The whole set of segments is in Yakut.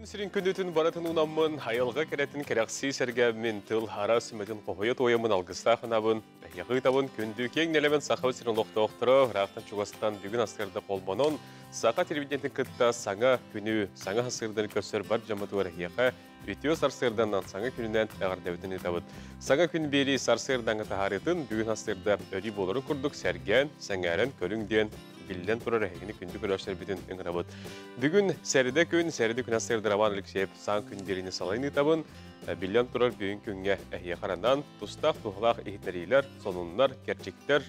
Күнүм сирин күндүтүн барытын уунаммын, айылҕа кэрэтин кэрэхсии сэргээммин, тыл араас сүмэтин хоһуйа туойаммын алгыстаах ынабын, эһиэхэ ыытабын, күндү киэҥ нэлэмэн Саха сирин олохтоохторо, ыраахтан чугастан бүгүн астыырда холбонон, саха телевидениетин кытта саҥа күнү, саҥа сарсыарданы көрсөр бар дьоммутугар эһиэхэ үтүө сарсыарданан саҥа күнүнэн эҕэрдэбитин ыытабыт. Саҥа күн биэрии сарсыардаҥҥы таһаарыытын бүгүн астыырда өрүү буоларын курдук сэргээн, сэҥээрэн көрүҥ диэн биллэн турар эһигини күндү көрөөччүлэрбитин ыҥырабыт. Бүгүн сэридэ күн, сэридэ күн астыырда Роман Алексеев саҥа күн биэриини салайын ыытабын. Биллэн турар бүгүн күҥҥэ эһиэхэ аранан тустаах туһалаах иһитиннэриилэр, сонуннар, кэрчиктэр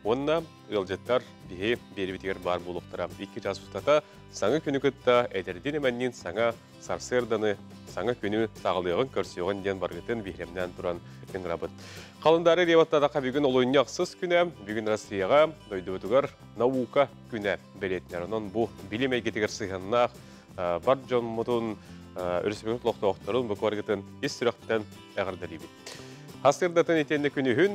уонна ыалдьыттар биһи биэрибитигэр баар буолуохтара. Икки чаас устата саҥа күнү кытта эдэрдиин эмэнниин саҥа сарсыарданы, саҥа күнү саҕалыаҕын, көрсүөҕүн диэн барыгытын биһирэмнээн туран ыҥырабыт. Халындаары Реваттадаха бүгүн олунньу ахсыс күнэ, бүгүн Россияҕа, дойдубутугар наука күнэ бэлиэтинэр. Онон бу билим эйгэтигэр сыһыаннаах бар дьоммутун, өрөспүүбүлүкэ олохтоохторун бу барыгытын ис сүрэхтэн эҕэрдэлиибит. Хасырдатын итиэннэ күнүһүн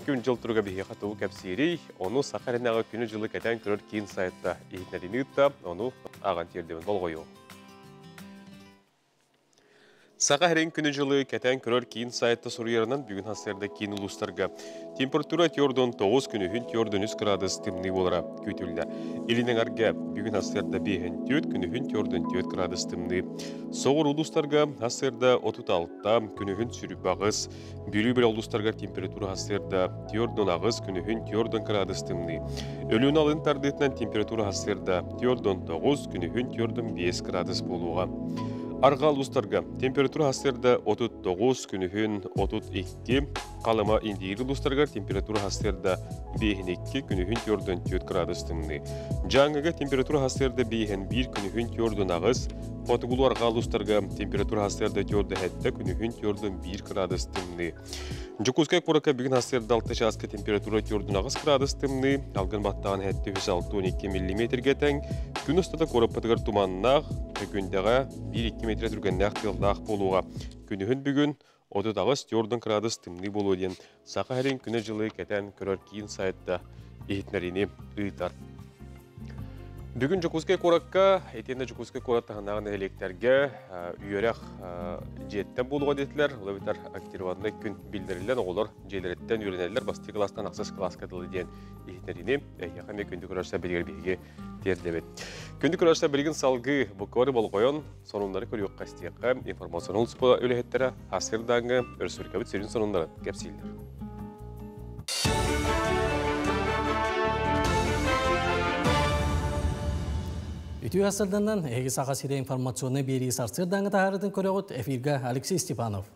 күн-дьыл туруга биһиэхэ тугу кэпсиирий, ону саха эрэнэҕэ күнү-дьылы кэтээн көрөр киин сайтта иһитиннэриини ыытта, ону ааҕан тиэрдэбин болҕойуо. Саха сирин күнү-дьылы кэтээн көрөр киин сайтта суруйарынан бүгүн сарсыарда киин улуустарга температура 49 күнүһүн 43 градус тымныы буолара күүтүллэр. Илин эҥэргэ бүгүн сарсыарда 54 күнүһүн 44 градус тымныы. Соҕур улуустарга сарсыарда 36 күнүһүн сүрүбаҕыс, Бүлүү бөлөх улуустарыгар температура сарсыарда 48 күнүһүн 40 градус тымныы. Өлүөнэ алын тардыытынан температура сарсыарда 49 күнүһүн 45 градус буолуоҕа. Арҕаа улуустарга температура сарсыарда 39 күнүһүн 32, Халыма Индигир улуустарыгар температура сарсыарда 52 күнүһүн 44 градус тымныы. Дьааҥыга температура сарсыарда 51 күнүһүн 48, Хотугулуу арҕаа улуустарга температура сарсыарда 47 күнүһүн 41 градус тымныы. Дьокуускай куоракка бүгүн сарсыарда 6 чааска температура 48 градус тымныы, алгын баттаҕын 762 миллиметргэ тэҥ. Күн устата куораппытыгар туманнаах, күндэҕэ 1-2 метр түргэннээх тыаллаах буолуоҕа. Күнүһүн бүгүн 38 градус тымныы буолуо диэн Саха сирин күнү-дьылы кэтэн көрөр киин сайтта иһитиннэриини ыытар. Бүгүн Дьокуускай куоракка, итиэннэ Дьокуускай куорат таһынааҕы нэһилиэктэргэ үөрэх дьиэттэн буолуоҕа диэтилэр. Ол эбэтэр актированный күн биллэриллэн оҕолор дьиэлэриттэн үөрэнэллэр бастакы кылаастан ахсыс кылааска дылы диэн иһитиннэриини эһиэхэ эмиэ күндү көрөөччүлэр билигин биһиги тиэрдэбит. Күндү көрөөччүлэр билигин салгыы буккуору болҕойон сонуннары көрүөххэ истиэххэ информационнай служба үлэһиттэрэ Асырдааҥҥа өрөспүүбүлүкэбит сүрүн сонуннарын кэпсииллэр. Үтүө сарсыарданан эһиги Саха сирэ информационнай биэрии сарсыардааҥҥы таһаарытын көрөҕүт эфиргэ Алексей Степанов.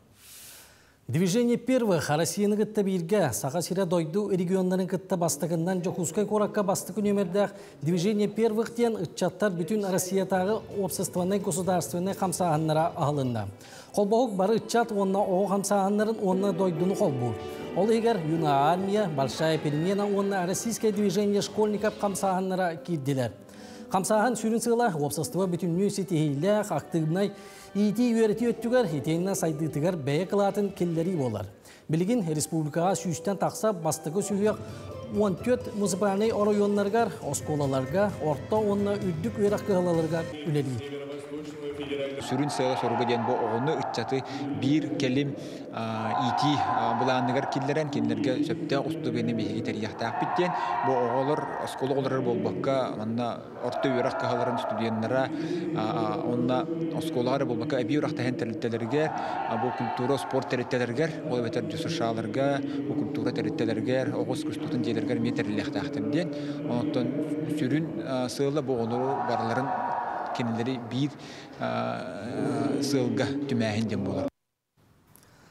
Движение первых Россияны кытта бииргэ Саха сирэ дойду регионнарын кытта бастакыннан Дьокуускай куоракка бастакы нүөмэрдээх Движение первых диэн ыччаттар бүтүн Россиятааҕы уопсастыбаннай государственнай хамсааһыннара аһылынна. Холбоһук бары ыччат уонна оҕо хамсааһыннарын уонна дойдуну холбуур. Ол иһигэр Юная армия, Большая перемена уонна Российское движение школьников хамсааһыннара киирдилэр. Хамсааһын сүрүн сыала уопсастыба бүтүннүү ситиһиилээх, актыыбынай иитии-үөрэтии өттүгэр итиэннэ сайдыытыгар бэйэ кылаатын киллэрии буолар. Билигин республикаҕа сүүстэн тахса бастакы сүһүөх 14 муниципальнай оройуоннарыгар, оскуолаларга, орто уонна үрдүк үөрэх кыһалаларыгар үлэлиир. Сүрүн сыала-соруга диэн бу оҕону, ыччаты биир кэлим иитии былааныгар киллэрэн, кинилэргэ сөптөөх устуганы биһиги тэрийиэхтээхпит диэн. Бу оҕолор оскуола оҕолоро буолбакка, манна орто үөрэх кыһаларын студеннара уонна оскуолаҕа эрэ буолбакка эбии үөрэхтэһин тэрилтэлэригэр, бу культура, спорт тэрилтэлэригэр, ол эбэтэр ДЮСШ-ларга, бу культура тэрилтэлэригэр, оҕо искусствотын дьиэлэригэр эмиэ тэриллиэхтээхтэр диэн. Онтон сүрүн сыала бу оҕолору барыларын кинилэри биир сыалга түмээһин диэн буолар.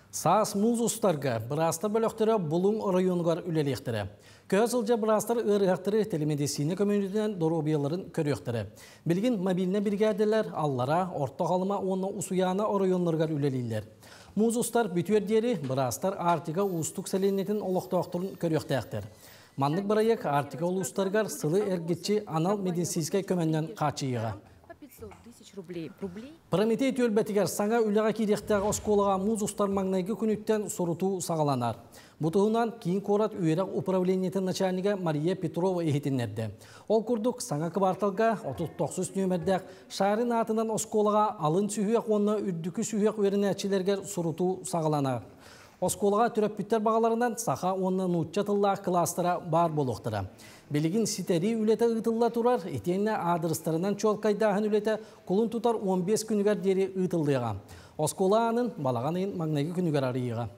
Саас муус устарга быраастар бөлөхтөрө Булуҥ оройуонугар үлэлиэхтэрэ. Көһө сылдьар быраастар ыарыһахтары телемедицина көмөнүтүнэн доруобуйаларын көрүөхтэрэ. Билигин мобильнай биригээдэлэр Аллара, Орто Халыма уонна Усуйаана оройуоннарыгар үлэлииллэр. Муус устар бүтүөр диэри быраастар Арктика уустук сэлиэнньэтин олохтоохторун көрүөхтээхтэр. Маннык бырайыак Арктика улуустарыгар сылы эргиччи анал медицинскэй көмөннөн хааччыйыаҕа. Прометей түөлбэтигэр саҥа үлэҕэ киириэхтээх оскуолаҕа муус устар маҥнайгы күнүттэн сурутуу саҕаланар. Бу туһунан киин куорат үөрэх управлениетын начальнига Мария Петрова иһитиннэрдэ. Ол курдук, саҥа кыбаарталга 39 нүөмэрдээх Шарин аатынан оскуолаҕа алын сүһүөх уонна үрдүкү сүһүөх үөрэнээччилэригэр сурутуу саҕаланар. Оскуолаҕа төрөппүттэр баҕаларынан саха уонна нуучча тыллаах кылаастара баар буолуохтара. Билигин ситэрии үлэтэ ыытылла турар, итиэннэ аадырыстарынан чуолкайдааһын үлэтэ кулун тутар 15 күнүгэр диэри ыытыллыаҕа. Оскуола аанын балаҕан ыйын маҥнайгы күнүгэр арыйыаҕа.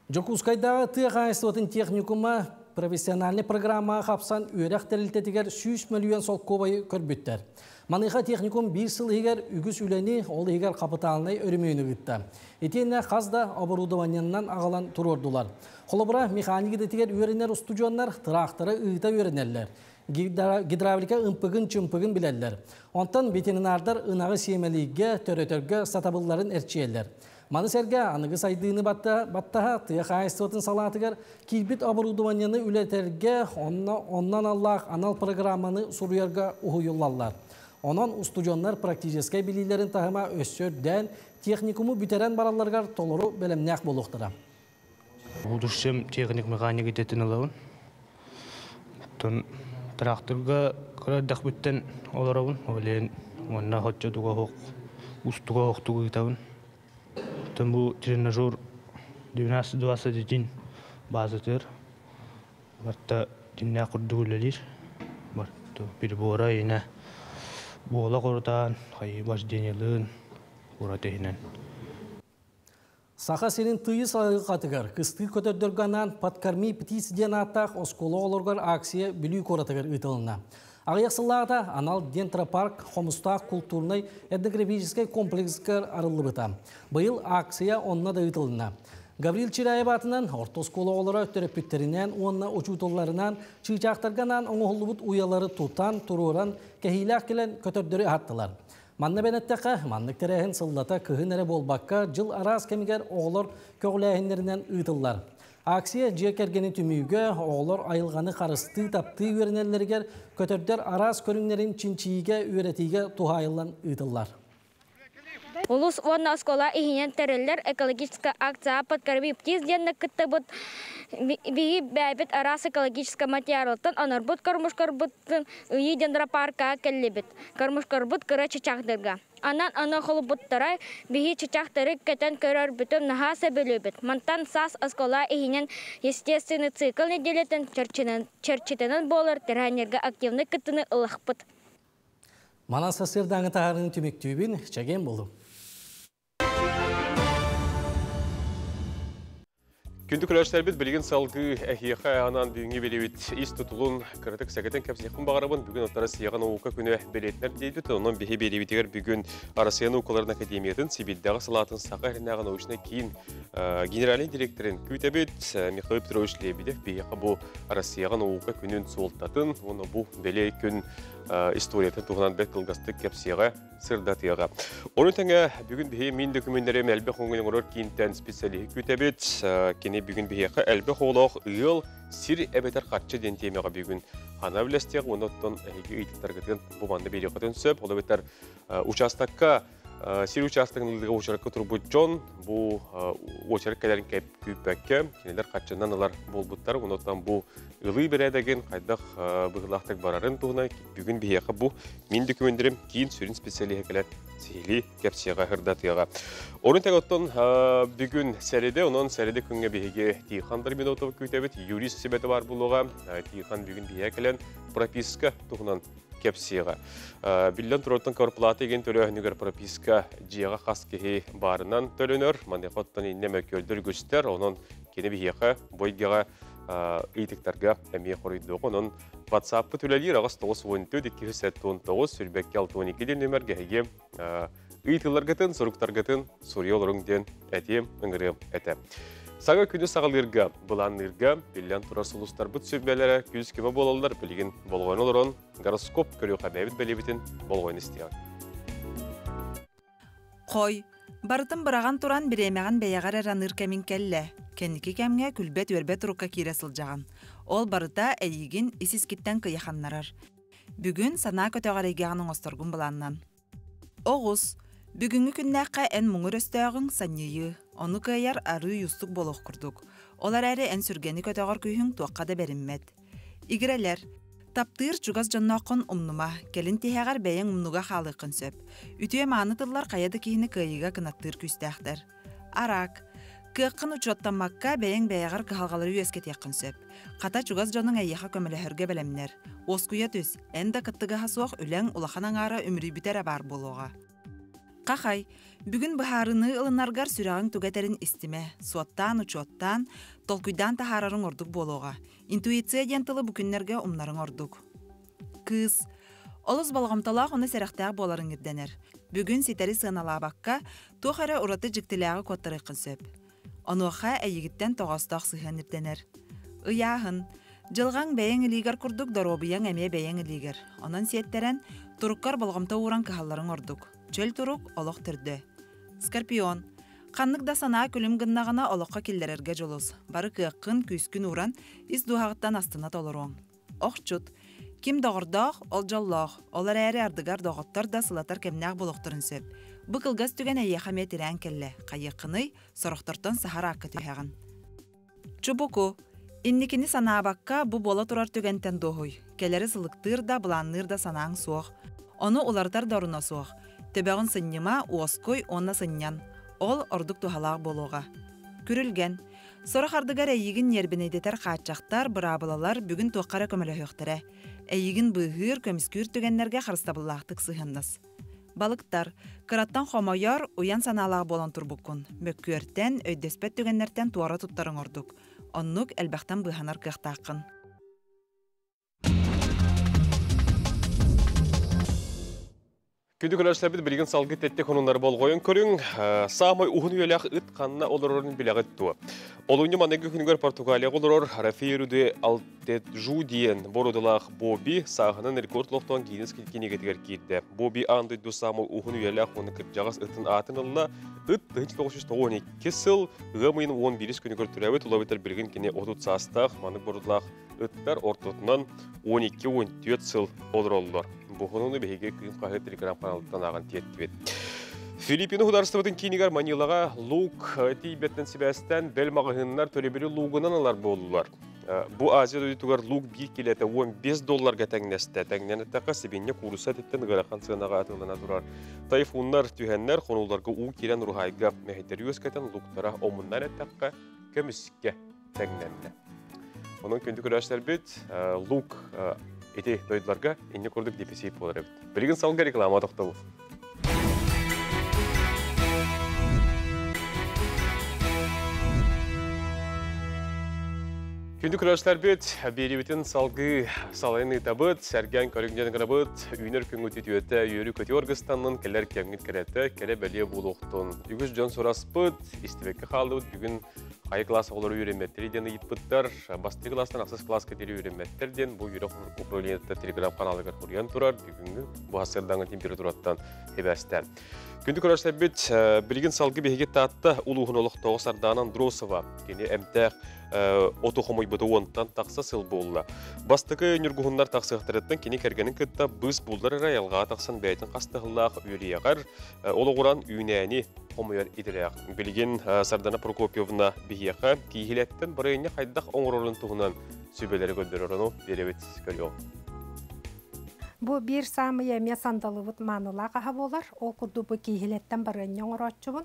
Дьокуускайдааҕы тыа хаһаайыстыбатын техникума профессиональнай программаҕа хапсан үөрэх тэрилтэтигэр 100 мөлүйүөн солкуобайы көрбүттэр. Маныаха техникум биир сыл иһигэр үгүс үлэни, ол иһигэр хапытаалынай өрөмүөнү ыытта. Итиэннэ хас да оборудованиенан аҕалан туруордулар. Холобура, механик идэтигэр үөрэнэр устудьуоннар тыраахтары ыыта үөрэнэллэр. Гидравлика ымпыгын-чымпыгын билэллэр. Онтон ветеринардар ынаҕы сиэмэлииргэ, төрөтөргө сатабылларын эрчийэллэр. Маны сэргэ аныгы сайдыыны баттаһа тыа хаһаайыстыбатын салаатыгар киирбит оборудованиены үлэтэргэ, онно онно аналлаах анал программаны суруйарга уһуйуллаллар. Онон устудьуоннар практическай билиилэрин таһыма өссө үрдээн, техникуму бүтэрэн баралларыгар толору бэлэмнээх буолуохтара. Будущем техник-механик идэтин ылабын. Оттон тракторга кыра эрдэхпиттэн олоробун. Ол иһин уонна хоччотуга оһох, устуга оһохтук ыытабын. Оттон бу тренажер 12-21 базатыгар барыта дьиҥнээх курдук үлэлиир. Барыта прибора иһинэ буола хорутаан, хайыы вождениелыын ураты иһинэн. Саха сирин тыйыс айылҕатыгар кыстыы көтөрдөргө анаан «Подкорми птиц» диэн ааттаах оскуола оҕолоругар акция Бүлүү куоратыгар ыытылынна. Аҕыйах сыллааҕыта анал дендропарк Хомустаах култуурунай этнографическай комплекска арыллыбыта. Быйыл акция онно да ыытылынна. Гаврил Чиряев аатынан орто оскуола оҕолоро төрөппүттэринээн уонна учууталларынаан чыычаахтарга анаан оҥоһуллубут уйалары тутан, туруоран, кэһиилээх кэлэн көтөрдөрү аһаттылар. Манна бэнэттэххэ, маннык тэрээһин сыллата кыһын эрэ буолбакка, дьыл араас кэмигэр оҕолор көҕүлээһиннэринэн ыытыллар. Акция дьиэ кэргэни түмүүгэ, оҕолор айылҕаны харыстыы, таптыы үөрэнэллэригэр, көтөрдөр араас көрүҥнэрин чинчийиигэ, үөрэтиигэ туһаайыллан ыытыллар. Улус уонна оскуола иһинэн тэриллэр экологическай акция «Подкорми птиц» диэннэ кыттыбыт биһи бэйэбит араас экологическай материалтан онорбут кормушкарбытын ыйыы дендропаркаҕа кэллибит. Кормушкарбыт кыра чычаахтарга. Анан аны холбуттара биһи чычаахтары кэтэн көрөрбүтүн наһаа сөбүлүүбүт. Мантан саас оскуола иһинэн естественный цикл неделятын чэрчитинэн буолар тэрээһиннэргэ активный кыттыны ылахпыт. Манан сарсыардааҥы таһаарыыны түмүктүүбүн, чэгиэн буолуҥ. Күндү көрөөччүлэрбит билигин салгыы эһиэхэ анаан бүгүҥҥү биэриибит ис тутулун кыратык сэгэтэн кэпсиэхпин баҕарабын. Бүгүн оттон Россияҕа наука күнэ бэлиэтинэр диэбит. Онон биһи биэриибитигэр бүгүн Россия наукаларын академиятын Сибирдээҕи салаатын Саха сиринээҕи научнай киин генеральнай директорын күүтэбит Михаил Петрович Лебедев биһиэхэ бу Россияҕа наука күнүн суолтатын уонна бу бэлиэ күн историятын туһунан бэрт кылгастык кэпсиэҕэ сырдатыаҕа. Ону тэҥэ бүгүн биһи мин дөкүмүннэрим элбэх оҥон оҥорор киинтэн специалиһы күүтэбит. Кини бүгүн биһиэхэ элбэх оҕолоох ыал сир эбэтэр харчы диэн тиэмэҕэ бүгүн хана үлэстиэх уонна оттон эһиги ыйытыктаргытын бу манна биэриэххитин сөп. Ол эбэтэр участокка сир участогын ылыыга уочаракка турбут дьон бу уочарак кэлэрин күүппэккэ кинилэр харчынан ылар буолбуттар. Онон бу ылыы бэрээдэгин хайдах быһыылаахтык барарын туһунан бүгүн биһиэхэ бу мин дөкүмүннэрим киин сүрүн специалиһэ кэлэн сиһилии кэпсиэҕэ сырдатыаҕа. Орун тэҥ оттон бүгүн сэрэдэ, онон сэрэдэ күҥҥэ биһиги Тихон Дарминотов күүтэбит, юрист сүбэтэ баар буолуоҕа. Тихон бүгүн биһиэхэ кэлэн прописка туһунан кэпсиэҕэ. Биллэн турартан кварплата игин төлөөһүнүгэр прописка дьиэҕэ хас киһи баарынан төлөнөр. Маныаха оттон иннэ мөккүөрдөр үгүстэр, онон кини биһиэхэ бу эйгэҕэ ыйытыктарга эмиэ хоруйдуоҕа. Онон WhatsApp-пыт үлэлиир 8 94 279 22 62 диэн нүмергэ эһиги ыйытыыларгытын, суруктаргытын суруйа олоруҥ диэн этиэм, ыҥырыам этэ. Саҥа күнү саҕалыырга, былаанныырга биллэн турар сулустарбыт сүбэлэрэ күүс-көмө буолаллар. Билигин болҕойон олорон гороскоп көрүөххэ бэйэбит бэлиэбитин болҕойон истиэҕиҥ. Хой, барытын быраҕан туран бириэмэҕин бэйэҕэр эрэ аныыр кэмиҥ кэллэ. Кэнники кэмҥэ күлбэт-үөрбэт турукка киирэ сылдьаҕын. Ол барыта эйигин ис-искиттэн кыйаханнарар. Бүгүн санаа көтөҕөр эйгэҕин оҥосторгун былааннан. Оҕус, бүгүҥҥү күннээххэ эн муҥур өстөөҕүҥ санньыйыы, ону кыайар арыы юстук буолуох курдук. Ол эрээри эн сүргэни көтөҕөр күүһүҥ туохха да бэриммэт. Игирэлэр, таптыыр чугас дьоннооххун умнума, кэлин тиһэҕэр бэйэҥ умнуга хаалыаххын сөп. Үтүө-мааны тыллар хайа да киһини кыайыыга кынаттыыр күүстээхтэр. Араак, кыаххын учуоттаммакка бэйэҥ бэйэҕэр кыһалҕалары үөскэтиэххин сөп. Хата чугас дьонуҥ эйиэхэ көмөлөһөргө бэлэмнэр. Уоскуйа түс, эн да кыттыгаһа суох үлэҥ улахан аҥаара үмүрүйбүтэ эрэ баар буолуоҕа. Хахай, бүгүн быһаарыныы ылынаргар сүрэҕиҥ тугу этэрин истимэ, суоттаан-учуоттаан, толкуйдаан таһаарарыҥ ордук буолуоҕа. Интуиция диэн тылы бу күннэргэ умнарыҥ ордук. Кыыс, олус болҕомтолоох уонна сэрэхтээх буоларыҥ ирдэнэр. Бүгүн ситэри сыаналаабакка, туох эрэ ураты дьиктилээҕи куоттарыаххын сөп. Онуоха эйигиттэн тоҕоостоох сыһыан ирдэнэр. Ыйааһын. Дьылҕаҥ бэйэҥ илиигэр курдук доруобуйаҥ эмиэ бэйэҥ илиигэр. Онон сиэттэрэн, туруккар болҕомто ууран кыһалларыҥ ордук. Чөл турук, олох төрдө. Скорпион. Ханнык да санаа күлүм гыннаҕына олоххо киллэрэргэ дьулус. Бары кыаххын, күүскүн ууран, ис дууһаҕыттан астына толоруоҥ. Охчут. Ким доҕордоох, ол дьоллоох. Ол эрээри ардыгар доҕоттор да сылатар кэмнээх буолуохтарын сөп. Бу кылгас түгэн эйиэхэ эмиэ тирээн кэллэ. Хайыаххыный, сорохтортон саһар аакка түһэҕин. Чубуку. Инникини санаабакка, бу буола турар түгэнтэн дуоһуй. Кэлэри сылыктыыр да, былаанныыр да санааҥ суох. Ону уларытар да оруна суох. Төбөҕүн сынньыма, уоскуй уонна сынньан. Ол ордук туһалаах буолуоҕа. Күрүлгэн. Сорох ардыгар эйигин ньиэрбинэйдэтэр хааччахтар, быраабылалар бүгүн туохха эрэ көмөлөһүөхтэрэ. Эйигин быыһыыр, көмүскүүр түгэннэргэ харыстабыллаахтык сыһыаннас. Балыктар, кыраттан хомойор, уйан санаалаах буолан турбуккун. Мөккүөртэн, өйдөспөт түгэннэртэн туора туттарыҥ ордук. Оннук элбэхтэн быыһанар кыахтааххын. Күндү көрөөччүлэрбит билигин салгы тэтти хонуннары болҕойон көрүҥ. Саамай уһун үйэлээх ыт ханна олорорун билэҕит дуо? Олунньу маныгы күнүгэр Португалияҕа олорор Рафиэру де Алтеджу диэн бородулаах Боби сааһынан рекорд олохтоон Гиннес кинигэтигэр киирдэ. Боби аан дойду саамай уһун үйэлээх уонна кырдьаҕас ытын аатын ылла. Ыт 1992 сыл ыам ыйын 11 күнүгэр төрөөбүт, улабытар билигин кини 30 саастаах маннык бородулаах ыттар ортотунан 12-14 сыл олороллор. Бу хонуну биһиги Кыым хаһыат телеграм-каналыттан ааҕан тиэртибит. Филиппины судаарыстыбатын киинигэр Манилаҕа луук тиийбэттэн сибээстээн бэл маҕаһыыннар төлөбүрү луугунан ылар буоллулар. Бу Азия дойдутугар луук биир килэтэ 15 долларга тэҥнэстэ. Тэҥнэн эттэххэ, сибиинньэ кууруса этиттэн ыарахан сыанаҕа атыылана турар. Тайфуннар түһэннэр, хонууларга уу киирэн уруһайга мэһэйдэри үөскэтэн лууктара омуннан эттэххэ, көмүскэ тэҥнэннэ. Онон күндү көрөөччүлэрбит, лук ити дойдуларга инни курдук дефицит буолар эбит. Билигин салга реклама тохтобул. Күндү көрөөччүлэрбит, биэриибитин салгыы салайын ыытабыт, сэргээн көрүҥ гынабыт, үүнэр күҥҥүт үтүөтэ, үөрүү көтүү аргыстаннын, кэлэр кэмҥит кэрэтэ, кэрэ бэлиэ буолуохтун. Үгүс дьон сураспыт, истибэккэ хааллыбыт, бүгүн Хайа кылаас оҕолору үөрэммэттэр диэн ыйыппыттар. Бастакы кылаастан ахсыс кылааска диэри үөрэммэттэр диэн бу үөрэх управлениета телеграм-каналыгар суруйан турар. Бүгүҥҥү бу сарсыардааҥы температураттан сибээстээн. Күндү көрөөччүлэрбит, билигин салгы биһиги Таатта улууһун олохтооҕо Сардаана Андросова. Кини эмтээх оту хомуйбута уонтан тахса сыл буолла. Бастакы ньургуһуннар тахсыахтарыттан кини кэргэнин кытта быыс буллар эрэ айылҕаҕа тахсан бэйэтин хастыһыллаах үөрүйэҕэр олоҕуран үүнээни хомуйар идэлээх. Билигин Сардана Прокопьевна биһиэхэ кииһилэттэн барыанньа хайдах оҥорорун туһунан сүбэлэри көрдөрөр, ону биэрэбит көрүөҕүҥ. Бу биир саамай эмиэ сандалыбыт маанылаах аһа буолар. Ол курдук бу кииһилэттэн барыанньа оҥорооччубун.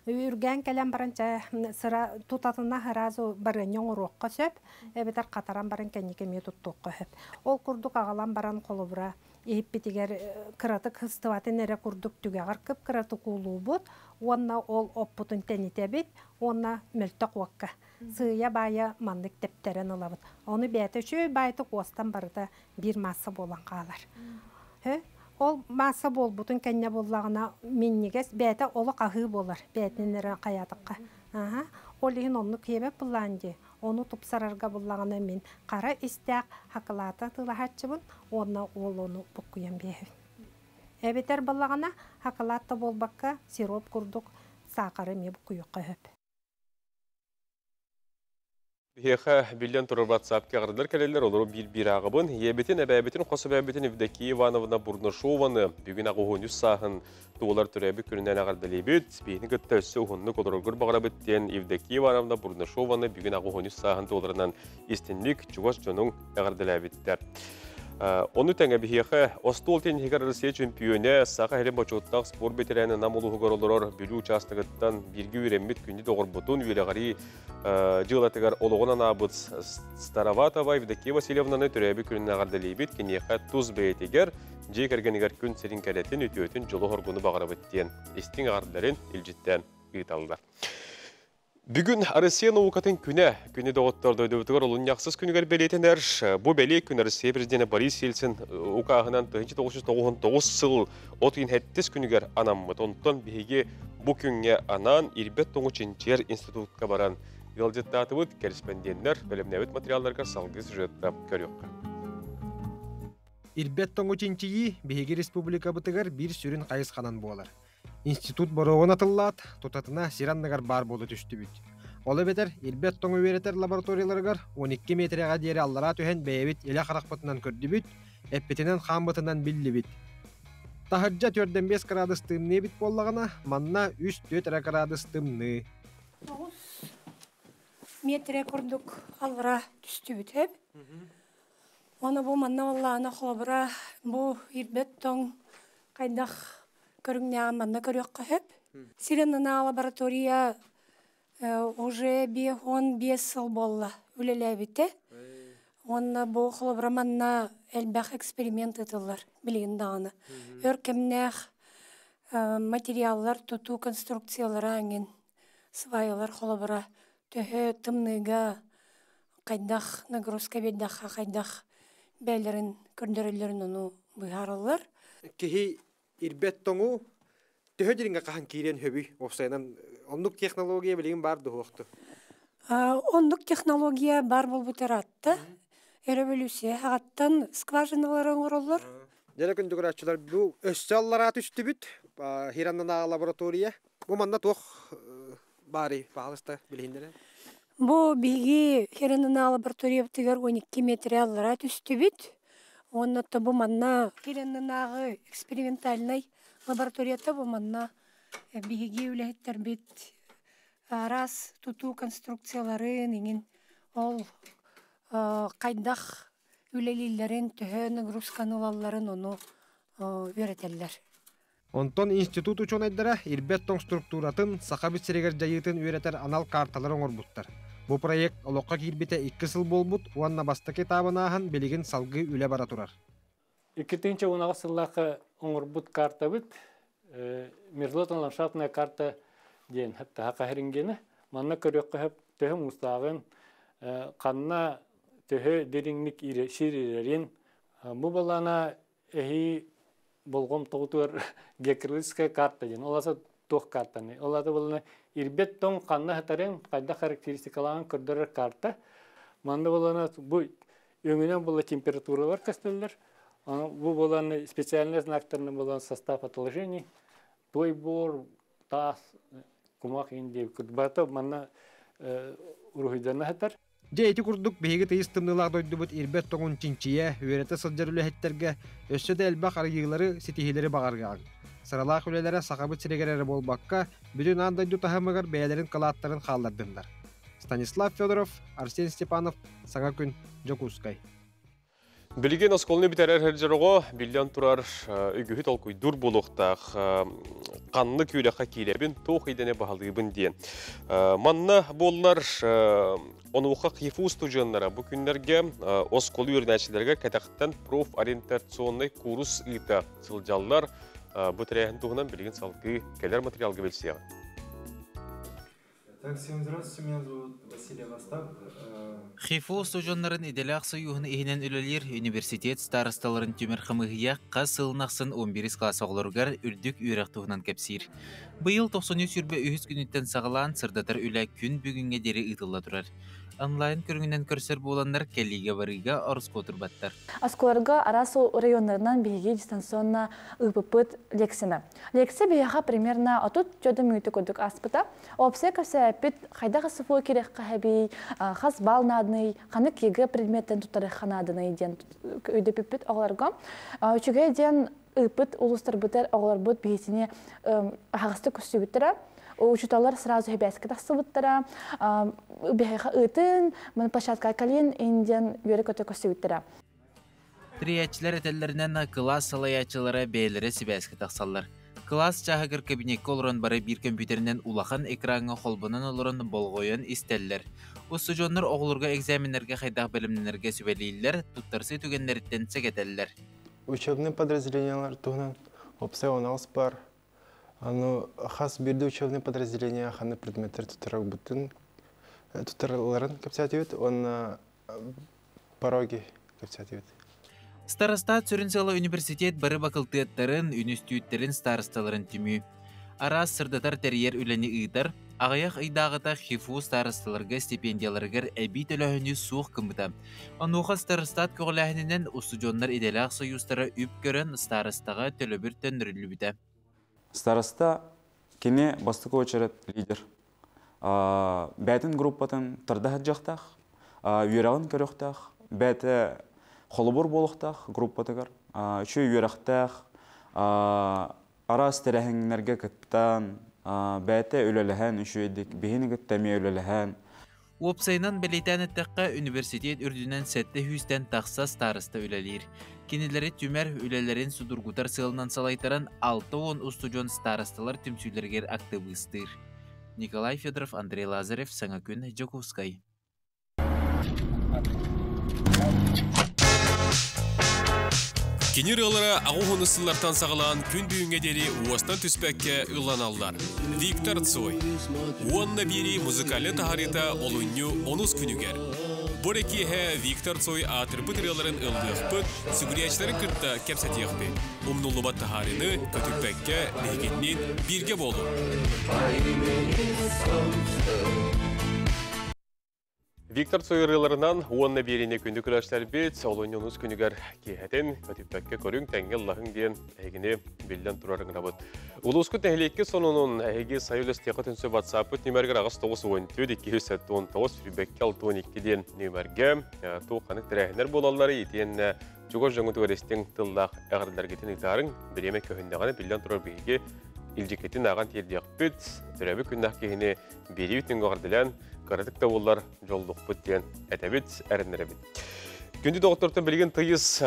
Үргээн кэлэн баран чэ сыра тутатына сразу барыанньа оҥоруохха сөп, эбэтэр хатаран баран кэнники эмиэ туттуохха сөп. Ол курдук аҕалан баран холобура иһиппитигэр кыратык сыстыбатын эрэ курдук түгэҕэр кып-кыратык уулуубут уонна ол оппутун тэнитэбит уонна мөлтөх уокка сыыйа-баайа маннык тэптэрэн ылабыт. Ону бэйэтэ үчүгэй баайтык уостан барыта биир маасса буолан хаалар. Ол маасса буолбутун кэннэ буоллаҕына минньигэс бэйэтэ олох аһыы буолар бэйэтинэн эрэ хайаатахха. Ол иһин оннук киэбэт буллаан дии. Ону тупсарарга буллаҕына мин хара истээх хакылааты атыылаһааччыбын уонна уол ону буккуйан биэһэбин. Эбэтэр балаҕана хакылаат да буолбакка сироп курдук саахары эмиэ буккуйуохха сөп. Биһиэхэ биллэн турар WhatsApp-ка эҕэрдэлэр кэлэллэр, олору биир-биир ааҕабын. Ийэбитин, эбээбитин, хос эбээбитин Евдокия Ивановна Бурнашованы бүгүн 83 сааһын туолар төрөөбүт күнүнэн эҕэрдэлиибит. Биһини кытта өссө уһуннук олороргор баҕарабыт диэн Евдокия Ивановна Бурнашованы бүгүн 83 сааһын туоларынан истинник чугас дьонуҥ эҕэрдэлээбиттэр. Ону тэҥэ биһиэхэ остуол тенниһигэр Россия чөмпүйүөнэ, Саха сирин бочуоттаах спорт бэтэрээнэ Нам улууһугар олорор Бүлүү учаастагыттан бииргэ үөрэммит күндү доҕорбутун үөрэҕирии дьыалатыгар олоҕун анаабыт Староватова Евдокия Васильевнаны төрөөбүт күнүн эҕэрдэлиибит. Киниэхэ тус бэйэтигэр, дьиэ кэргэнигэр күн сирин кэрэтин, үтүөтүн, дьолу-соргуну баҕарабыт диэн истиҥ эҕэрдэлэрин илдьиттээн ыыталлар. Бүгүн Россия наукатын күнэ. Күнү доҕоттор дойдубутугар олунньахсыз күнүгэр бэлиэтэнэр. Бу бэлиэ күн Россия президенэ Борис Ельцин укааһынан 1999 сыл от ыйын сэттис күнүгэр анаммыт. Онтон биһиги бу күҥҥэ анаан Ирбэт тоҥу чинчийэр институтка баран ыалдьыттаатыбыт. Кэриспэндиэннэр бэлэмнээбит материалларыгар салгыы сюжетта көрүөххэ. Ирбэт тоҥу чинчийии биһиги республикабытыгар биир сүрүн хайысханан буолар. Институт боруогун атыллаат, тутатына сир анныгар баар буола түстүбүт. Ол эбэтэр ирбэт тоҥу үөрэтэр лабораторияларыгар 12 миэтэрэҕэ диэри аллараа түһэн бэйэбит илэ харахпытынан көрдүбүт, эппитинэн-хааммытынан биллибит. Таһырдьа 4,5 кыраадыс тымныы эбит буоллаҕына, манна 3-4 эрэ кыраадыс тымныы. 9 миэтэрэ курдук аллара түстүбүт эб. Оны бу манна боллаана холобура бу ирбэт тоҥ хайдах көрүҥнээҕин манна көрүөххэ сөп. Сиренана лаборатория уже 55 сыл буолла үлэлээбитэ. Уонна бу холобура манна элбэх эксперимент ыытыллар билигин даҕаны. Өр кэмнээх материаллар тутуу конструкциялара эҥин сваялар холобура төһө тымныыга хайдах нагрузка биэрдэххэ хайдах бэйэлэрин көрдөрөллөрүн ону быһаараллар. Киһи ирбэт тоҥу төһө дириҥҥэ хаһан киириэн сөбүй? Уопсайынан оннук технология билигин баар дуһуохту? Оннук технология бар буолбут ыраатта. Революция аҕаттан скважиналары оҥороллор. Дьэ күндү көрөөччүлэр, бу өссө аллараа түстүбүт. Хираннанааҕы лаборатория. Бу манна туох баарый, паһалыста билиһиннэрэ? Бу биһиги Хираннанааҕы лабораториябытыгар 12 метрэ аллараа түстүбүт. Уонна бу манна Хираннанааҕы экспериментальнай лабораторията бу манна биһиги үлэһиттэрбит араас тутуу конструкцияларын иҥин ол хайдах үлэлииллэрин, төһө нагрузканы ылалларын ону үөрэтэллэр. Онтон институт учуонайдара ирбэт тоҥ структуратын, Сахабыт сиригэр дьайыытын үөрэтэр анал карталары оҥорбуттар. Бу проект олоххо киирбитэ 2 сыл буолбут уонна бастакы этабын ааһан билигин салгыы үлэ бара турар. 2018 сыллаахха оҥорбут картабыт мерзлотно ландшафтная карта диэн хатта хаһирингени манна көрүөххэ төһө муустааҕын, ханна төһө дириҥник сир бу балана эһи болҕомтоҕутугар геокритическая карта диэн ол аса туох картаны ол ата болана ирбет тоҥ ханна хатарын хайдах характеристикалаан көрдөрөр карта. Манна болана бу өҥүнэн була температуралар көстөллөр. Бу болан специальный знактарны болан состав отложений, той бор, таас, кумах инди бата манна уруһуйдана хатар. Дьэ ити курдук биһиги тыйыс тымныылаах дойдубут ирбэт тоҥун чинчийэ, үөрэтэ сылдьар үлэһиттэргэ өссө да элбэх арыйыылары, ситиһиилэри баҕарыаҕыҥ. Сыралаах үлэлэрэ Сахабыт сиригэр эрэ буолбакка, бүтүн аан дойду таһымыгар бэйэлэрин кылааттарын хааллардыннар. Станислав Федоров, Арсен Степанов, Саҥа күн, Дьокуускай. Билигин оскуоланы бүтэрэр сылдьар биллэн турар үгүһү толкуйдуур буолуохтаах ханнык үөрэххэ киирэбин, туох идэни баһылыыбын диэн. Манна буоллар онуоха ХИФУ устудьуоннара бу күннэргэ оскуола үөрэнээччилэригэр кэтэхтэн профориентационнай куурус ыыта сылдьаллар. Бу тэрээһин туһунан билигин салгыы кэлэр материалга билсиэҕиҥ. Так, всем здравствуйте, меня зовут Василий Востап. ХИФУ устудьуоннарын идэлээх сойууһун иһинэн үлэлиир университет старосталарын түмэр хамыыһыйа хас сылын ахсын 11 кылаас оҕолоругар үрдүк үөрэх туһунан кэпсиир. Быйыл 93 үһүс күнүттэн саҕалаан сырдатар үлэ күн бүгүҥҥэ диэри ыытылла турар. Онлайн көрүҥүнэн көрсөр буоланнар кэлиигэ-барыыга ороскуотурбаттар. Оскуоларга араас районнарынан биһиги дистанционно ыыппыппыт лекцияны. Лекция биһиэхэ примерно 34 мүнүүтэ курдук ааспыта. Опция кэпсээппит хайдах СФО кириэххэ хэбий, хас балл наадыный, ханнык ЕГЭ предметтэн туттарыахха наадыный диэн өйдөпүппүт оҕолорго. Үчүгэй диэн ыыппыт улуустарбытыгар оҕолорбут биһитини аһаҕастык көрсүбүттэрэ. Учууталлар сразу хибээскэ тахсыбыттара, биһиэхэ ыытын, маны площадка калин индиан үөрэ-көтө көрсүбүттэрэ. Тэрийээччилэр этэллэринэн, кылаас салайааччылара бэйэлэрэ сибээскэ тахсаллар. Кылаас чааһыгар кабинекка олорон бары биир компьютеринэн улахан экраҥҥа холбонон олорон болҕойон истэллэр. Устудьуоннар оҕолорго экзаменнарга хайдах бэлэмнэнэргэ сүбэлииллэр, туттарсыы түгэннэриттэн сэгэтэллэр. Учебный подразделениелар туһунан уопсай онаҕас бар. Аны хас биирдии учебный подразделение ханнык предметтэр туттарарбытын туттаралларын кэпсээтибит уонна пороги кэпсээтибит. Старостат сүрүн сыала университет бары бакылтыаттарын, үнүстүүттэрин старосталарын түмүү. Араас сырдатар тэрийэр үлэни ыытар, аҕыйах ыйдааҕыта ХИФУ старосталарга стипендияларыгар эбии төлөөһүнү суох гыммыта. Онуоха старостат көҕүлээһининэн устудьуоннар идэлээх сойуустара үп көрөн старостаҕа төлөбүр төннөрүллүбүтэ. Староста кини бастакы очерет лидер. Бээтин группатын тарда сылдьыахтаах, үөрэҕин көрүөхтээх, бэйэтэ холобур буолуохтаах группатыгар. Үчүгэй үөрэхтээх, араас тэрээһиннэргэ кыттан, бэйэтэ үлэлэһэн үчүгэйдик, биһини кытта эмиэ үлэлэһэн. Уопсайынан бэлиэтээн эттэххэ, университет үрдүнэн 700-тэн тахса староста үлэлиир. Кинилэри түмэр, үлэлэрин судургутар сыалынан салайтаран 60 устудьуон старосталар түмсүүлэригэр актыбыыстыыр. Николай Федоров, Андрей Лазарев, Саҥа күн, Дьокуускай. Кини ырыалара аҕыс сыллартан саҕалаан күн бүгүҥҥэ диэри уостан түспэккэ ылланаллар. Виктор Цой. Уонна биэрии музыкальнай таһаарыыта олунньу онус күнүгэр. Бу эрэ киэһэ Виктор Цой аатырбыт ырыаларын ыллыахпыт, сүгүрүйээччилэрин кытта кэпсэтиэхпит. Умнуллубат таһаарыыны көтүппэккэ биһигинниин бииргэ буолуҥ. Виктор Цой ырыаларынан уонна биэриини күндү көрөөччүлэрбит олунньу онус күнүгэр киэһэтин көтүппэккэ көрүҥ, тэҥҥэ ыллаһыҥ диэн эһигини биллэн турар ыҥырабыт. Улуускут нэһилиэккэ сонунун эһиги сайыл өстиэхэ түнсө WhatsApp-ыт нүмергэр 894 279 сүүрбэккэ 62 диэн нүмергэ туох ханнык тэрээһиннэр буолаллары итиэннэ чугас дьоҥҥутугар истиҥ тыллаах эҕэрдэлэргитин ыытаарыҥ. Бириэмэ көһүннэҕинэ биллэн турар биһиги илдьиккитин ааҕан тиэрдиэхпит. Төрөөбүт күннээх киһини биэрии бүтүн эҕэрдэлээн кыратык да буоллар дьоллуохпут диэн этэбит, эрэннэрэбит. Күндү доҕоттортон билигин тыйыс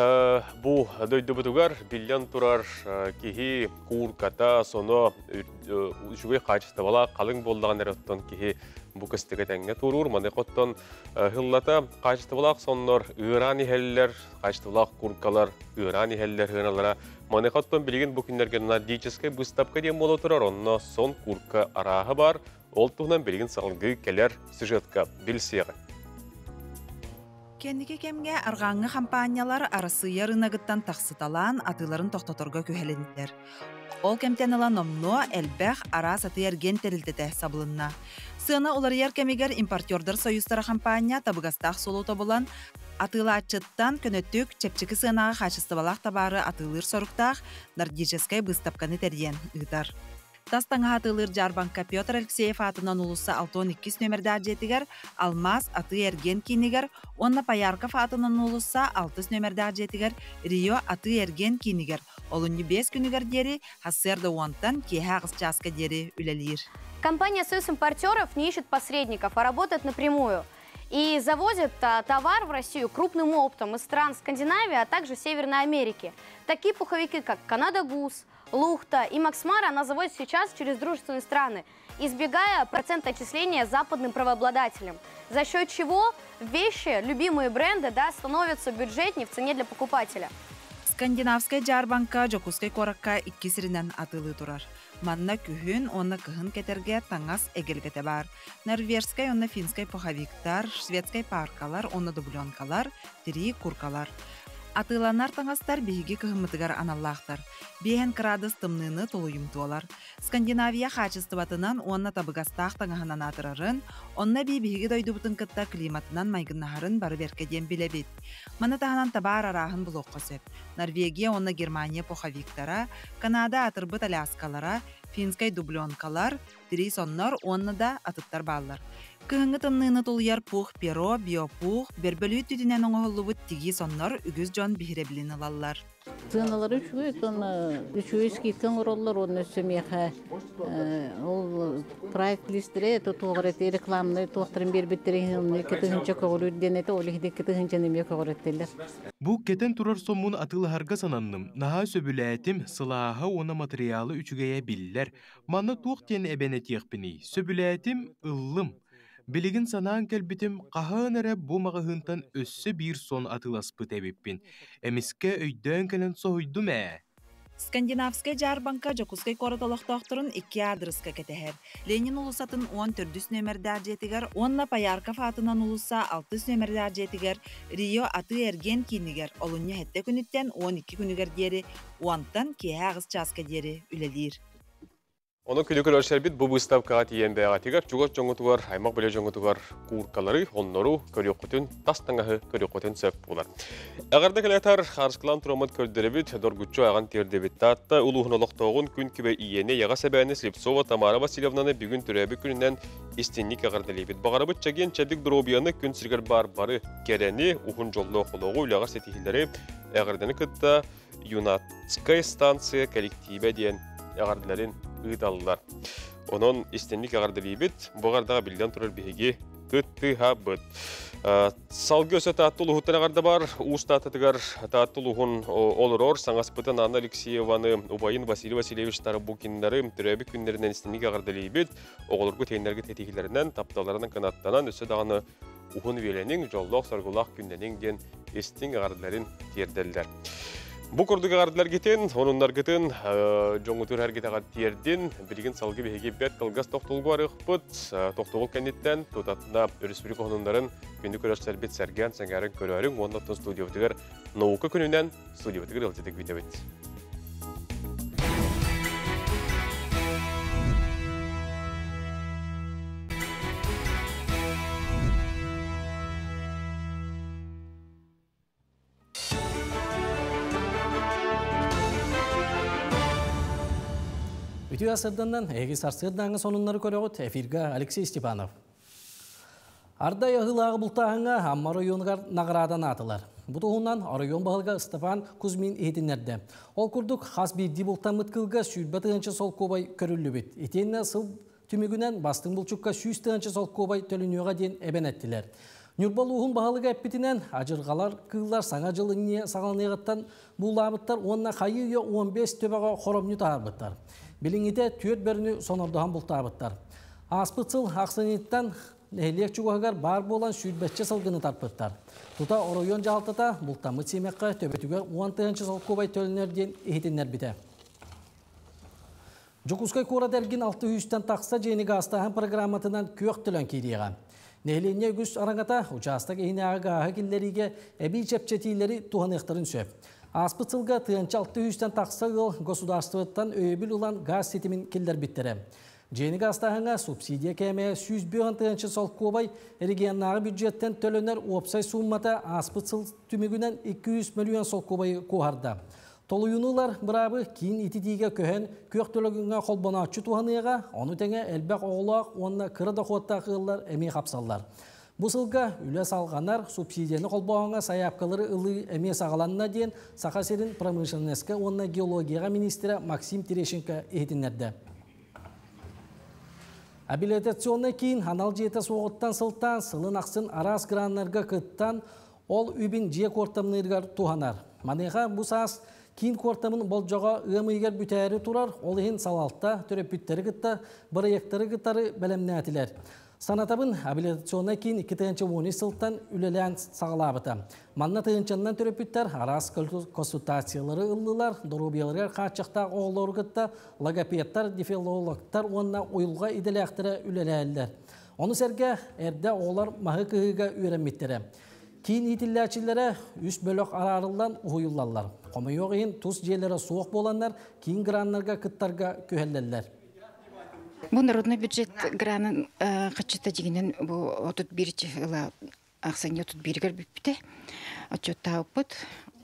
бу дойдубутугар биллэн турар киһи куурката, соно үчүгэй хаачыстыбалаах халыҥ буоллаҕына эрэ оттон киһи бу кыстыгы тэҥҥэ туоруур. Маны оттон ыһыллата хаачыстыбалаах соннор ыараан иһэллэр, хаачыстыбалаах куркалар ыараан иһэллэр ыаналара. Маны оттон билигин бу күннэргэ нордическай быыстапка диэн буола турар, онно сон курка арааһа бар. Ол туһунан билигин салгыы кэлэр сюжетка билсиэҕэ. Кэнники кэмҥэ арҕааҥҥы хампаанньалар Арассыыйа рыногыттан тахсыталаан атыыларын тохтоторго күһэлиннилэр. Ол кэмтэн ыла номнуо элбэх араас атыы-эргиэн тэрилтэтэ сабылынна. Сыана уларыйар кэмигэр импортердар союзтара хампаанньа табыгастаах суолу тобулан, атыылааччыттан көнөтүк, чэпчэки сыанаҕа хаачыстыбалаах табаары атыылыыр соруктаах нордическай быыстапканы тэрийэн ыытар. Тас таҥаһы атыылыыр дьаарбаҥка Петр Алексеев аатынан уулусса 62 нүөмэрдээх дьиэтигэр Алмаас атыы-эргиэн киинигэр уонна Поярков аатынан уулусса 6 нүөмэрдээх дьиэтигэр Рио атыы-эргиэн киинигэр олунньу 5 күнүгэр диэри сарсыарда уонтан киэһэ аҕыс чааска диэри үлэлиир. Компания «Союз импортеров» не ищет посредников, а работает напрямую. И завозит товар в Россию крупным оптом из стран Скандинавии, а также Северной Америки. Такие пуховики, как Канада Гус, Лухта и Максмара она завозит сейчас через дружественные страны, избегая процента отчисления западным правообладателям. За счет чего вещи, любимые бренды, да, становятся бюджетнее в цене для покупателя. Скандинавскай дьаарбаҥка Дьокуускай куоракка икки сиринэн атыылыы турар. Манна күһүн уонна кыһын кэтэргэ таҥас эгэлгэтэ баар. Норвежскай уонна финскай пуховиктар, шведскай паркалар уонна дубленкалар, тирии куркалар. Атыыланар таҥастар биһиги кыһыммытыгар аналлаахтар. Биэһэн кыраадыс тымныыны тулуйумтуолар. Скандинавия хаачыстыбатынан уонна табыгастаах таҥаһынан аатырарын, онно эбии биһиги дойдубутун кытта климатынан майгыннаһарын бары бэркэ диэн билэбит. Маны таһынан табаар арааһын булуохха сөп. Норвегия уонна Германия пуховиктара, Канада аатырбыт аляскалара, финскэй дубленкалар, тирии соннор уонна да атыттар бааллар. Кыһыҥҥы тымныыны тулуйар пух перо, биопух, бөрбөлүүт түтүнэн оҥоһуллубут тигии соннор үгүс дьон биһирэбилин ылаллар. Сыаналара үчүгэй, уонна үчүгэй скидка оҥороллор уонна өссө миэхэ ол прайс листэрэ это туох эрэ рекламнай туохтарын биэрбиттэрин иһин 2 тыһыынча көҕүрүүр диэн этэ, ол иһин 2 тыһыынчаны эмиэ көҕүрэттилэр. Бу кэтэн турар соммун атыылаһарга сананным. Наһаа сөбүлээтим, сылааһа уонна матырыйаала үчүгэйэ биллэр. Манна туох диэн эбэн этиэхпиний? Сөбүлээтим, ыллым. Билигин санаан кэлбитим, хаһан эрэ бу маҕаһыынтан өссө биир сон атыыласпыт эбиппин. Эмискэ өйдөөн кэлэн соһуйдум ээ. Скандинавскай дьаарбаҥка Дьокуускай куорат олохтоохторун икки аадырыска кэтэһэр. Ленин уулуссатын 14-үс нүөмэрдээх дьиэтигэр уонна Поярков аатынан уулусса алтыс нүөмэрдээх дьиэтигэр Рио атыы-эргиэн киинигэр олунньу сэттэ күнүттэн 12 күнүгэр диэри 10-тан киэһэ 8 чааска диэри үлэлиир. Онон күнү көрөрсөрбүт бу быыстапкаҕа тиийэн бэйэҕитигэр чугас дьоҥҥутугар, аймах билэ дьоҥҥутугар кууркалары, оннору көрүөххүтүн, тас таҥаһы көрүөххүтүн сөп буолар. Эҕэрдэ кэлэтэр харыскылаан тураммыт көрдөрөбүт, доргуччу ааҕан тиэрдэбит. Таатта улууһун олохтооҕун күн күбэй ийэни, яҕа сэбээни Слепцова Тамара Васильевнаны бүгүн төрөөбүт күнүнэн истинник эҕэрдэлиибит. Баҕарабыт чэгиэн чэбдик доруобуйаны, күн сиригэр баар бары кэрэни, уһун дьоллоох олоҕу, үлэҕэ ситиһиилэри, эҕэрдэни кытта Юнатская станция коллективэ диэн эҕэрдэлэрин ыыталлар. Онон истинник эҕэрдэлиибит. Бу эҕэрдэҕэ биллэн турар биһиги кыттыһабыт. Салгыы өссө Таатта улууһуттан эҕэрдэ бар. Уус Тааттатыгар Таатта улууһун олорор саҥаспытын Анна Алексееваны, убайын Василий Васильевич Тарабукиннары төрөөбүт күннэринэн истинник эҕэрдэлиибит. Оҕолорго тиэннэргэ тэтиһилэринэн, тапталларынан кынаттанан, өссө даҕаны уһун үйэлэниҥ, дьоллоох-соргулаах күннэниҥ диэн истиҥ эҕэрдэлэрин тиэрдэллэр. Бу курдук эҕэрдэлэргитин, онуннаргытын дьоҥҥутур эргитэҕэр тиэрдин. Билигин салгы биһиги бэрт кылгас тохтолго арыахпыт. Тохтобул кэнниттэн тутатына өрөспүүбүлүкэ онуннарын күндү көрөрсөрбүт сэргээн сэҥээрин көрөөрүҥ уонна оттон студиябытыгар наука күнүнэн студиябытыгар ыалдьытык күүтэбит. Үтүө сырданнан, эһиги сарсыардааҥы сонуннары көрөҕүт. Эфиргэ Алексей Степанов. Ардай аһыылааҕы бултааһыҥҥа Амма оройуонугар наҕарааданаатылар. Бу туһунан оройуон баһылыга Степан Кузьмин иһитиннэрдэ. Ол курдук, хас биирдии бултаммыт кыылга 20 тыһыынча солкуобай көрүллүбүт. Итиэннэ сыл түмүгүнэн бастыҥ булчукка 100 тыһыынча солкуобай төлөнүөҕэ диэн эбэн эттилэр. Ньурба улууһун баһылыга эппитинэн, адьырҕалар кыыллар саҥа дьыл инниэ саҕаланыаҕыттан буулаабыттар уонна хайыы 15 төбөҕө хоромньу таһаарбыттар. Билиҥҥитэ түөрт бөрөнү сонордоһон бултаабыттар. Ааспыт сыл ахсынньыттан нэһилиэк чугаһыгар баар буолан сүүрбэччэ сылгыны тарпыттар. Тута оройуон дьаһалтата бултаммыт сиэмэххэ төбөтүгэр 10 тыһыынча солкуобай төлөнөр диэн иһитиннэрбитэ. Дьокуускай куорат эргин 600-тэн тахса дьиэни гаастааһын программатынан күөх төлөн киириэҕэ. Нэһилиэнньэ үгүс араҥата учаастак иһинээҕи гааһы киллэриигэ эбии чэпчэтиилэри туһаныахтарын сөп. Ааспыт сылга тыһыынча 600-тэн тахса ыал государствоттан өйөбүл ылан гаас ситимин киллэрбиттэрэ. Дьиэни гаастааһыҥҥа субсидия кээмэйэ 105 тыһыынча солкуобай, регионнааҕы бюджеттен төлөнөр уопсай сууммата ааспыт сыл түмүгүнэн 200 миллион солкуобай куоһарда. Толуйунуулар быраабы киин ититиигэ көһөн күөх төлөгүҥҥэ холбонооччу туһаныаҕа, ону тэҥэ элбэх оҕолоох уонна кыра дохуоттаах ыаллар эмиэ хапсаллар. Бу сылга үлэ салҕанар, субсидияны холбооһуҥҥа сайаапкалары ылыы эмиэ саҕаланна диэн Саха сирин промышленноска уонна геологияҕа министрэ Максим Терещенко иһитиннэрдэ. Абилитационнай киин анал дьиэтэ суоҕуттан сылтаан сылын ахсын араас граннарга кыттан, ол үбүн дьиэ куортамныырыгар туһанар. Маныаха бу саас киин куортамын болдьоҕо ыам ыйыгар бүтээри турар, ол иһин салалта төрөппүттэри кытта бырайыактары кытары бэлэмнээтилэр. Санатабын, абилитационнай киин 2010 сылтан үлэлээн саҕалаабыта. Манна тыһыынчаннан төрөппүттэр араас консультациялары ыллылар, доруобуйаларыгар хааччахтаах оҕолору кытта логопедтар, дефилологтар уонна уйулҕа идэлээхтэрэ үлэлээллэр. Ону сэргэ эрдэ оҕолор маһы кыһыыга үөрэммиттэрэ. Киин иитиллээччилэрэ үс бөлөх араарыллан уһуйуллаллар. Хомойуох иһин тус дьиэлэрэ суох буоланнар киин граннарга кыттарга күһэллэллэр. Бу народный бюджет гранын хаччыта дьигинен бу 31 ыла ахсынньы 31-гэр бүппүтэ. Отчуоттаабыппыт.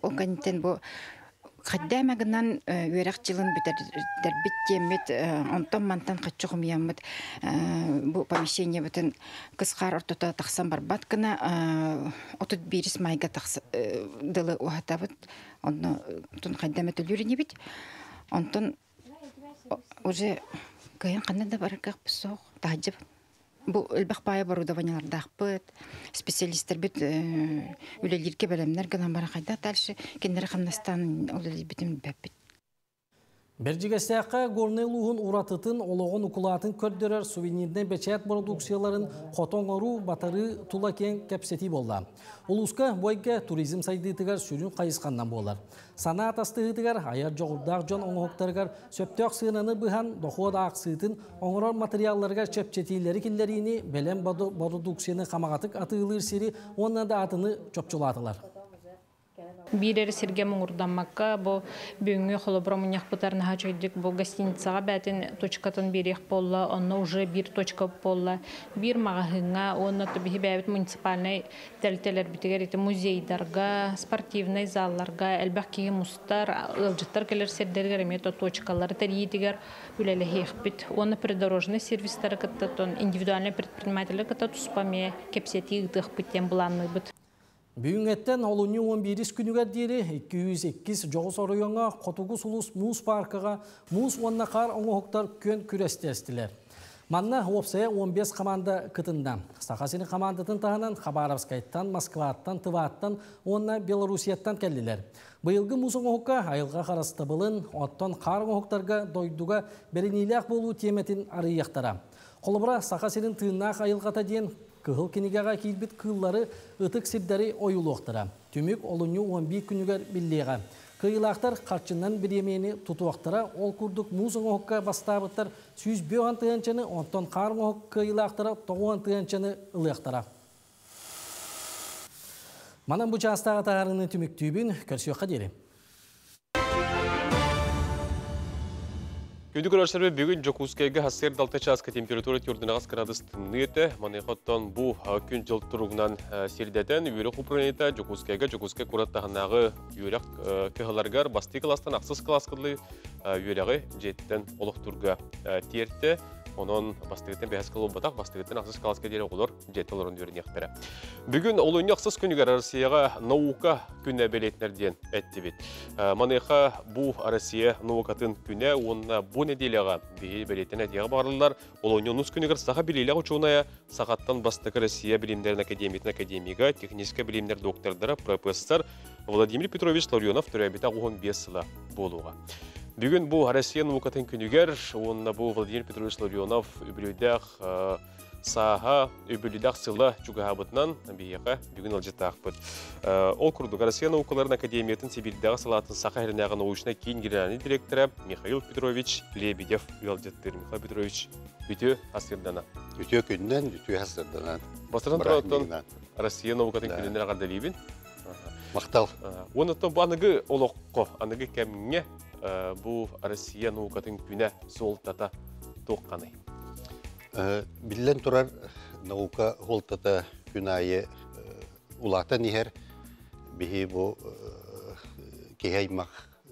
Ол кэнниттэн бу хайдаа гынан үөрэх дьылын бүтэрбит диэммит, онтон-мантан хаччы хомуйаммыт бу помещениебытын кыс-хаар ортото тахсан барбат гына 31 майга дылы уһатабыт. Онно хайда эмэ төлүүр инибит. Онтон уже кыайан ханна да барарга суох таһдьыбыт. Бу элбэх баай оборудованиелардаахпыт, специалистербит үлэлииргэ бэлэмнэр гынан баран хайдах дальше кинилэри хамнастаан үлэлиирбитин билбэппит. Бэрдьигэстээххэ Горнай улууһун уратытын, олоҕун укулаатын көрдөрөр сувенирнай бэчээт продукцияларын хото оҥоруу, батарыы тула киэҥ кэпсэтии буолла. Улууска бу эйгэ туризм сайдыытыгар сүрүн хайысханнан буолар. Санаа атастыһыытыгар айар дьоҕурдаах дьон оҥоһуктарыгар сөптөөх сыананы быһан, дохуот аахсыытын оҥорор материалларыгар чэпчэтиилэри киллэриини, бэлэм бородууксуйаны хамаҕатык атыылыыр сири уонна да атыны чопчулаатылар. Биир эрэ сиргэ муҥурдаммакка, бу бүгүҥҥү холобура мунньахпытар наһаа үчүгэйдик бу гостиницаҕа бээтин точкатын биэриэх буолла, онно уже биир точка буолла. Биир маҕаһыыҥҥа уонна биһи бэйэбит муниципальнай тэрилтэлэрбитигэр ити музейдарга, спортивнай залларга элбэх киһи мустар, ыалдьыттар кэлэр сирдэригэр эмиэ то точкалары тэрийиитигэр үлэлэһиэхпит. Уонна придорожный сервистары кытта индивидуальный предпринимателлэр кытта туспа эмиэ кэпсэтии ыытыахпыт диэн былаанныыбыт. Бүгүҥҥэттэн олунньу 11 күнүгэр диэри 202 дьоҕус оройуоҥҥа Хотугу сулус муус пааркаҕа муус уонна хаар оҥоһуктар күөн күрэстэстилэр. Манна уопсайа 15 команда кытынна. Саха сирин командатын таһынан Хабаровскайтан, Москваттан, Тываттан уонна Белоруссияттан кэллилэр. Быйылгы муус оҥоһукка айылҕа харыстабылын, оттон хаар оҥоһуктарга дойдуга бэриниилээх буолуу тиэмэтин арыйыахтара. Холобура, Саха сирин тыыннаах айылҕата диэн кыһыл кинигэҕэ киирбит кыыллары, ытык сирдэри ойуулуохтара. Түмүк олунньу 11 күнүгэр биллиэҕэ. Кыайыылаахтар харчынан бириэмийэни тутуохтара, ол курдук муус оҥоһукка бастаабыттар 105 тыһыынчаны, онтон хаар оҥоһук кыайыылаахтара 90 тыһыынчаны ылыахтара. Манан бу чаастааҕы таһаарыыны түмүктүүбүн, көрсүөххэ диэри. Күндү көрөөччүлэр бүгүн Дьокуускайга сарсыарда 6 чааска температура 4 градус тымныы этэ. Маныаха бу күн-дьыл туругунан сирдэтэн үөрэх управлениета Дьокуускайга Дьокуускай куорат таһынааҕы үөрэх кыһаларыгар бастакы кылаастан ахсыс кылааска дылы үөрэҕи дьиэттэн олохтуурга тиэртэ. Онон бастакыттан бэһис кыл буолбатах, бастакыттан ахсыс кылааска диэри оҕолор дьиэттэн олорон үөрэниэхтэрэ. Бүгүн олунньу ахсыс күнүгэр Россияҕа наука күнэ бэлиэтинэр диэн эттибит. Маныаха бу Россия наукатын күнэ уонна бу нэдиэлэҕэ биһи бэлиэтэн этиэҕэ баҕарыллар. Олунньу онус күнүгэр саха билиилээх учуонайа сахаттан бастакы Россия билимнэрин академиятын академига техническэй билимнэр доктордара профессор Владимир Петрович Ларионов төрөөбүтэ 15 сыла буолуоҕа. Бүгүн бу Россия наукатын күнүгэр уонна бу Владимир Петрович Ларионов үбүлүөйдээх сааһа үбүлүөйдээх сыла чугаһаабытынан биһиэхэ бүгүн ыалдьыттаахпыт. Ол курдук Россия наукаларын академиятын Сибиирдээҕи салаатын Саха сиринээҕи научнай киин генеральный директора Михаил Петрович Лебедев ыалдьыттыыр. Михаил Петрович, үтүө сарсыардана. Үтүө күнүнэн, үтүө сарсыарданан. Бастатан туран Россия наукатын күнүнэн эҕэрдэлиибин. Махтал. Уонна бу аныгы олоххо, аныгы кэмҥэ бу Россия наукатын күнэ суолтата туохханый? Биллэн турар, наука суолтата күн аайы улаатан иһэр. Биһи бу киһи аймах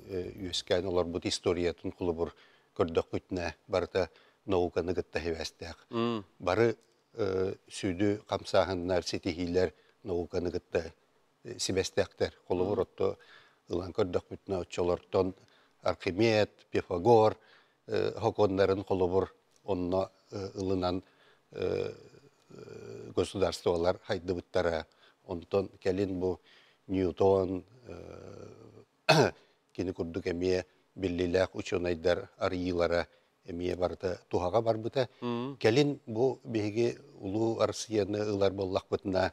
үөскээн олорбут историятын холобур көрдөхпүтүнэ барыта науканы кытта сибээстээх. Бары сүдү хамсааһыннар, ситиһиилэр науканы кытта сибэстээхтэр. Холобур, отто ылан көрдөхпүтүнэ оччолортон Архимед, Пифагор хоконнарын холобур онно ылынан государстволар хайдыбыттара. Онтон кэлин бу Ньютон кини курдук эмиэ биллиилээх учуонайдар арыйыылара эмиэ барыта туһаҕа барбыта. Кэлин бу биһиги улуу Россияны ылар буоллахпытына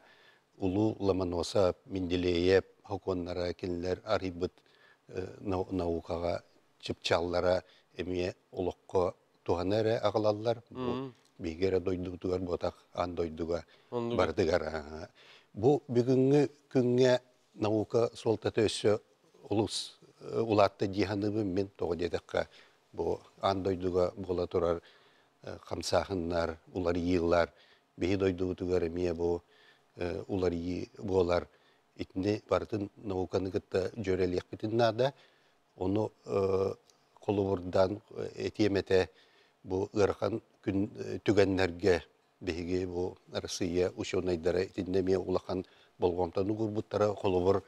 улуу Ломоносов, Менделеев хокуоннара кинилэр арыйбыт наукаҕа чыпчааллара эмиэ олоххо туһаны эрэ аҕалаллар. Бу биһиги эрэ дойдубутугар буотах аан дойдуга бардыгар. Бу бүгүҥҥү күҥҥэ наука суолтата өссө олус улаатта дии саныыбын мин. Тоҕо диэтэххэ, бу аан дойдуга буола турар хамсааһыннар, уларыйыылар биһи дойдубутугар эмиэ бу уларыйыы буолар. Итини барытын науканы кытта дьүөрэлиэхпитин наада. Ону холобурдаан этиэм этэ, бу ыарахан күн түгэннэргэ биһиги бу Россия ученайдара итиннэ эмиэ улахан болҕомтону уурбуттара. Холобур,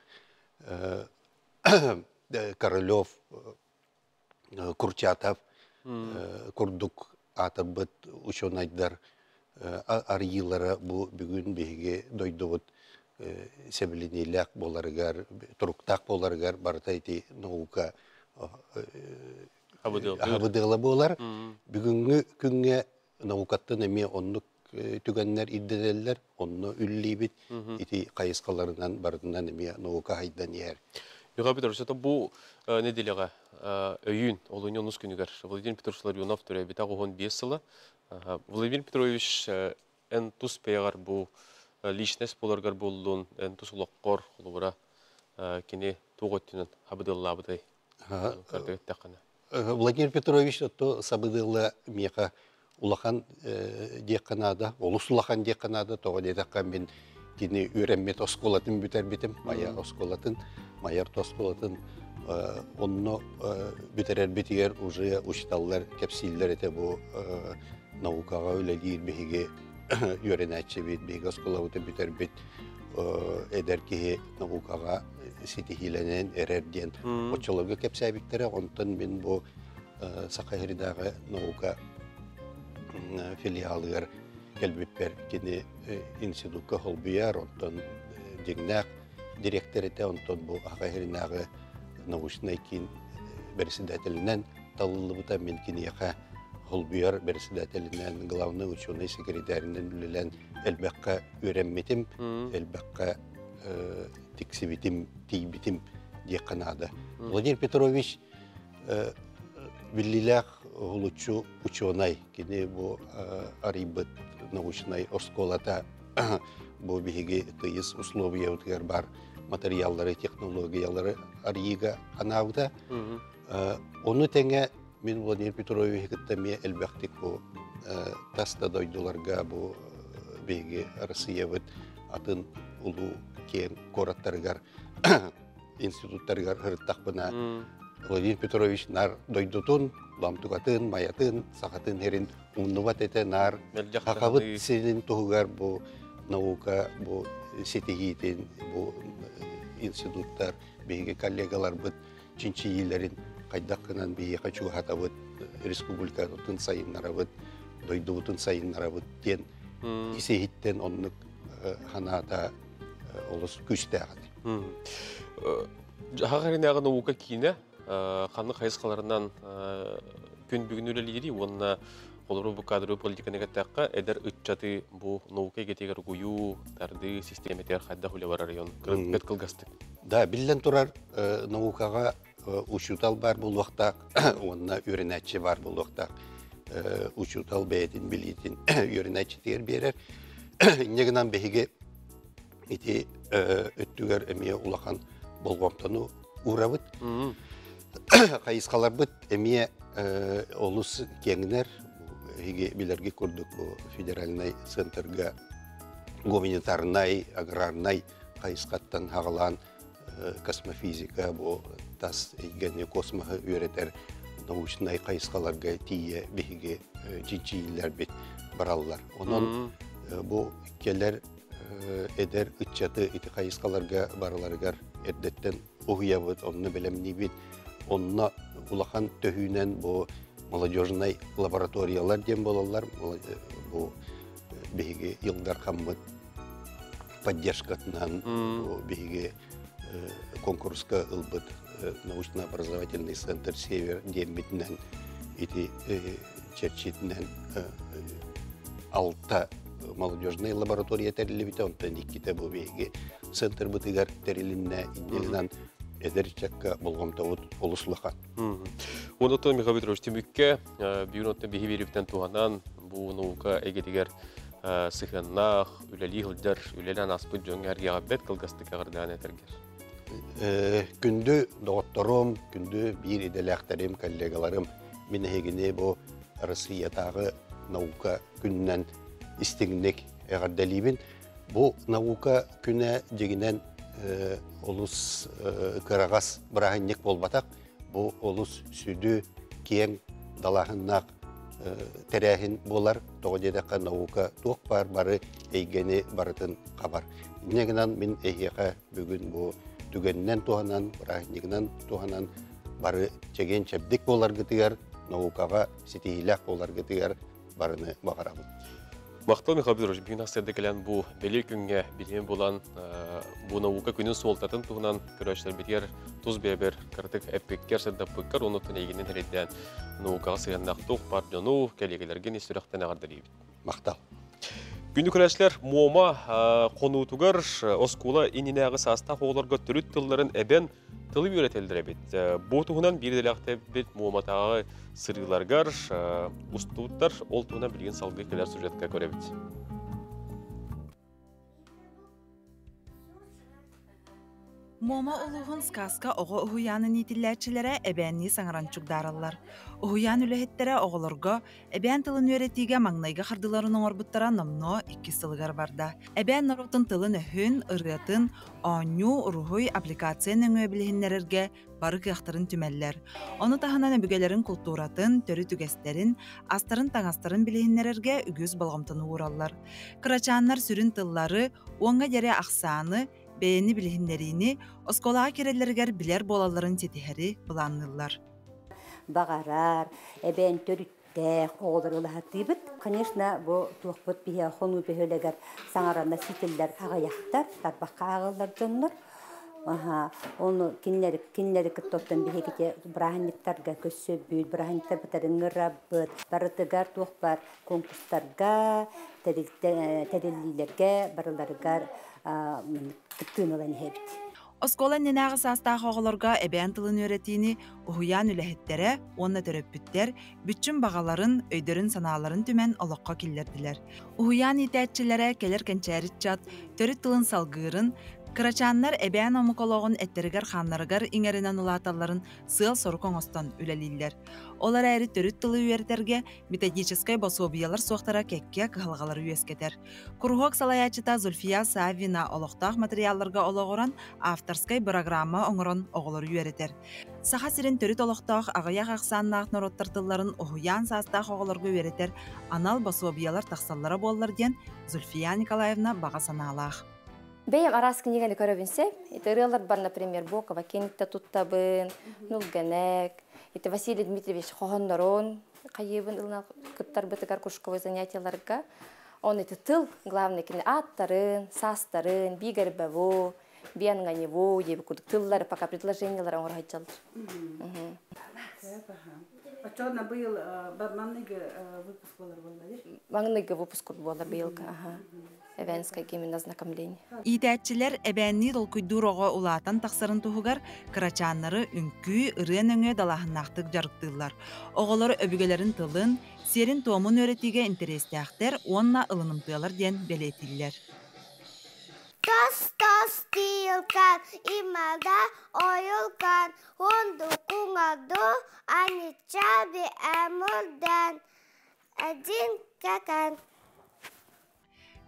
Королев, Курчатов курдук аатырбыт ученайдар арыйыылара бу бүгүн биһиги дойдубут сэбилэниилээх буоларыгар, туруктаах буоларыгар барыта ити наука хабыдыала буолар. Бүгүҥҥү күҥҥэ наукаттан эмиэ оннук түгэннэр ирдэнэллэр, онно үллиибит. Ити хайысхаларынан барытынан эмиэ наука хайдан иһэр. Михаил Петрович, это бу неделяҕа өйүүн, олунньу онус күнүгэр Владимир Петрович Ларионов төрөөбүтэ 95 сыла. Владимир Петрович эн тус бэйэҕэр бу личность буоларгар буоллун, эн тус олоххор холобура кини туох өттүнэн хабыдыаллаабытай? Картыгыттаххына. Владимир Петрович то сабыдыала миэхэ улахан диэххэ наада, олус улахан диэххэ наада, тоҕо диэтэххэ мин кини үөрэммит оскуолатын бүтэрбитим, Майа оскуолатын, Майа орто оскуолатын онно бүтэрэрбитигэр уже учителлар кэпсииллэр этэ бу наукаҕа үлэлиир биһиги үөрэнээччибит, биһиги оскуолабытын бүтэрбит эдэр киһи наукаҕа ситиһиилэнэн эрэр диэн оччолорго кэпсээбиттэрэ. Онтон мин бу Саха сиринээҕи наука филиалыгар кэлбиппэр кини институкка холбуйар, онтон дьиҥнээх дириэктэр этэ, онтон бу Саха сиринээҕи научнай киин бэрэссэдээтэлинэн талыллыбыта. Мин киниэхэ холбуйар бэрэссэдээтэлинэн, главный ученый секретаринэн үлэлээн элбэххэ үөрэммитим, элбэххэ тиксибитим, тиийбитим диэххэ наада. Владимир Петрович биллиилээх уһулуччу учуонай, кини бу арыйбыт научнай оскуолата бу биһиги тыйыс условиябытыгар бар материаллары, технологиялары арыйыыга анаабыта. Ону тэҥэ мин Владимир Петровичи кытта эмиэ элбэхтик бу тас да дойдуларга бу биһиги Россиябыт атын улуу киэҥ куораттарыгар институттарыгар сырыттахпына Владимир Петрович нар дойдутун, ламтугатын, маятын, сахатын сирин умнубат этэ нар хахабыт сирин туһугар бу наука бу ситиһиитин бу институттар биһиги коллегаларбыт чинчийиилэрин хайдах гынан биһиэхэ чугаһатабыт, республикабытын сайыннарабыт, дойдубутун сайыннарабыт диэн ис-иһиттэн оннук санаата олус күүстээх этэ. Хаҕаринааҕы наука киинэ ханнык хайысхаларынан күн бүгүн үлэлиирий уонна холобур бу кадровый политиканы кэттэххэ эдэр ыччаты бу наука эйгэтигэр угуйуу, тардыы систиэмэтигэр хайдах үлэ барар район бэрт кылгастык. Да, биллэн турар, наукаҕа учуутал баар буолуохтаах уонна үөрэнээччи баар буолуохтаах. Учуутал бэйэтин билиитин үөрэнээччитигэр биэрэр. Инньэ гынан биһиги ити өттүгэр эмиэ улахан болҕомтону уурабыт. Хайысхаларбыт эмиэ олус киэҥнэр. Эһиги билэрги курдук бу федеральнай центрга гуманитарнай, аграрнай хайысхаттан хаҕалаан космофизика, бу тас эйгэни, космоһы үөрэтэр научнай хайысхаларга тиийэ биһиги чинчийиилэрбит бараллар. Онон бу кэлэр эдэр ыччаты ити хайысхаларга барыларыгар эрдэттэн уһуйабыт, онно бэлэмниибит. Онно улахан төһүүнэн бу молодежнай лабораториялар диэн буолаллар. Бу биһиги Ил Дархаммыт поддержкатынан биһиги конкурска ылбыт научно-образовательный центр «Север» диэммитинэн ити чэрчитинэн алта молодежная лаборатория тэриллибитэ, онтон иккитэ бу биһиги центрбытыгар тэрилиннэ инньэ эдэр ыччакка болҕомтобут олус улахан. Онон Михаил Петрович түмүккэ бүгүн оттон биһи биэрибитэн туһанан бу наука эйгэтигэр сыһыаннаах, үлэлии сылдьар, үлэлээн ааспыт дьоҥҥо эргиэҕэ бэрт кылгастык эҕэрдээн этэргэр. Күндү доҕотторум, күндү биир идэлээхтэрим, коллегаларым, мин эһигини бу Россиятааҕы наука күнүнэн истиҥник эҕэрдэлиибин. Бу наука күнэ дьигинэн олус кыраҕас бырааһынньык буолбатах. Бу олус сүдү, киэҥ далааһыннаах тэрээһин буолар. Тоҕо диэтэххэ наука туох баар бары эйгэни барытын хабар. Инньэ гынан мин эһиэхэ бүгүн бу түгэнинэн туһанан, бырааһынньыгынан туһанан бары чэгиэн-чэбдик буоларгытыгар, наукаҕа ситиһиилээх буоларгытыгар барыны баҕарабын. Махтал Михаил Петрович, бүгүн сарсыарда кэлэн бу бэлиэ күҥҥэ билиэн булан, бу наука күнүн суолтатын туһунан көрөөччүлэрбитигэр тус бэйэбэр кыратык эппиккэр, сырдаппыккар, оннуттан эйигинэн эрэйдээн наукаҕа сыһыаннаах туох баар дьону, кэлиэгэлэргин ис сүрэхтэн эҕэрдэлиибит. Махтал. Күндү көрөөччүлэр, Муома хонуутугар оскуола иннинээҕи саастаах оҕолорго төрүт тылларын эбэн тылы үөрэтэллэр эбит. Бу туһунан биир идэлээхтэрбит Муоматааҕы сырыыларгар устубуттар. Ол туһунан билигин салгыы кэлэр сюжетка көрөбүт. Муома улууһун Сказка оҕо уһуйаанын иитиллээччилэрэ эбээннии саҥаран чугдаараллар. Уһуйаан үлэһиттэрэ оҕолорго Эбээн тылын үөрэтиигэ маҥнайгы хардыыларын оҥорбуттара номнуо иккис сылыгар барда. Эбээн норуотун тылын-өһүн, ырыатын, оонньуу, уруһуй, аппликация нөҥүө билиһиннэрэргэ бары кыахтарын түмэллэр. Ону таһынан өбүгэлэрин култууратын, төрүт үгэстэрин, астарын-таҥастарын билиһиннэрэргэ үгүс болҕомтону уураллар. Кырачааннар сүрүн тыллары, уоҥҥа диэри ахсааны, бэйэни билиһиннэриини оскуолаҕа киирэллэригэр билэр буолалларын ситиһэри былаанныыллар. Баҕарар, эбээн төрүттээх оҕолору ылаһатыыбыт. Конечно, бу туохпут биһи хонуу бөһүөлэгэр саҥарана ситиллэр аҕыйахтар, тарбахха ааҕыллар дьоннор. Аха, ону кинилэри кинилэри кытта оттон биһигити бырааһынньыктарга көрсөбүт, бырааһынньыктарбытын ыҥырабыт. Барытыгар туох бар конкурстарга, тэриллиилэргэ барыларыгар кыттыыны ылан иһэбит. Оскуола иннинээҕи саастаах оҕолорго эбээн тылын үөрэтиини уһуйаан үлэһиттэрэ уонна төрөппүттэр бүччүм баҕаларын, өйдөрүн-санааларын түмэн олоххо киллэрдилэр. Уһуйаан иитээччилэрэ кэлэр кэнчээри ыччат төрүт тылын салгыырын, кырачааннар эбээн омук олоҕун эттэригэр-хааннарыгар иҥэринэн улааталларын сыал-сорук оҥостон үлэлииллэр. Ол эрээри төрүт тылы үөрэтэргэ методическай босуобуйалар суохтара кэккэ кыһалҕалары үөскэтэр. Куруһуок салайааччыта Зульфия Саввина олохтоох матырыйаалларга олоҕуран авторскай бырагыраамма оҥорон оҕолору үөрэтэр. Саха сирин төрүт олохтоох аҕыйах ахсааннаах норуоттар тылларын уһуйаан саастаах оҕолорго үөрэтэр анал босуобуйалар тахсаллара буоллар диэн Зульфия Николаевна баҕа санаалаах. Бэйэм араас кинигэни көрөбүн сөп. Ити ырыаларбар, например, Бокова Кингтэ туттабын, Нулгэнэк, ити Василий Дмитриевич хоһоннорун хайыыбын ылынан кыттарбытыгар кружковой занятияларга. Он ити тыл, главный кини ааттарын, саастарын, бигэрбэву, бианганеву диэби курдук тыллары пока предложениялары оҥоро сылдьаллар. Оччоҕуна быйыл маҥнайгы выпуск буолар буолла Маҥнайгы выпуск буолар быйылгы, аха. Эвенское именно ознакомление. Иитээччилэр эбээннии толкуйдуур оҕо улаатан тахсарын туһугар кырачааннары үҥкүү, ырыа нөҥүө далааһыннаахтык дьарыктыыллар. Оҕолор өбүгэлэрин тылын, сиэрин-туомун үөрэтиигэ интэриэстээхтэр уонна ылынымтыалар диэн бэлиэтииллэр. Тос-тос тиилкан, имада ойулкан, хунду куҥаду, аничаби эмурден, один какан.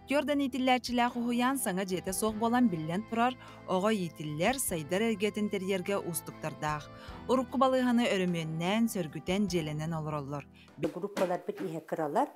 Түөрдэн иитиллээччилээх уһуйаан саҥа дьиэтэ суох буолан биллэн турар, оҕо иитиллэр, сайдар эйгэтин тэрийэргэ уустуктардаах. Урукку балыыһаны өрөмүөннээн, сөргүтэн, дьиэлэнэн олороллор. Группаларбыт иһэ кыралар.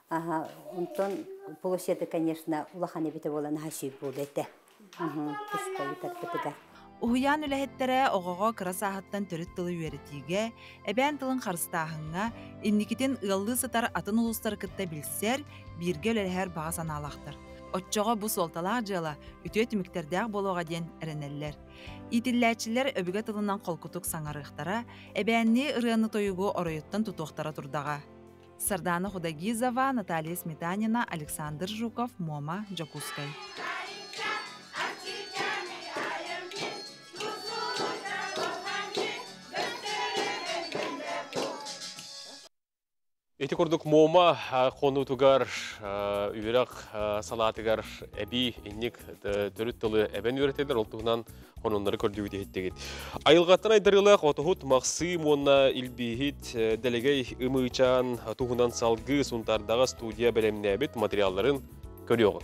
Онтон площадь, конечно, улахан эбитэ буолан аһа буолуо этэ. Туспа ыытарбытыгар. Уһуйаан үлэһиттэрэ оҕоҕо кыра сааһыттан төрүт тылы үөрэтиигэ, эбээн тылын харыстааһыҥҥа, инникитин ыаллыы сытар атын улуустары кытта билсэр, бииргэ үлэлэһэр баҕа санаалаахтар. Оччоҕо бу суолталаах дьыала үтүө түмүктэрдээх буолуоҕа диэн эрэнэллэр. Иитиллээччилэр өбүгэ тылынан холкутук саҥарыахтара, эбээннии ырыаны-тойугу оройуттан тутуохтара турдаҕа. Сардаана Худогизова, Наталья Сметанина, Александр Жуков, Муома, Дьокуускай. Ити курдук Муома хонуутугар үөрэх салаатыгар эбии инник төрүт тылы эбэн үөрэтэллэр, ол туһунан хонуннары көрдүгүт иһиттигит. Айылҕаттан айдарыылаах отоһут Махсыым уонна Илбииһит Дэлэгэй Ымыычаан туһунан салгыы Сунтаардаҕа студия бэлэмнээбит материалларын көрүөҕүҥ.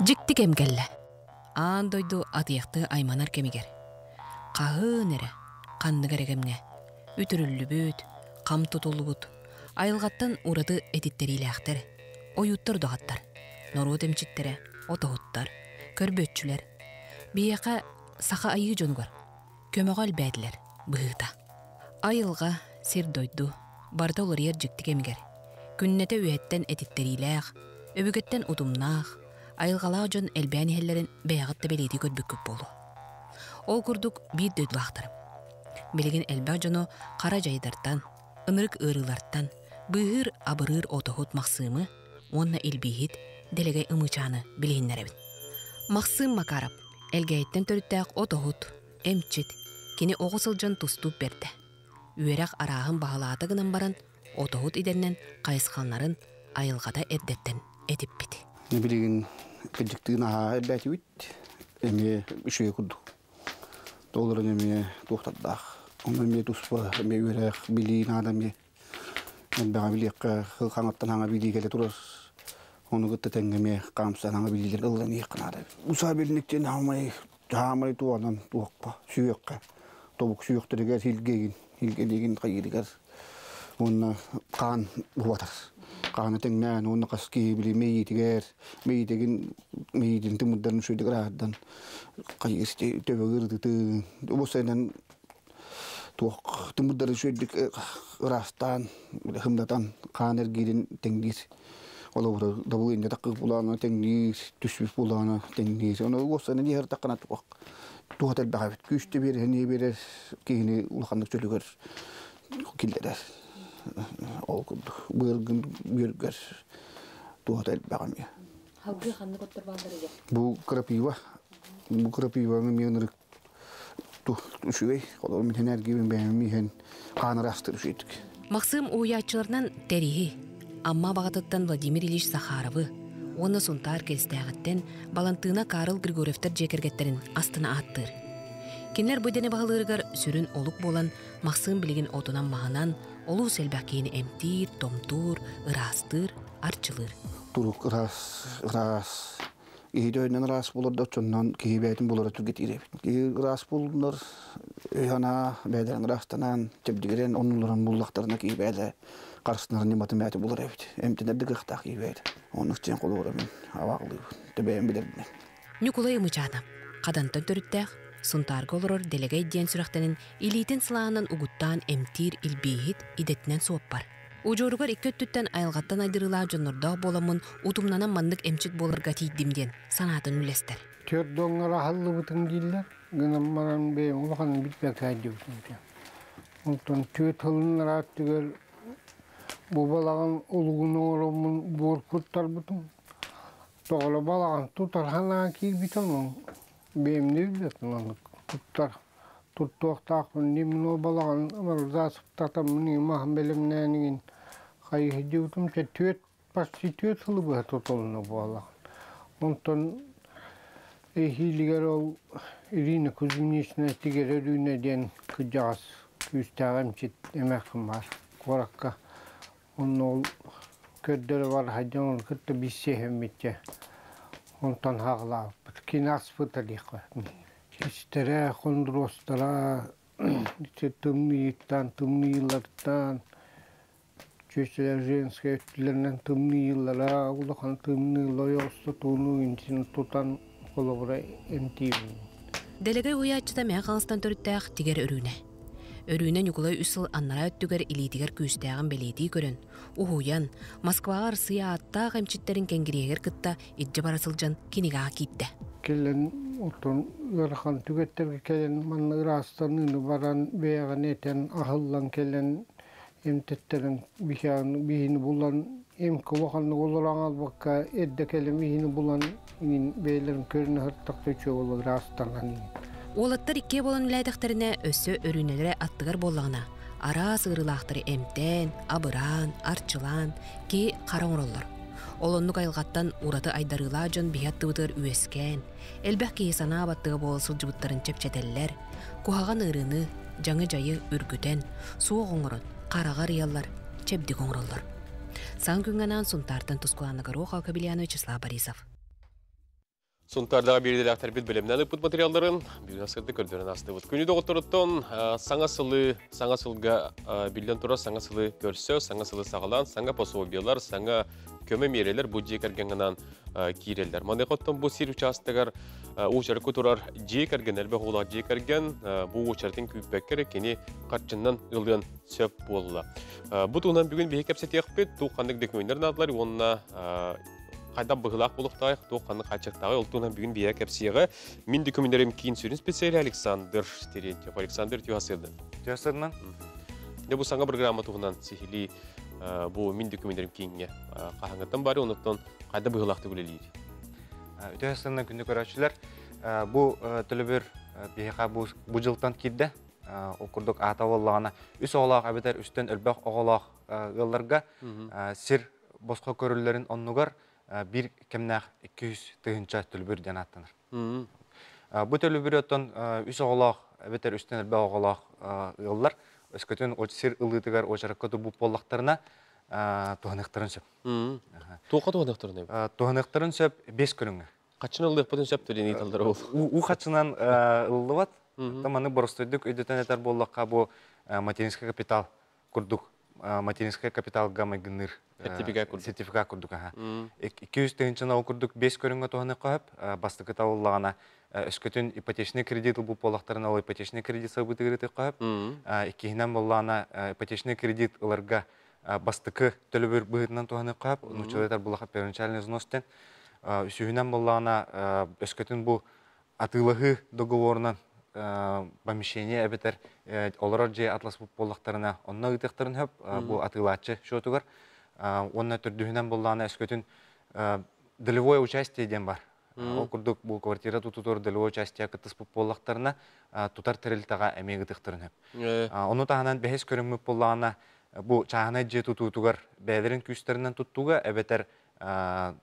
Дьикти кэм кэллэ. Аан дойду атыйахтыы айманар кэмигэр. Хаһыын эрэ, ханнык эрэ кэмҥэ үтүрүллүбүт, хам тутуллубут, айылҕаттан ураты этиттэриилээхтэр, ойууттар удаҕаттар, норуот эмчиттэрэ, отоһуттар, көрбүөччүлэр, биһиэхэ саха айыы дьонугар көмөҕө элбээтилэр быһыыта. Айылҕа, сир-дойду барыта уларыйар дьикти кэмигэр күннэтэ үөһэттэн этиттэриилээх, өбүгэттэн утумнаах, айылҕалаах дьон элбээн иһэллэрин бэйэҕит да бэлиэтии көрбүккүт буолуо. Ол курдук биир дойдулаахтарым. Билигин элбэх дьону хара дьайдартан, ынырык ыарыылартан быыһыыр абырыыр отоһут Махсыымы уонна илбииһит Дэлэгэй Ымыычааны билиһиннэрэбин. Махсыым Макаров Элгээйиттэн төрүттээх отоһут, эмчит, кини оҕо сылдьан тустуук бэрдэ. Үөрэх арааһын баһылаата гынан баран, отоһут идэннэн хайысхаларын айылҕата эрдэттэн этиппит. Билигин кырдьыктыын аһаа элбээтибит, эмиэ үчүгэй курдук. Толорун эмиэ туохтардаах. Онно эмиэ туспа эмиэ үөрэх, билии наада эмиэ. Элбэҕи билиэххэ, хаҥаттан хаҥа билии кэлэ турар. Ону кытта тэҥҥэ эмиэ хаамсан хаҥа билиилэр ыллан иһиэххэ наада. Усаа билиниктен хаамай хаамай туонан туохха сүөххэ тобук сүөхтэригэр хилгегин хилгелигин хайыырыгар уонна хаан убатар хаана тэҥнээн уонна хас киһи били мэйиитигэр мэйиитигин мэйиитин тымырдарын үчүгэйдик ыраардан хайыыр төбөгөр ытытын убусайынан туох тымырдары үчүгэйдик ыраастаан хымдатан хаан эргиирин тэҥниир олобура дабыл инде таккы булаана тэҥниир түспүт булаана тэҥниир ону уоссаны диһэр таккана туох туох элбэх эбит күүстэ биэрэр не биэрэр киһини улаханнык чөлүгэр киллэрэр ол курдук быыргын бүөргэр туох элбэх эмиэ Халгыы ханнык оттор бааллар бу крапива бу крапиваны эмиэ ынырык үчүгэй холобур мин энергиябын бэйэм иһэн хаан ыраастыр үчүгэйдик Махсыым уһуйааччыларынан Тэриһи, Амма баҕатыттан Владимир Ильич Захаровы уонна Сунтаар Кэлистээҕиттэн Балантыына Карл Григорьевтар дьиэ кэргэттэрин астына ааттыыр. Кинилэр бу идэни баһылыырыгар сүрүн олук буолан Махсыым билигин отунан-маһынан олус элбэх киһини эмтиир, томтуур, ыраастыыр, арчылыыр. Турук ыраас, ыраас Киһи өйүнэн ыраас буолар да оччоннон киһи бэйэтин булара түргэтиир эбит. Киһи ыраас буоллунар өй-санаа бэйэлэрин ыраастанан, чэбдигирэн оннуларын буллахтарына киһи бэйэлэ харыстанар ньыматын бэйэтэ булар эбит. Эмтэнэр да кыахтаах киһи бэйэтэ. Оннук диэн холобура мин абаҕалыыбын. Бэйэм билэрбинэн. Ньукулай Ымычаана Хадантан төрүттээх, Сунтаарга олорор Дэлэгэй диэн сүрэхтэнин илиитин сылаанан угуттаан эмтиир илбииһит идэтинэн суоппар. Удьуоругар икки өттүттэн айылҕаттан айдырыылаах дьоннордоох буоламмын утумнанан маннык эмчит буоларга тиийдим диэн санаатын үллэстэр. Түөрт дьоҥҥор аһыллыбытыҥ дииллэр. Гынан баран бэйэм улаханын билбэккэ сылдьыбытым. Онтон түөрт сылын ырааттыгар бу балаҕан олугун оҥороммун буор куттарбытым. Тоҕоло балаҕан тутар санаа киирбитэ онон бэйэм да билбэппин оннук туттар туттуохтаахпын дии ол балаҕан ырдаасыктатаммын маһын бэлэмнээн игин хайыһдьыбытым чэ түөрт почти түөрт сылы быһа тутулунна буоллаҕын онтон эһиилигэр ол Ирина Кузьминична Тигэрэ Өрүүнэ диэн кырдьаҕас күүстээх эмчит эмээххин баар куоракка онно ол көрдөрө бар сылдьан ол кытта билсиһэммитчэ онтон хаҕылаабыппыт кини аспыта диэххэ Истэрэ, хондуруостара тымныйыттан, тымныйыыларыттан, чүөчэлэр женскэй өттүлэринэн тымныйыылара, улахан тымныылар ойоҕостотууну интин тутан холобура эмтиибин. Дэлэгэй уһуйааччыта Мэҥэ Хаҥаластан төрүттээх Тигэр Өрүүнэ. Өрүүнэ Ньукулай үс сыл аннараа өттүгэр илиитигэр күүстээҕин бэлиэтии көрөн, уһуйан, Москваҕа Арассыыйа ааттаах эмчиттэрин кэнгириэһигэр кытта илдьэ бара сылдьан кинигэҕэ киирдэ. Кэлэн оттон ыарахан түгэттэргэ кэлэн манна ыраастаныыны баран бэйэҕин этэн аһыллан кэлэн эмтэттэрэн биһини булан эмки улаханнык олорон албакка эрдэ кэлэн биһини булан иҥин бэйэлэрин көрүнэ сырыттахта үчүгэй буолла ыраастанан Уолаттар иккиэ буолан үлээтэхтэринэ өссө өрүүнэлэрэ аттыгар буоллаҕына, Араас ыарыылаахтары эмтээн, абыраан, арчылаан, киһи хара оҥороллор. Ол оннук айылҕаттан ураты айдарыылаах дьон биһи аттыбытыгар үөскээн, элбэх киһи санаа баттыга буола сылдьыбыттарын чэпчэтэллэр, куһаҕан ыарыыны, дьаҥы-дьайы үргүтэн, суох оҥорон, хараҕа арыйаллар, чэбдик оҥороллор. Саҥа күҥҥэ анаан Сунтаартан Тускулаана Горохова, Кобельян Вячеслав Борисов. Сунтаардаҕа биирдэлээхтэрбит бэлэмнээн ыппыт материалларын бүгүн сырды көрдөрөн астыбыт. Күнү доҕотторуттан саҥа сылы, саҥа сылга биллэн турар саҥа сылы көрсө, саҥа сылы саҕалаан, саҥа пособиелар, саҥа көмө миэрэлэр бу дьиэ кэргэҥҥэнэн киирэллэр. Маныаха оттон бу сир учаастагар уочаракка турар дьиэ кэргэн, элбэх оҕолоох дьиэ кэргэн бу уочаратын күүппэккэ эрэ кини харчыннан ылыан сөп буолла. Бу туһунан бүгүн биһи кэпсэтиэхпит, туох ханнык документар наадалар уонна хайдах быһыылаах буолуохтаах, туох ханнык хааччахтааҕый, ол туһунан бүгүн биһиэхэ кэпсиэҕэ. Мин документарим киин сүрүн специалиһа Александр Терентьев. Александр Тюхасырдан. Тюхасырдан. Дьэ бу саҥа программа туһунан сиһилии бу мин документарим кииҥҥэ хаһаҥҥыттан бары, онуттан хайда быһыылаахтык үлэлиир? Үтүө сынна күндү көрөөччүлэр, бу төлөбүр биһиэхэ бу дьылтан киирдэ. Ол курдук аата буоллаҕына, үс оҕолоох эбэтэр үстэн элбэх оҕолоох ыалларга сир босхо көрүллэрин оннугар биир кэмнээх 200 тыһыынча төлөбүр диэн ааттанар. Бу төлөбүрү оттон үс оҕолоох эбэтэр үстэн элбэх оҕолоох ыаллар өскөтүн сир ылыытыгар уочаракка турбут буоллахтарына туһаныахтарын сөп. Туохха туһаныахтарын сөп? Туһаныахтарын сөп бес көрүҥҥэ. Хаччынан ылыахпытын сөп диэн ыйыталлар ол. Уу хаччынан ылыллыбат. Маны боростуойдук өйдөтөн этэр буоллахха бу материнский капитал курдук материнскай капиталга майгынныыр сертификат курдук сертификат курдук аха 200 тыһыынчаны ол курдук бес көрүҥҥэ туһаныахха сөп бастакы талыллаҕына өскөтүн ипотечный кредит ылбыт буоллахтарына ол ипотечный кредит сабыытыгар ытыахха сөп иккиһинэн буоллаҕына ипотечный кредит ыларга бастакы төлөбүр быһыытынан туһаныахха сөп нууччалыы буллаха первоначальный взнос диэн үсүһүнэн буоллаҕына өскөтүн бу атыылаһыы договорунан помещение эбэтэр олорор дьиэ атласпыт буоллахтарына онно ыытыахтарын сөп бу атыылааччы счетугар уонна төрдүһүнэн буоллаҕына өскөтүн долевое участие диэн бар ол курдук бу квартира тутутугар долевое участие кыттыспыт буоллахтарына тутар тэрилтэҕэ эмиэ ыытыахтарын сөп ону таһынан бэһис көрүҥмүт буоллаҕына бу чааһынай дьиэ тутуутугар бэйэлэрин күүстэринэн туттууга эбэтэр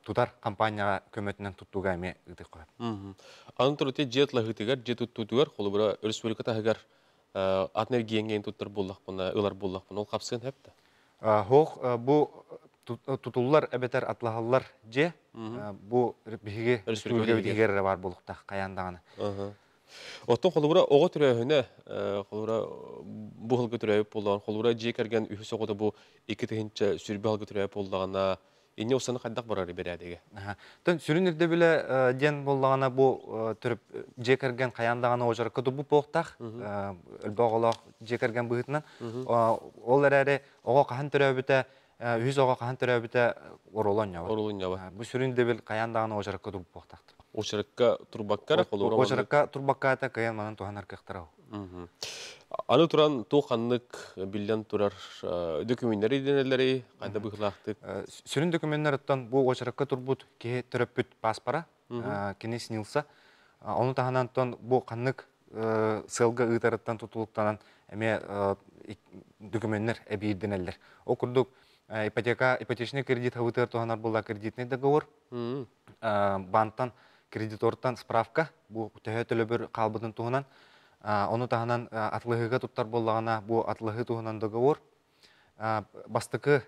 тутар компанияҕа көмөтүнэн туттууга эмиэ ыытыахха сөп. Аны туран дьиэ атлаһыытыгар, дьиэ туттуутугар, холобура, республика таһыгар атын эргиэҥҥэ туттар буоллахпына, ылар буоллахпына, ол хапсыан сөп да? Хоох бу тутуллар эбэтэр атлаһаллар дьиэ бу биһиги республикабытыгар эрэ баар буолуохтаах хайаан даҕаны. Оттон холобура оҕо төрөөһүнэ, холобура бу сылга төрөөбүт буоллаҕына, холобура дьиэ кэргэн үһүс оҕото бу 2020 сылга төрөөбүт буоллаҕына, инньэ усаны хайдах барар бэрээдэгэ? Тон сүрүн ирдэбилэ диэн буоллаҕына бу төрөп дьиэ кэргэн хайаан даҕаны уочаракка турбут буолуохтаах, элбэх оҕолоох дьиэ кэргэн быһыытынан. Ол эрээри оҕо хаһан төрөөбүтэ, үһүс оҕо хаһан төрөөбүтэ оруолу оонньообот. Оруолу оонньообот. Бу сүрүн ирдэбил хайаан даҕаны уочаракка турбут буолуохтаах. Уочаракка турбакка эрэ холобура Уочаракка турбакка ата кыайан манан туһанар кыахтара. Аны туран туох ханнык биллэн турар дөкүмүннэр ирдэнэллэрий, хайда быһыылаахтык? Сүрүн дөкүмүннэр бу уочаракка турбут киһи төрөппүт паспора, кини снился. Ону таһынан бу ханнык сыалга ыытарыттан тутулуктанан эмиэ докуменнар эбиирдэнэллэр. Ол курдук ипотека, ипотечный кредит хабытыгар туһанар буолла кредитный договор, бантан кредитортан справка, бу төһө төлөбүр хаалбытын туһунан, ону таһынан атлыһыыга туттар буоллаҕына бу атлыһыы туһунан договор, бастакы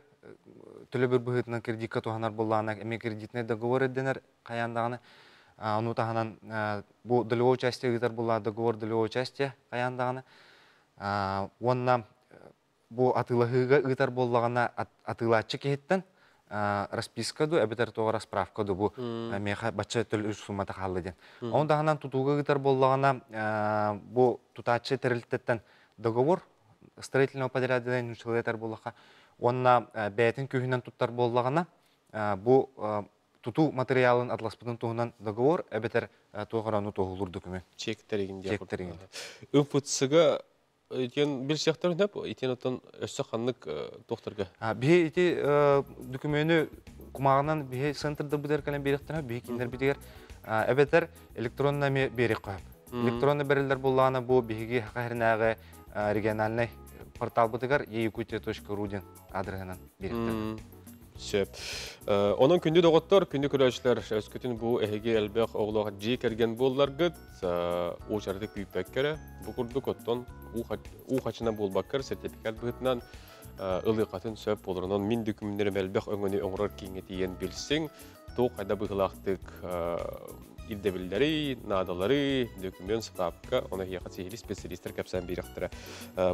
төлөбүр быһыытынан кредитка туһанар буоллаҕына эмиэ кредитный договор ирдэнэр хайаан даҕаны. Ону таһынан бу долевое участие ыытар буоллаҕа договор долевое участие хайаан даҕаны. Уонна бу атыылаһыыга ыытар буоллаҕына атыылааччы киһиттэн расписка ду эбэтэр туох справка ду бу миэхэ бачча төлөбүр суммата хаалла диэн. Ону таһынан тутууга ыытар буоллаҕына бу тутааччы тэрилтэттэн договор строительного подряда нууччалыы этэр буоллахха уонна бэйэтин күүһүнэн туттар буоллаҕына бу тутуу материалын атласпытын туһунан договор эбэтэр туох эрэ ону туоһулуур документ. Чектеригин Чектеригин. МФЦга итиэн билсиэхтэрин сөп, итиэн оттон өссө ханнык туохтарга? Биһи ити документы кумааҕынан биһи центрда кэлэн биэриэхтэрэ, биһи кинилэрбитигэр эбэтэр электронно эмиэ биэриэххэ сөп. Электронно бэриллэр буоллаҕына бу биһиги хахэринээҕи региональнай Порталбытыгар eyakutia.ru диэн аадырыһынан биэриэхтэрэ. Сөп. Онон күндү доҕоттор, күндү көрөөччүлэр, өскөтүн бу эһиги элбэх оҕолоох дьиэ кэргэн буолларгыт, уочараты күүппэккэ эрэ, бу курдук оттон уу хачынан буолбаккар сертификат быһыытынан ылыаххытын сөп буолар. Онон мин дөкүмүннэрим элбэх өҥөнү оҥорор кииҥҥэ тиийэн билсиҥ, туох хайда быһыылаахтык ирдэбиллэри, наадалары, дөкүмүөн, справка, ону эһиэхэ сиһилии специалистар кэпсээн биэриэхтэрэ.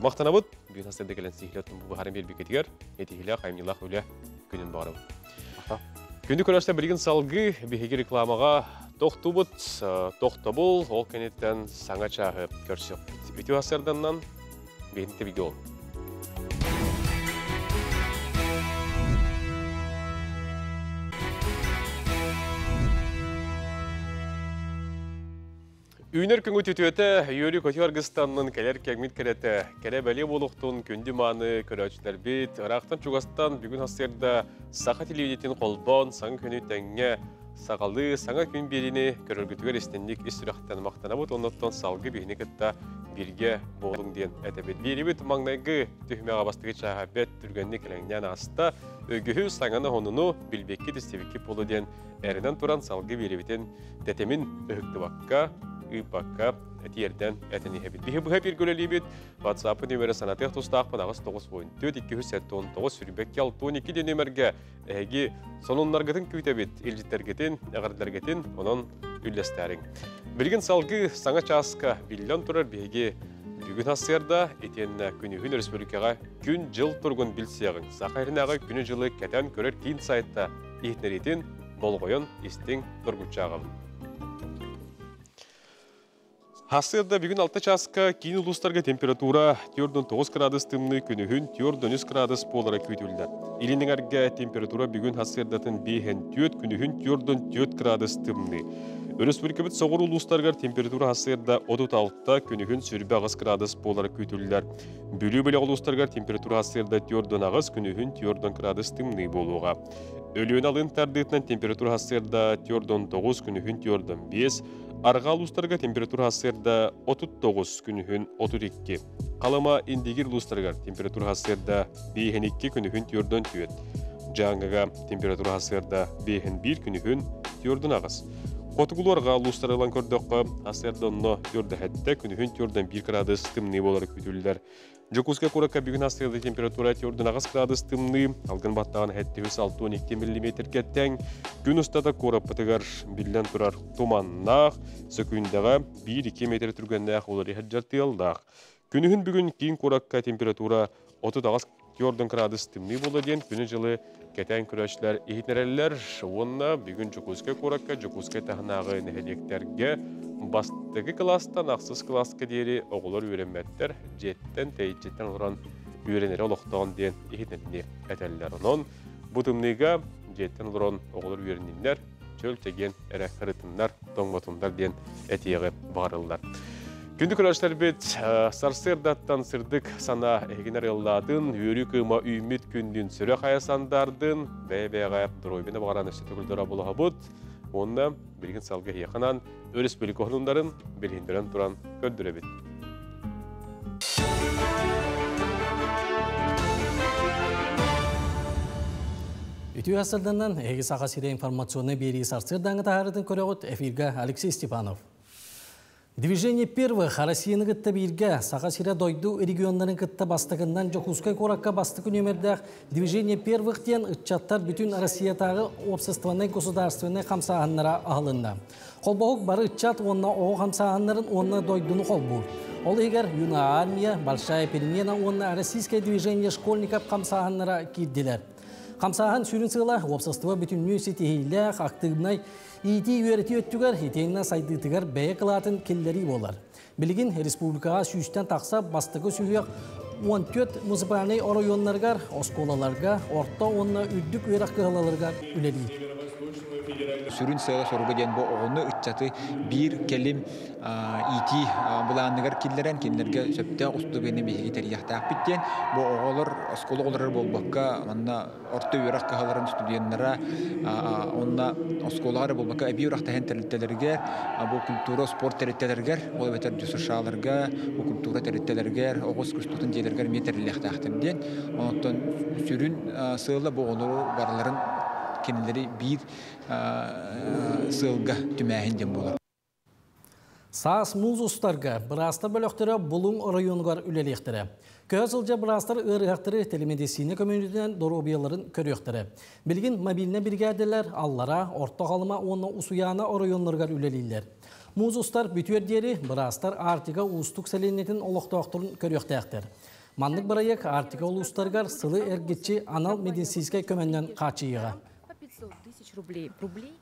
Махтанабыт, бүгүн хастарда кэлэн сиһилии оттон бу быһааран биэрбиккитигэр, этиһилээх, айымньылаах үлэ күнүн баҕарабыт. Күндү көрөөччүлэр, билигин салгыы биһиги рекламаҕа тохтубут, тохтобул, ол кэнниттэн саҥа чааһы көрсүөхпүт. Үтүө сарсыарданнан биһиги тэбигэ ол. Үүнэр күҥүт үтүөтэ, үөрүү көтүү аргыстаннын кэлэр кэммит кэрэтэ, кэрэ бэлиэ буолуохтун күндү мааны көрөөччүлэрбит, ыраахтан-чугастан бүгүн сарсыарда саха телевидениетин холбоон саҥа күнү тэҥҥэ саҕалыы, саҥа күн биэриини көрөргүтүгэр истинник ис сүрэхтэн махтанабыт, оннуттан салгыы биһини кытта бииргэ буолуҥ диэн этэбит. Биэрибит маҥнайгы түһүмэҕэ бастакы чааһа бэрт түргэнник элэҥнээн ааста. Үгүһү, саҥаны-сонуну билбиккит, истибиккит буолуо диэн эрэнэн туран салгыы биэрибитин тэтимин ыһыктыбакка, ыыппакка тиэрдэн этэн иһэбит. Биһи быһа бииргэ үлэлиибит. WhatsApp нүмерэ санатыах тустаахпын 8 94 279 22 62 диэн нүмергэ эһиги сонуннаргытын күүтэбит, илдьиттэргитин, эҕэрдэлэргитин онон үллэстээриҥ. Билигин салгыы саҥа чааска биллэн турар биһиги бүгүн сарсыарда итиэннэ күнүһүн өрөспүүбүлүкэҕэ күн-дьыл туругун билсиэҕиҥ. Саха сиринээҕи күнү-дьылы кэтэн көрөр киин сайтта иһитиннэриитин болҕойон истиҥ доргуччааҕым. Сарсыарда бүгүн 6 чааска киин улуустарга температура 4,9 градус тымныы күнүһүн 4,3 градус буолара күүтүллэр. Илин эҥэргэ температура бүгүн сарсыардатын 5,4 күнүһүн 4,4 градус тымныы. Өрөспүүбүлүкэбит соҕуруу улуустарыгар температура сарсыарда 36 күнүһүн 28 градус буолара күүтүллэр. Бүлүү бөлөх улуустарыгар температура сарсыарда 4,8 күнүһүн 4 градус тымныы буолуоҕа. Өлүөнэ алын тардыытынан температура сарсыарда 4,9 күнүһүн 4,5, арҕаа улуустарга температура сарсыарда 39 күнүһүн 32. Халыма Индигир улуустарыгар температура сарсыарда 5,2 күнүһүн 4,4. Дьааҥыга температура сарсыарда 5,1 күнүһүн 4,8. Хотугулуу арҕаа улуустары ылан көрдөххө, сарсыарда онно 4,7 күнүһүн 4,1 градус тымныы буолара күүтүллэр. Дьокуускай куоракка бүгүн сарсыарда температура 4,8 градус тымныы, алгын баттаҕын 762 миллиметргэ тэҥ. Күн устата куораппытыгар биллэн турар туманнаах, сөкүүндэҕэ 1-2 метр түргэннээх уларыйар тыаллаах. Күнүһүн бүгүн киин куоракка температура 38 4 градус тымныы буолла диэн күнү-дьылы кэтээн көрөөччүлэр иһитиннэрэллэр. Уонна бүгүн Дьокуускай куоракка, Дьокуускай таһынааҕы нэһилиэктэргэ бастакы кылаастан ахсыс кылааска диэри оҕолор үөрэммэттэр, дьиэттэн, тэйиччиттэн олорон үөрэнэри олохтоон диэн иһитиннэрии этэллэр. Онон бу тымныыга дьиэттэн олорон оҕолор үөрэнниннэр, чөл чэгиэн эрэ сырытыннар, тоҥмотуннар диэн этиэҕи баҕарыллар. Күндү көрөөччүлэрбит, сарсыардаттан сырдык санаа эһигини арыаллаатын, үөрүү кыыма үүммүт күндүн сүрэх хайа сандаардын, бэйэ-бэйэҕэ доруобуйаны баҕаран өссө төгүл булаһабыт. Уонна билигин салгыы эһиэхэ өрөспүүбүлүкэ сонуннарын билиһиннэрэн туран көрдөрөбүт. Үтүө сарсыарданан, эһиги Саха сирэ информационнай биэрии сарсыардааҥҥы таһаарыытын көрөҕүт эфиргэ Алексей Степанов. Движение первых Россияны кытта бииргэ Саха сирэ дойду регионнарын кытта бастакыннан Дьокуускай куоракка бастакы нүөмэрдээх Движение первых диэн ыччаттар бүтүн Россиятааҕы уопсастыбаннай государственнай хамсааһыннара аһылынна. Холбоһук бары ыччат уонна оҕо хамсааһыннарын уонна дойдуну холбуур. Ол иһигэр Юная армия, Большая перемена уонна Российское движение школьников хамсааһыннара киирдилэр. Хамсааһын сүрүн сыала уопсастыба бүтүннүү ситиһиилээх, актыыбынай иитии үөрэтии өттүгэр итиэннэ сайдыытыгар бэйэ кылаатын киллэрии буолар. Билигин республикаҕа 100-тэн тахса бастакы сүһүөх 14 муниципальнай оройуоннарыгар, оскуолаларга, орто уонна үрдүк үөрэх кыһаларыгар үлэлиир. Сүрүн сыала-соруга диэн бу оҕону, ыччаты биир кэлим иитии былааныгар киллэрэн, кинилэргэ сөптөөх устуганы биһиги тэрийиэхтээхпит диэн. Бу оҕолор оскуола оҕолоро буолбакка, манна орто үөрэх кыһаларын студеннара, онно оскуолаҕа эрэ буолбакка, эбии үөрэхтэһин тэрилтэлэригэр, бу культура, спорт тэрилтэлэригэр, ол эбэтэр ДЮСШ-ларга, бу культура тэрилтэлэригэр, оҕо искусствотын дьиэлэригэр эмиэ тэриллиэхтээхтэр диэн. Онтон сүрүн сыала бу оҕолору барыларын кинилэри биир сыалга түмээһин диэн буолар. Саас муус устарга быраастар бөлөхтөрө Булуҥ оройуонугар үлэлиэхтэрэ. Көһө сылдьар быраастар ыарыһахтары телемедицина көмөнүтүнэн доруобуйаларын көрүөхтэрэ. Билигин мобильнай биригээдэлэр Аллара, Орто Халыма уонна Усуйаана оройуоннарыгар үлэлииллэр. Муус устар бүтүөр диэри быраастар Арктика уустук сэлиэнньэтин олохтоохторун көрүөхтээхтэр. Маннык бырайыак Арктика улуустарыгар сылы эргиччи анал медицинскэй көмөннөн хааччыйыаҕа.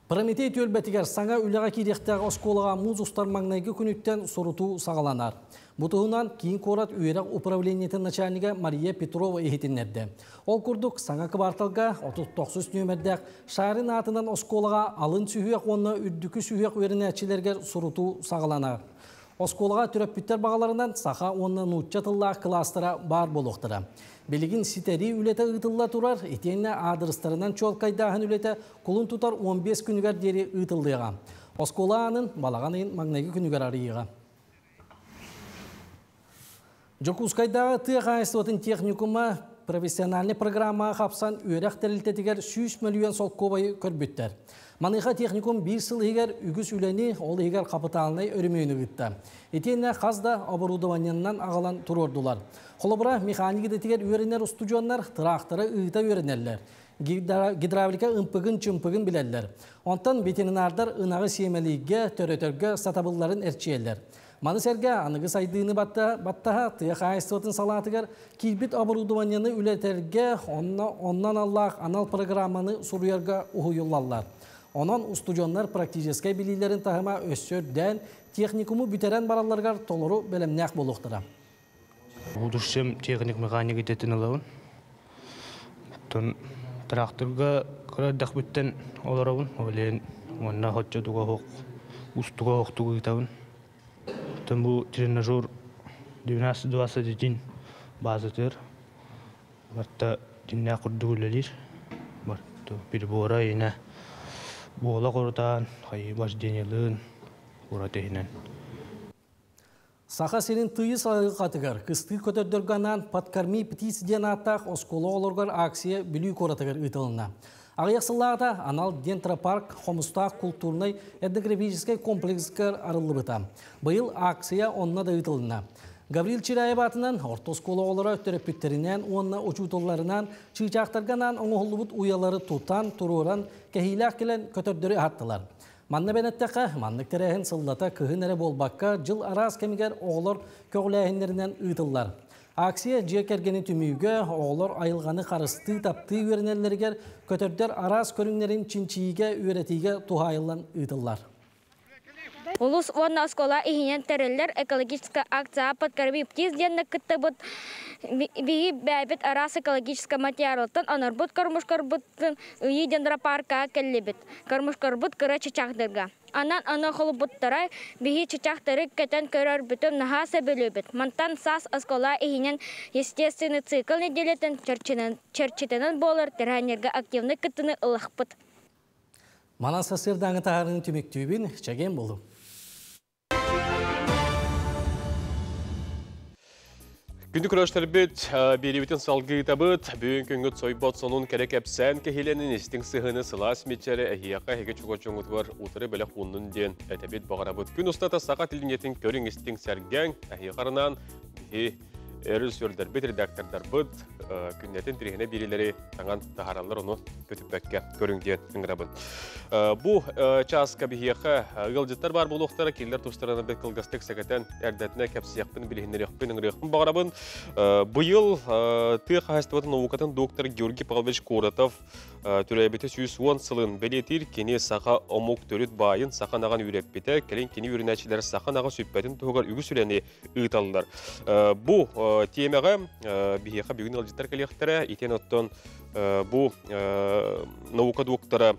Прометей түөлбэтигэр саҥа үлэҕэ киириэхтээх оскуолаҕа муус устар маҥнайгы күнүттэн сурутуу саҕаланар. Бу туһунан киин куорат үөрэх управлениетын начальнига Мария Петрова иһитиннэрдэ. Ол курдук, саҥа кыбаарталга 39 нүөмэрдээх Шарин аатынан оскуолаҕа алын сүһүөх уонна үрдүкү сүһүөх үөрэнээччилэригэр сурутуу саҕаланар. Оскуолаҕа төрөппүттэр баҕаларынан саха уонна нуучча тыллаах кылаастара баар буолуохтара. Билигин ситэрии үлэтэ ыытылла турар, итиэннэ аадырыстарынан чуолкайдааһын үлэтэ кулун тутар 15 күнүгэр диэри ыытыллыаҕа. Оскуола аанын балаҕан ыйын маҥнайгы күнүгэр арыйыаҕа. Дьокуускайдааҕы тыа хаһаайыстыбатын техникума профессиональнай программаҕа хапсан үөрэх тэрилтэтигэр 100 мөлүйүөн солкуобайы көрбүттэр. Маныаха техникум биир сыл иһигэр үгүс үлэни, ол иһигэр хапытаалынай өрөмүөнү ыытта. Итиэннэ хас да оборудованиенынан аҕалан туруордулар. Холобура, механик идэтигэр үөрэнэр устудьуоннар тыраахтары ыыта үөрэнэллэр. Гидравлика ымпыгын-чымпыгын билэллэр. Онтон ветеринардар ынаҕы сиэмэлииргэ, төрөтөргө сатабылларын эрчийэллэр. Маны сэргэ аныгы сайдыыны баттаһа тыа хаһаайыстыбатын салаатыгар киирбит оборудованиены үлэтэргэ, онно онно аналлаах анал программаны суруйарга уһуйуллаллар. Онон устудьуоннар практическай билиилэрин таһыма өссө үрдээн, техникуму бүтэрэн баралларыгар толору бэлэмнээх буолуохтара. Будущем техник-механик идэтин ылабын. Оттон тракторга кыра эрдэхпиттэн олоробун. Ол иһин уонна хоччотуга оһох, устуга оһохтук ыытабын. Оттон бу тренажер 12-21 базатыгар барыта дьиҥнээх курдук үлэлиир. Барыта прибора иһинэ буола хорутаан, хайыы вождениелыын ураты иһинэн. Саха сирин тыйыс айылҕатыгар кыстыы көтөрдөргө анаан «Подкорми птиц» диэн ааттаах оскуола оҕолоругар акция Бүлүү куоратыгар ыытылынна. Аҕыйах сыллааҕыта анал дендропарк Хомустаах култуурунай этнографическай комплекска арыллыбыта. Быйыл акция онно да ыытылынна. Гаврил Чиряев аатынан орто оскуола оҕолоро төрөппүттэринээн уонна учууталларынаан чыычаахтарга анаан оҥоһуллубут уйалары тутан, туруоран, кэһиилээх кэлэн көтөрдөрү аһаттылар. Манна бэнэттэххэ, маннык тэрээһин сыллата кыһын эрэ буолбакка, дьыл араас кэмигэр оҕолор көҕүлээһиннэринэн ыытыллар. Акция дьиэ кэргэни түмүүгэ, оҕолор айылҕаны харыстыы, таптыы үөрэнэллэригэр, көтөрдөр араас көрүҥнэрин чинчийиигэ, үөрэтиигэ туһаайыллан ыытыллар. Улус уонна оскуола иһинэн тэриллэр экологическай акция «Подкорми птиц» диэннэ кыттыбыт биһи бэйэбит араас экологическай материалтан онорбут кормушкарбытын Ыйыы дендропаркаҕа кэллибит. Кормушкарбыт кыра чычаахтарга. Анан аны холбуттара биһи чычаахтары кэтэн көрөрбүтүн наһаа сөбүлүүбүт. Мантан саас оскуола иһинэн естественный цикл неделятын чэрчитинэн буолар тэрээһиннэргэ активнай кыттыыны ылыахпыт. Манан сарсыардааҥы таһаарыыны түмүктүүбүн, чэгиэн буолуҥ. Күндү көрөөччүлэрбит, биэриибитин салгыытабыт. Бүгүн күҥҥүт сойбот сонун кэрэ кэпсээн кэһиилэнин истиҥ сыһыаны сылаас мичээрэ эһиэхэ эһиги чугас дьоҥҥутугар утары бэлэх ууннун диэн этэбит баҕарабыт. Күн устата саха телевидениетин көрүҥ истиҥ сэргээҥ, эһиэхэ анаан биһи режиссердарбыт, редактордарбыт күннэтин тириһинэ биэриилэри таҥан таһаараллар, ону көтүппэккэ көрүҥ диэн ыҥырабын. Бу чааска биһиэхэ ыалдьыттар баар буолуохтара, кинилэр тустарынан бэрт кылгастык сэгэтэн эрдэтинэ кэпсиэхпин, билиһиннэриэхпин, ыҥырыахпын баҕарабын. Быйыл тыа хаһаайыстыбатын наукатын доктор Георгий Павлович Коротов төрөөбүтэ 110 сылын бэлиэтиир. Кини саха омук төрүт баайын саха ынаҕын үөрэппитэ, кэлин кини үөрэнээччилэр саха ынаҕа сүппэтин туһугар үгүс үлэни ыыталлар. Бу тиэмэҕэ биһиэхэ бүгүн ыалдьыттар ыалдьыттар кэлиэхтэрэ. Итиэн оттон бу наука доктора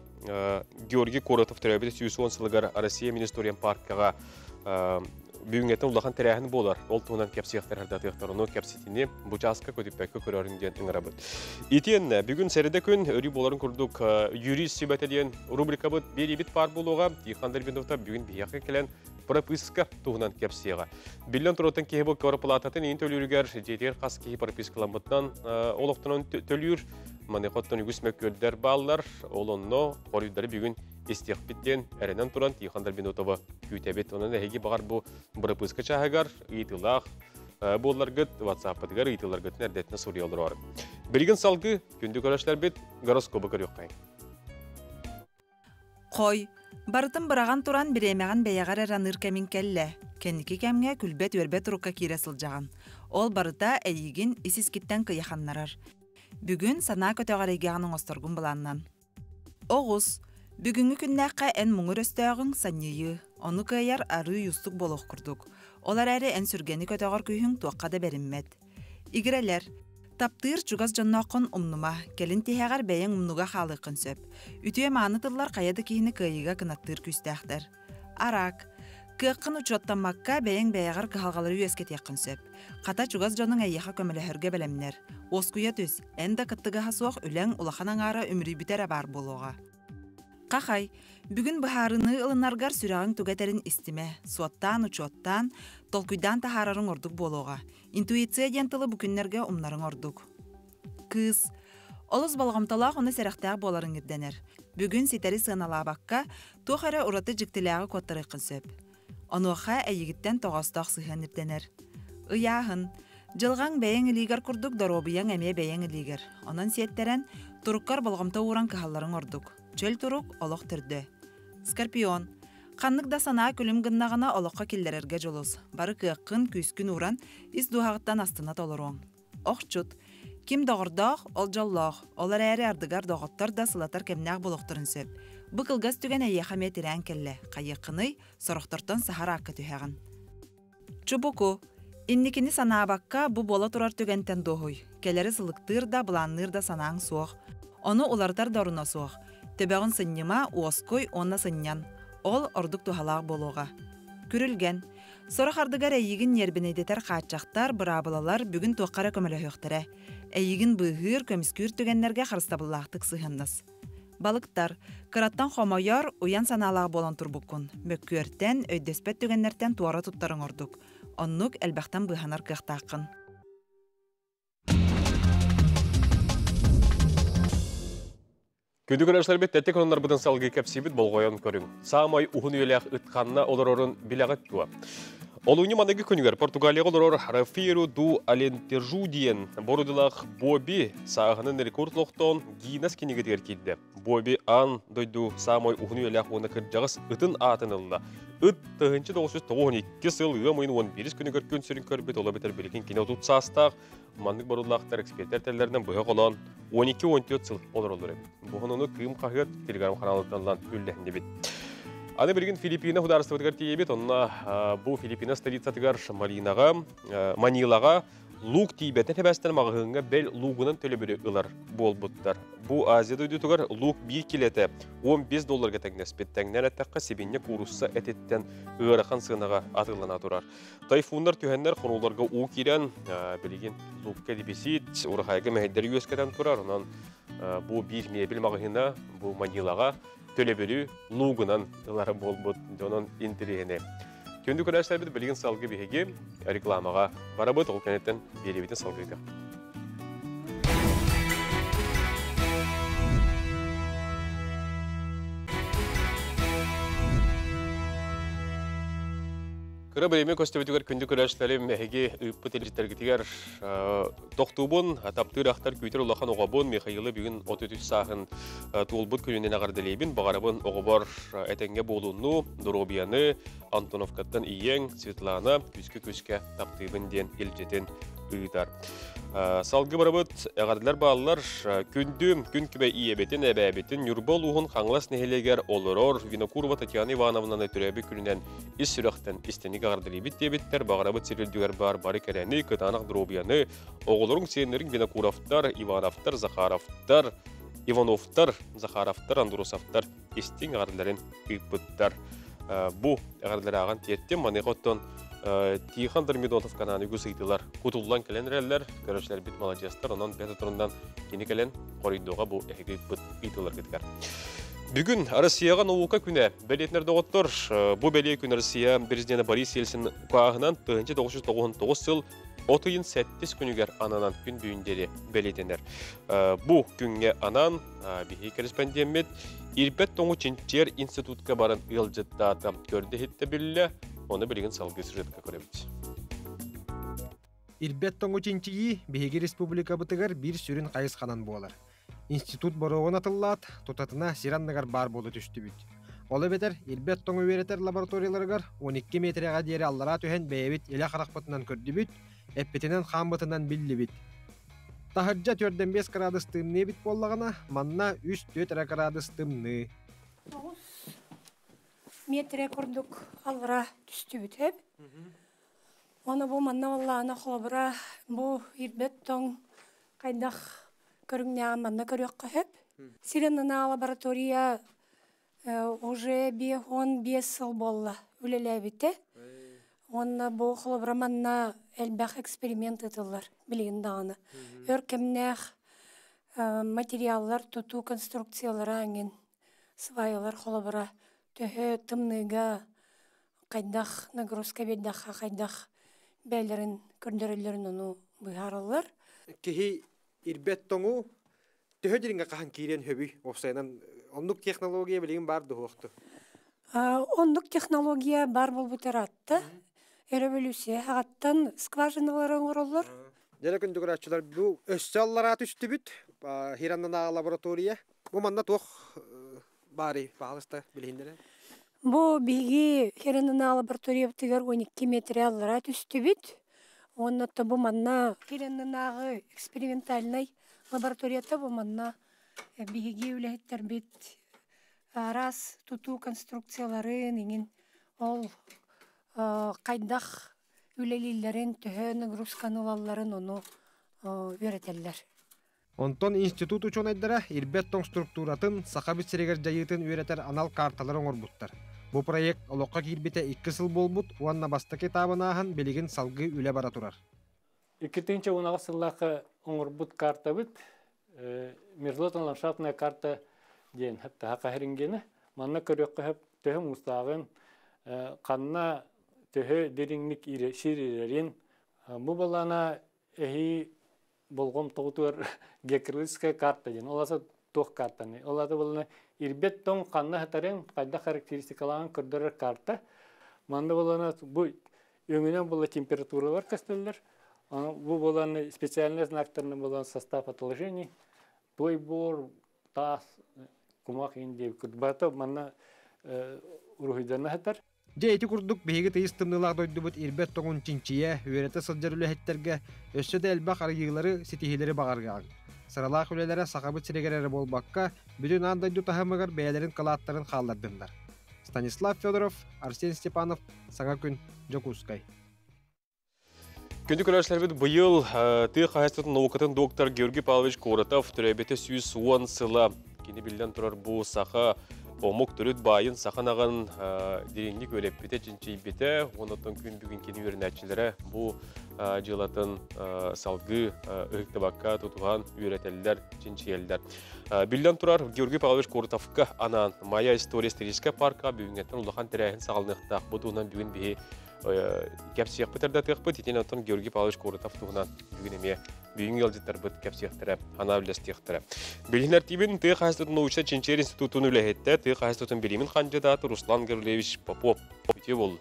Георгий Коротов төрөөбүт 110 сылыгар Россия Министориен паркаҕа бүгүҥҥэтин улахан тэрээһин буолар. Ол туһунан кэпсиэхтэр ардатыахтар, ону кэпситини бу чааска көтүппэккэ көрөрүн диэн ыҥырабыт. Итиэннэ бүгүн сэрэдэ күн өрүү буоларын курдук юрист сүбэтэ диэн рубрикабыт биэриибит паар буолуоҕа. Тихон Дальбиновта бүгүн биһиэхэ кэлэн прописка туһунан кэпсиэҕэ. Биллэн турартан киһи бу кварплататын иин төлүүрүгэр дьиэтигэр хас киһи пропискаламмытынан олохтонон төлүүр. Маныхоттон үгүс мөккүөрдэр бааллар. Ол онно хоруйдары бүгүн истиэхпит диэн эрэнэн туран Тихон Дальбинотова күүтэбит. Онон эһиги баҕар бу бырапыыска чааһыгар ыйытыылаах буолларгыт WhatsApp-ытыгар ыйытыыларгытын эрдэтинэ суруйа олорор. Билигин салгыы күндү көрөшлөрбүт гороскобу көрүөххэйин. Хой, барытын быраҕан туран бириэмэҕин бэйэҕэр эрэ аныыр кэмиҥ кэллэ. Кэнники кэмҥэ күлбэт-үөрбэт турукка киирэ сылдьаҕын. Ол барыта эйигин ис-искиттэн кыйаханнарар. Бүгүн санаа көтөҕөр эйгэҕин оҥосторгун былааннан. Оҕус, бүгүҥҥү күннээххэ эн муҥур өстөөҕүҥ санньыйыы, ону кыайар арыый уустук буолуох курдук. Ол эрээри эн сүргэни көтөҕөр күүһүҥ туохха да бэриммэт. Игирэлэр, таптыыр чугас дьоннооххун умнума, кэлин тиһэҕэр бэйэҥ умнуга хаалыаххын сөп. Үтүө-мааны тыллар хайа да киһини кыайыыга кынаттыыр күүстээхтэр. Араак, кыаххын учуоттаммакка бэйэҥ бэйэҕэр кыһалҕалары үөскэтиэххин сөп. Хата чугас дьонуҥ эйиэхэ көмөлөһөргө бэлэмнэр. Уоскуйа түс, эн да кыттыгаһа суох үлэҥ улахан аҥаара үмүрүйбүтэ эрэ баар буолуоҕа. Хахай, бүгүн быһаарыныы ылынаргар сүрэҕиҥ тугу этэрин истимэ, суоттаан-учуоттаан, толкуйдаан таһаарарыҥ ордук буолуоҕа. Интуиция диэн тылы бу күннэргэ умнарыҥ ордук. Кыыс, олус болҕомтолоох уонна сэрэхтээх буоларыҥ ирдэнэр. Бүгүн ситэри сыаналаабакка, туох эрэ ураты дьиктилээҕи куоттарыаххын сөп. Онуоха эйигиттэн тоҕоостоох сыһыан ирдэнэр. Ыйааһын. Дьылҕаҥ бэйэҥ илиигэр курдук доруобуйаҥ эмиэ бэйэҥ илиигэр. Онон сиэттэрэн, туруккар болҕомто ууран кыһалларыҥ ордук. Чөл турук, олох төрдө. Скорпион. Ханнык да санаа күлүм гыннаҕына олоххо киллэрэргэ дьулус. Бары кыаххын, күүскүн ууран, ис дууһаҕыттан астына толоруоҥ. Охчут. Ким доҕордоох, ол дьоллоох. Ол эрээри ардыгар доҕоттор да сылатар кэмнээх буолуохтарын сөп. Бу кылгас түгэн эйиэхэ эмиэ тирээн кэллэ. Хайыаххыный, сорохтортон саһар аакка түһэҕин. Чубуку. Инникини санаабакка, бу буола турар түгэнтэн дуоһуй. Кэлэри сылыктыыр да, былаанныыр да санааҥ суох. Ону уларытар да оруна суох. Төбөҕүн сынньыма, уоскуй уонна сынньан. Ол ордук туһалаах буолуоҕа. Күрүлгэн. Сорох ардыгар эйигин ньиэрбинэйдэтэр хааччахтар, быраабылалар бүгүн туохха эрэ көмөлөһүөхтэрэ. Эйигин быыһыыр, көмүскүүр түгэннэргэ харыстабыллаахтык сыһыаннас. Балыктар, кыраттан хомойор, уйан санаалаах буолан турбуккун. Мөккүөртэн, өйдөспөт түгэннэртэн туора туттарыҥ ордук. Оннук элбэхтэн быыһанар кыахтааххын. Күндү көрөөччүлэрбит тэттик оннорбутун салгыы кэпсиибит болҕойон көрүҥ. Саамай уһун үйэлээх ыт ханна олорорун билэҕит дуо? Олунньу маныгы күнүгэр Португалияҕа олорор Рафиру ду Алентежу диэн борудулаах Боби сааһынан рекорд олохтоон Гиннес кинигэтигэр киирдэ. Боби аан дойду саамай уһун үйэлээх уонна кырдьаҕас ытын аатын ылла. Ыт 1992 сыл ыам ыйын 11 күнүгэр күн сирин көрбүт, ол эбэтэр билигин кини 30 саастаах. Маннык боруулаахтар экспертэр тэллэринэн быһа холоон 12-14 сыл олороллор эбит. Бу Кыым хаһыат телеграм-ханаалыттан ылан үллэһиннибит. Аны билигин Филиппина худаарыстыбытыгар тиийэбит. Онно бу Филиппина столицатыгар Малинаҕа, Манилаҕа луук тиийбэтин тэбэстэн маҕаһыыҥҥа бэл луугунан төлөбүрү ылар буолбуттар. Бу Азия дойдутугар луук биир килэтэ 15 долларга тэҥнэспит. Тэҥнэн эттэххэ, сибинньэ куурусса этиттэн ыарахан сыанаҕа атыылана турар. Тайфуннар түһэннэр хонууларга уу киирэн, билигин луукка дефицит, урахайга мэһэйдэри үөскэтэн турар. Онон бу биир мебель маҕаһыына бу Манилаҕа төлөбүрү луугунан ылара буолбут дьонон интэриэһинэй. Күндү көрөөччүлэрбит билигин салгыы биһиги рекламаҕа барабыт, ол кэнниттэн биэриибитин салгыытыахпыт. Кыра бириэмэ көстүбүтүгэр күндү көрөөччүлэрим, эһиги ыыппыт илдьиттэргитигэр тохтуубун, таптыыр ахтар күүтэр улахан оҕобун Михаилы бүгүн 33 сааһын туолбут күнүнэн эҕэрдэлиибин. Баҕарабын оҕобор этэҥҥэ буолууну, доруобуйаны, Антоновкаттан ийэҥ Светлана күүскэ-күүскэ таптыыбын диэн илдьитин ыытар. Салгы барабыт эҕэрдэлэр бааллар. Күндү күн күбэ ийэбитин, эбээбитин Ньурба улууһун Хаҥалас нэһилиэгэр олорор Винокурова Татьяна Ивановнаны төрөөбүт күнүнэн ис сүрэхтэн истиҥник эҕэрдэлиибит диэбиттэр. Баҕарабыт сир үрдүгэр баар бары кэрэни, кытаанах доруобуйаны, оҕолоруҥ, сиэннэриҥ Винокуровтар, Ивановтар, Захаровтар, Ивановтар, Захаровтар, Андросовтар истиҥ эҕэрдэлэрин ыыппыттар. Бу эҕэрдэлэри ааҕан тиэртим. Маныаха оттон Тихон Дормидонтов канаан үгүс ыйытыылар кутуллан кэлэн эрэллэр. Көрөөччүлэрбит маладьыастар. Онон бэт отурунан кини кэлэн хоруйдуоҕа бу эһиги ыыппыт ыйытыыларгытыгар. Бүгүн Россияҕа наука күнэ бэлиэтинэр доҕоттор. Бу бэлиэ күн Россия президенэ Борис Ельцин укааһынан 1999 сыл от ыйын сэттис күнүгэр ананан күн бүгүн диэри бэлиэтэнэр. Бу күҥҥэ анаан биһиги корреспондеммит Ирбэт тоҥу чинчийэр институтка баран ыалдьыттаата. Көрдө-иһиттэ биллэ, ону билигин салгыы сюжетка көрөбүт. Ирбэт тоҥу чинчийии биһиги республикабытыгар биир сүрүн хайысханан буолар. Институт боруогун атыллаат, тутатына сир анныгар баар буола түстүбүт. Ол эбэтэр ирбэт тоҥу үөрэтэр лабораторияларыгар 12 миэтэрэҕэ диэри аллараа түһэн бэйэбит илэ харахпытынан көрдүбүт, эппитинэн-хааммытынан биллибит. Таһырдьа 4-5 кыраадыс тымныы эбит буоллаҕына, манна 3-4 эрэ кыраадыс тымныы. 9 миэтэрэ курдук аллара түстүбүт эб. Оны бу манна боллаана холобура бу ирбэт тоҥ хайдах көрүҥнээҕин манна көрүөххэ сөп. Сиренана лаборатория уже 55 сыл буолла үлэлээбитэ. Уонна бу холобура манна элбэх эксперимент ыытыллар билигин даҕаны. Өр кэмнээх материаллар тутуу конструкциялара эҥин сваялар холобура төһө тымныыга хайдах нагрузка биэрдэххэ хайдах бэйэлэрин көрдөрөллөрүн ону быһаараллар. Киһи ирбэт тоҥу төһө дириҥҥэ хаһан киириэн сөбүй? Уопсайынан оннук технология билигин баар дуһуохту? Оннук технология бар буолбут ыраатта. Өрөбөлүүссүйэ аҕаттан скважиналары оҥороллор. Дьэ күндү көрөөччүлэр, бу өссө аллараа түстүбүт. Хираннанааҕы лаборатория. Бу манна туох баарый? Паалыста билиһиннэрэ. Бу биһиги Хираннанааҕы лабораториябытыгар 12 метрэ аллараа түстүбүт. Уонна бу манна Хираннанааҕы экспериментальнай лабораторията бу манна биһиги үлэһиттэрбит араас тутуу конструкцияларын иҥин ол хайдах үлэлииллэрин, төһө нагрузканы ылалларын ону үөрэтэллэр. Онтон институт учуонайдара ирбэт тоҥ структуратын, Сахабыт сиригэр дьайыытын үөрэтэр анал карталары оҥорбуттар. Бу проект олоххо киирбитэ 2 сыл буолбут уонна бастакы этабын ааһан билигин салгыы үлэ бара турар. 2018 сыллаахха оҥорбут картабыт мерзлотно ландшафтная карта диэн таһа хаһирингени манна көрүөххэ төһө муустааҕын ханна төһө дириҥник сир ирэрин бу балана эһи болҕомтоҕутугар геокрылическая карта диэн ол аса туох картаны ол ата балана ирбет тоҥ ханна сытарын хайдах характеристикалааҕын көрдөрөр карта манна балана бу өҥүнэн була температуралар көстөллөр. Бу буолан специальный знактарынан буолан состав отложений, той буор, таас, кумах иин диэбит Барыта манна уруһуйдана сытар. Дьэ ити курдук биһиги тыйыс тымныылаах дойдубут ирбэт тоҥун чинчийэ, үөрэтэ сылдьар үлэһиттэргэ өссө да элбэх арыйыылары, ситиһиилэри баҕарыаҕыҥ. Сыралаах үлэлэрэ Сахабыт сиригэр эрэ буолбакка, бүтүн аан дойду таһымыгар бэйэлэрин кылааттарын хааллардыннар. Станислав Федоров, Арсен Степанов, Саҥа күн, Дьокуускай. Күндү көрөөччүлэрбит быйыл тыа хаһаайыстыбатын наукатын доктор Георгий Павлович Коротов төрөөбүтэ 110 сыла. Кини биллэн турар бу саха омук төрүт баайын саха анаҕын дириҥник үөрэппитэ, чинчийбитэ. Онон күн бүгүн кини үөрэнээччилэрэ бу дьыалатын салгыы ыһыктыбакка тутуһан үөрэтэллэр, чинчийэллэр. Биллэн турар, Георгий Павлович Коротовка анаан Майа история историческай парка бүгүҥҥэттэн улахан тэрээһин саҕаланыахтаах. Бу туһунан бүгүн биһи кэпсиэхпит эрдэтиэхпит. Итин оттон Георгий Павлович Коротов туһунан бүгүн эмиэ бүгүҥҥү ыалдьыттарбыт кэпсиэхтэрэ, анаа үллэстиэхтэрэ. Билигин тиибин тыа хаһаайыстыбатын научнай чинчийэр институтун үлэһиттэ, тыа хаһаайыстыбатын билимин хандьыдаата Руслан Гаврильевич Попов. Үтүө буоллун.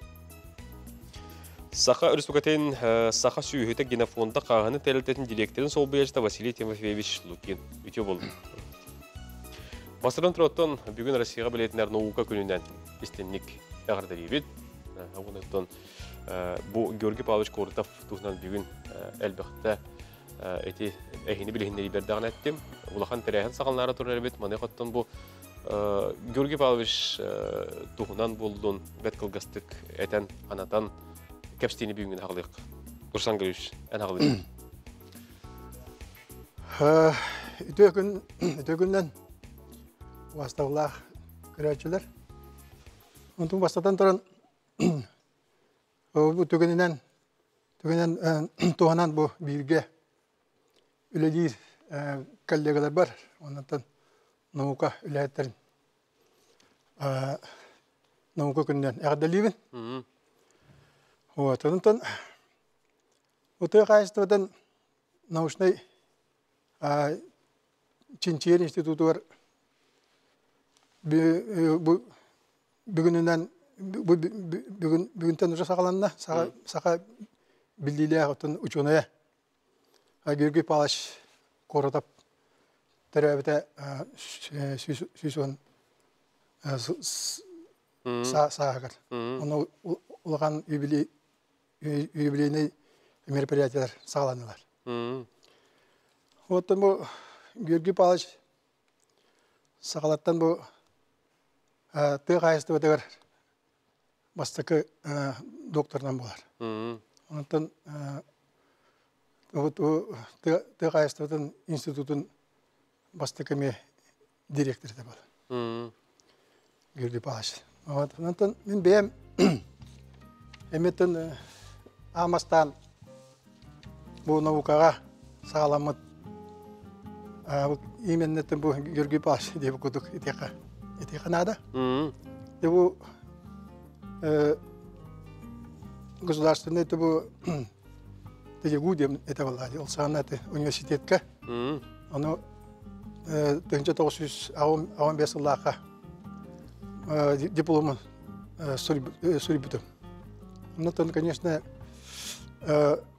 Саха Өрөспүүбүлүкэтин Саха сүөһүтэ генофонда хааһыны тэрилтэтин дириэктэрин солбуйааччыта Василий Тимофеевич Лукин. Үтүө буоллун. Бастатан туран бүгүн Россияҕа бэлиэтинэр наука күнүнэн истинник эҕэрдэлиибит. Онон бу Георгий Павлович Коротов туһунан бүгүн элбэхтэ Эти эхини билиһиннери бердаган эттим. Улахан тэрээһин саҕалнаара турар эбит. Маны хоттон бу Георгий Павлович туһунан булдун бэт кылгастык этэн, анатан кэпстиини бүгүн хаҕылык. Руслан Григорьевич, эн хаҕылык. Үтүө күн, үтүө күннэн убастабылаах көрөөччүлэр. Онтун бастатан туран бу түгэнинэн түгэнэн туһанан бу бииргэ үлэлиир коллегаларбар, оннуттан наука үлэһиттерин наука күнүнэн эҕэрдэлиибин. Вот, онтон тыа хаһаайыстыбатын научнай чинчийэр институтугар бу бүгүнүнэн бу бүгүн бүгүнтэн уже саҕаланна саха саха биллиилээх оттон учуонайа Георгий Павлович Коротов төрөөбүтэ 110 сааһыгар. Ону улахан юбилейный мероприятиялар саҕаланнылар. Вот бу Георгий Павлович саҕалаттан бу тыа хаһаайыстыбатыгар бастакы докторынан буолар. Онтон тыа хаһаайыстыбатын институтун бастакы эмиэ директоры буолар. Георгий Павлович. Вот. Онтон мин бэйэм эмиэтин аамастаан бу наукаҕа саҕаламмыт именно бу Георгий Павлович диэбит курдук итиэхэ итиэхэ наада. Бу государственный бу ТГУ диэн это была, ол саҕана университетка. Ону 1985 сыллаахха дипломун суруйбутум. Оннотон, конечно,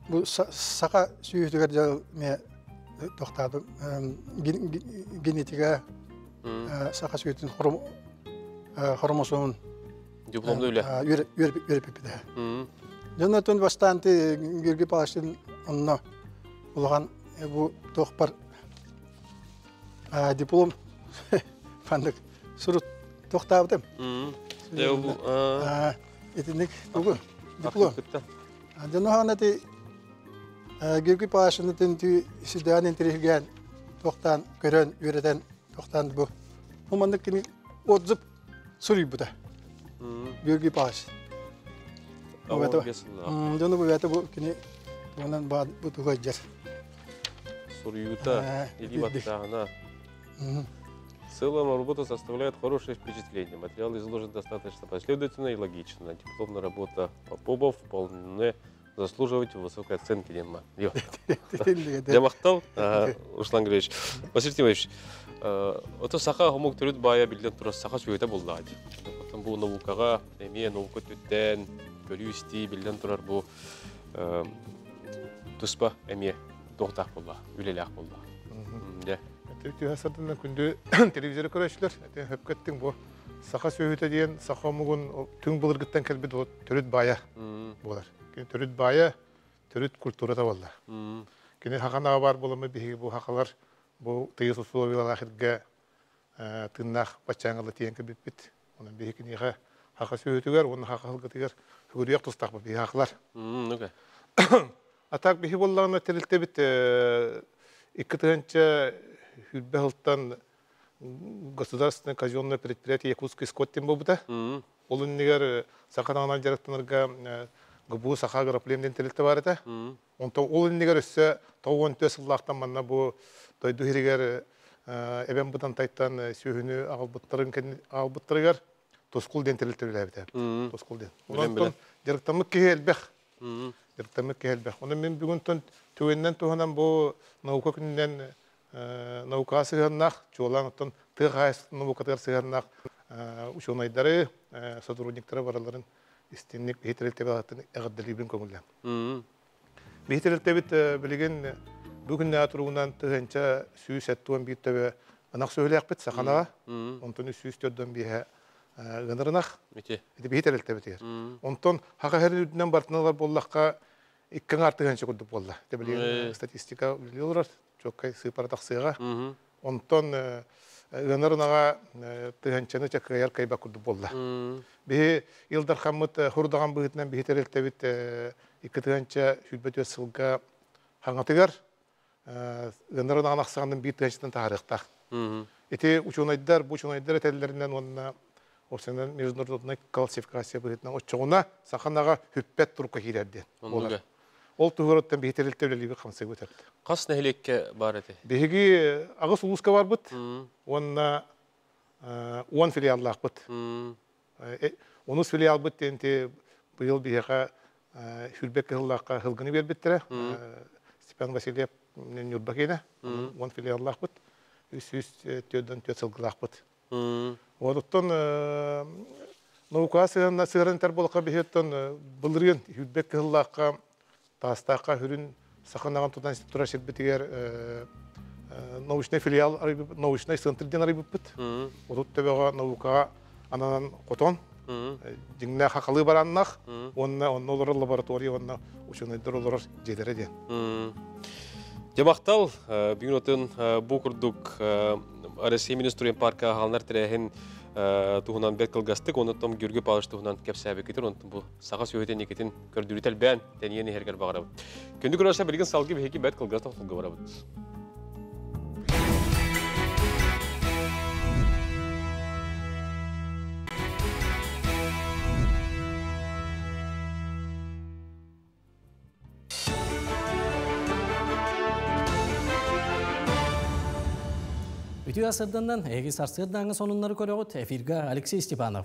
бу саха сүүһүтүгэр дьыл ме тохтаатым генетика саха сүүтүн хромосомун дипломду үлэ үөрпиппитэ. Дьоннотон бастаан Георгий Павловичтын онно улахан бу туохпар диплом ханнык сурут тохтаабытым. Итинник тугу диплом. Дьоно ханати Георгий Павловичны түү сидээн интиригэн тохтаан көрөн үөрэтэн тохтаан бу бу маннык кини отзыв суруйбута. Георгий Павлович. Дьону бу бэйэтэ бу кини туһунан бу туга дьэр. Суруйуута илии баттааһына. В целом работа составляет хорошее впечатление. Материал изложен достаточно последовательно и логично. Дипломная работа Попова вполне заслуживает высокой оценки. Дьэ, махтал, Руслан Григорьевич. Василий Тимофеевич, ото саха омук төрүт баайа биллэн турар саха сүөһүтэ буоллаҕа дии. Оттон бу наукаҕа эмиэ наука өттүттэн көрүү-истии биллэн турар бу туспа эмиэ туохтаах буолла, үлэлээх буолла. Дьэ. Түһэ сырдынан күндү телевизоры көрөөччүлэр, хөпкөттүҥ бу саха сүөһүтэ диэн саха омугун түҥ былыргыттан кэлбит төрүт баайа буолар. Кини төрүт баайа, төрүт культурата буолла. Кини хаханаҕа баар буоламмыт биһиги бу хахалар бу тыйыс условиялаах иргэ тыыннаах баччааҥҥа тиийэн кэлбиппит. Онон биһиги киниэхэ хаха сүөһүтүгэр уонна хаха сылгытыгар сүгүрүйэх тустаахпыт биһиги хахалар. А так биһи буоллаҕына тэрилтэбит 2 тыһыынча 20 сылтан государственное казенное предприятие «Якутский скот» диэн буолбута. Ол иннигэр саха таҥанан дьарыктанарга ГБУ Саха агроплем диэн тэрилтэ бар этэ. Онтон ол иннигэр өссө 94 сыллаахтан манна бу дойду иһигэр Эбээн Бытантайтан сүөһүнү аҕалбыттарын аҕалбыттарыгар Тускул диэн тэрилтэ үлэлээбитэ. Тускул диэн. Онтон дьарыктаммыт киһи элбэх. Дьарыктаммыт киһи элбэх. Онон мин бүгүн түгэнинэн туһанан бу наука күнүнэн наукаҕа сыһыаннаах, чуолаан оттон тыа хаһаайыстыбатын наукатыгар сыһыаннаах учуонайдары, сотрудниктары бараларын истинник биһи тэрилтэбит эҕэрдэлиибин көҥүллээн. Биһи тэрилтэбит билигин бүгүннээ туругунан 1171 төбө ынах сүөһүлээхпит саханаҕа, онтон 345-э ыанар ынах. Ити биһи тэрилтэбитигэр. Онтон хаха үрдүнэн бартыналар буоллахха 2 тыһыынча курдук буолла. Билигин статистика үлэлии олорор, чуоккай сыыпара тахсыаҕа. Онтон ыанар ынаҕа тыһыынчаны кыайар кыайбат курдук буолла. Биһи Ил Дархаммыт хурудаҕан быһыытынан биһи тэрилтэбит 2024 сылга хаҥатыгар ыанар ынаҕын ахсаанын 1 тыһыынчаттан таһаарыахтаах. Ити учуонайдар, бу учуонайдар этэллэринэн уонна уопсайынан международнай классификация быһыытынан оччоҕуна саха ынаҕа хүппэт турукка киирэр диэн буолар. Ол туһугар биһи тэрилтэ үлэлиибит хамсыыбыт эбит. Хас нэһилиэккэ баар этэй? Биһиги аҕыс улууска барбыт уонна 10 филиаллаахпыт. Онус филиалбыт диэн быйыл биһиэхэ Сүлбэк кыһыллаахха сылгыны биэрбиттэрэ. Степан Васильев Ньурба киинэ. 10 филиаллаахпыт. 344 сылгылаахпыт. Оттон наукаҕа сыһыанна сыһыаран этэр буоллахха биһиэттэн былырыын Сүлбэк кыһыллаахха Таастаахха сүрүн саха ынаҕын тутан турар сирбитигэр научнай филиал научнай центр диэн арыйбыппыт. 30 төбөҕө наукаҕа ананан хотон, дьиҥнээх хахалыы барааннаах уонна онно олорор лаборатория уонна учуонайдар олорор дьиэлэрэ диэн. Дьэ махтал, бүгүн отын бу курдук Россия Министрийн парка аһалнар тэрээһин туһунан бэрт кылгастык, онон Георгий Павлович туһунан кэпсээбиккитин, онтон бу саха сүөһүтүн икитин көрдүүрү тэлбээн тэнийэн иһэргэр баҕарабыт. Күндү көрөөччү билигин салгыы биһиги бэрт кылгас тохтолго барабыт. Үтүө асырданнан, эһиги сарсыардааҥы сонуннары көрөҕүт. Эфиргэ Алексей Степанов.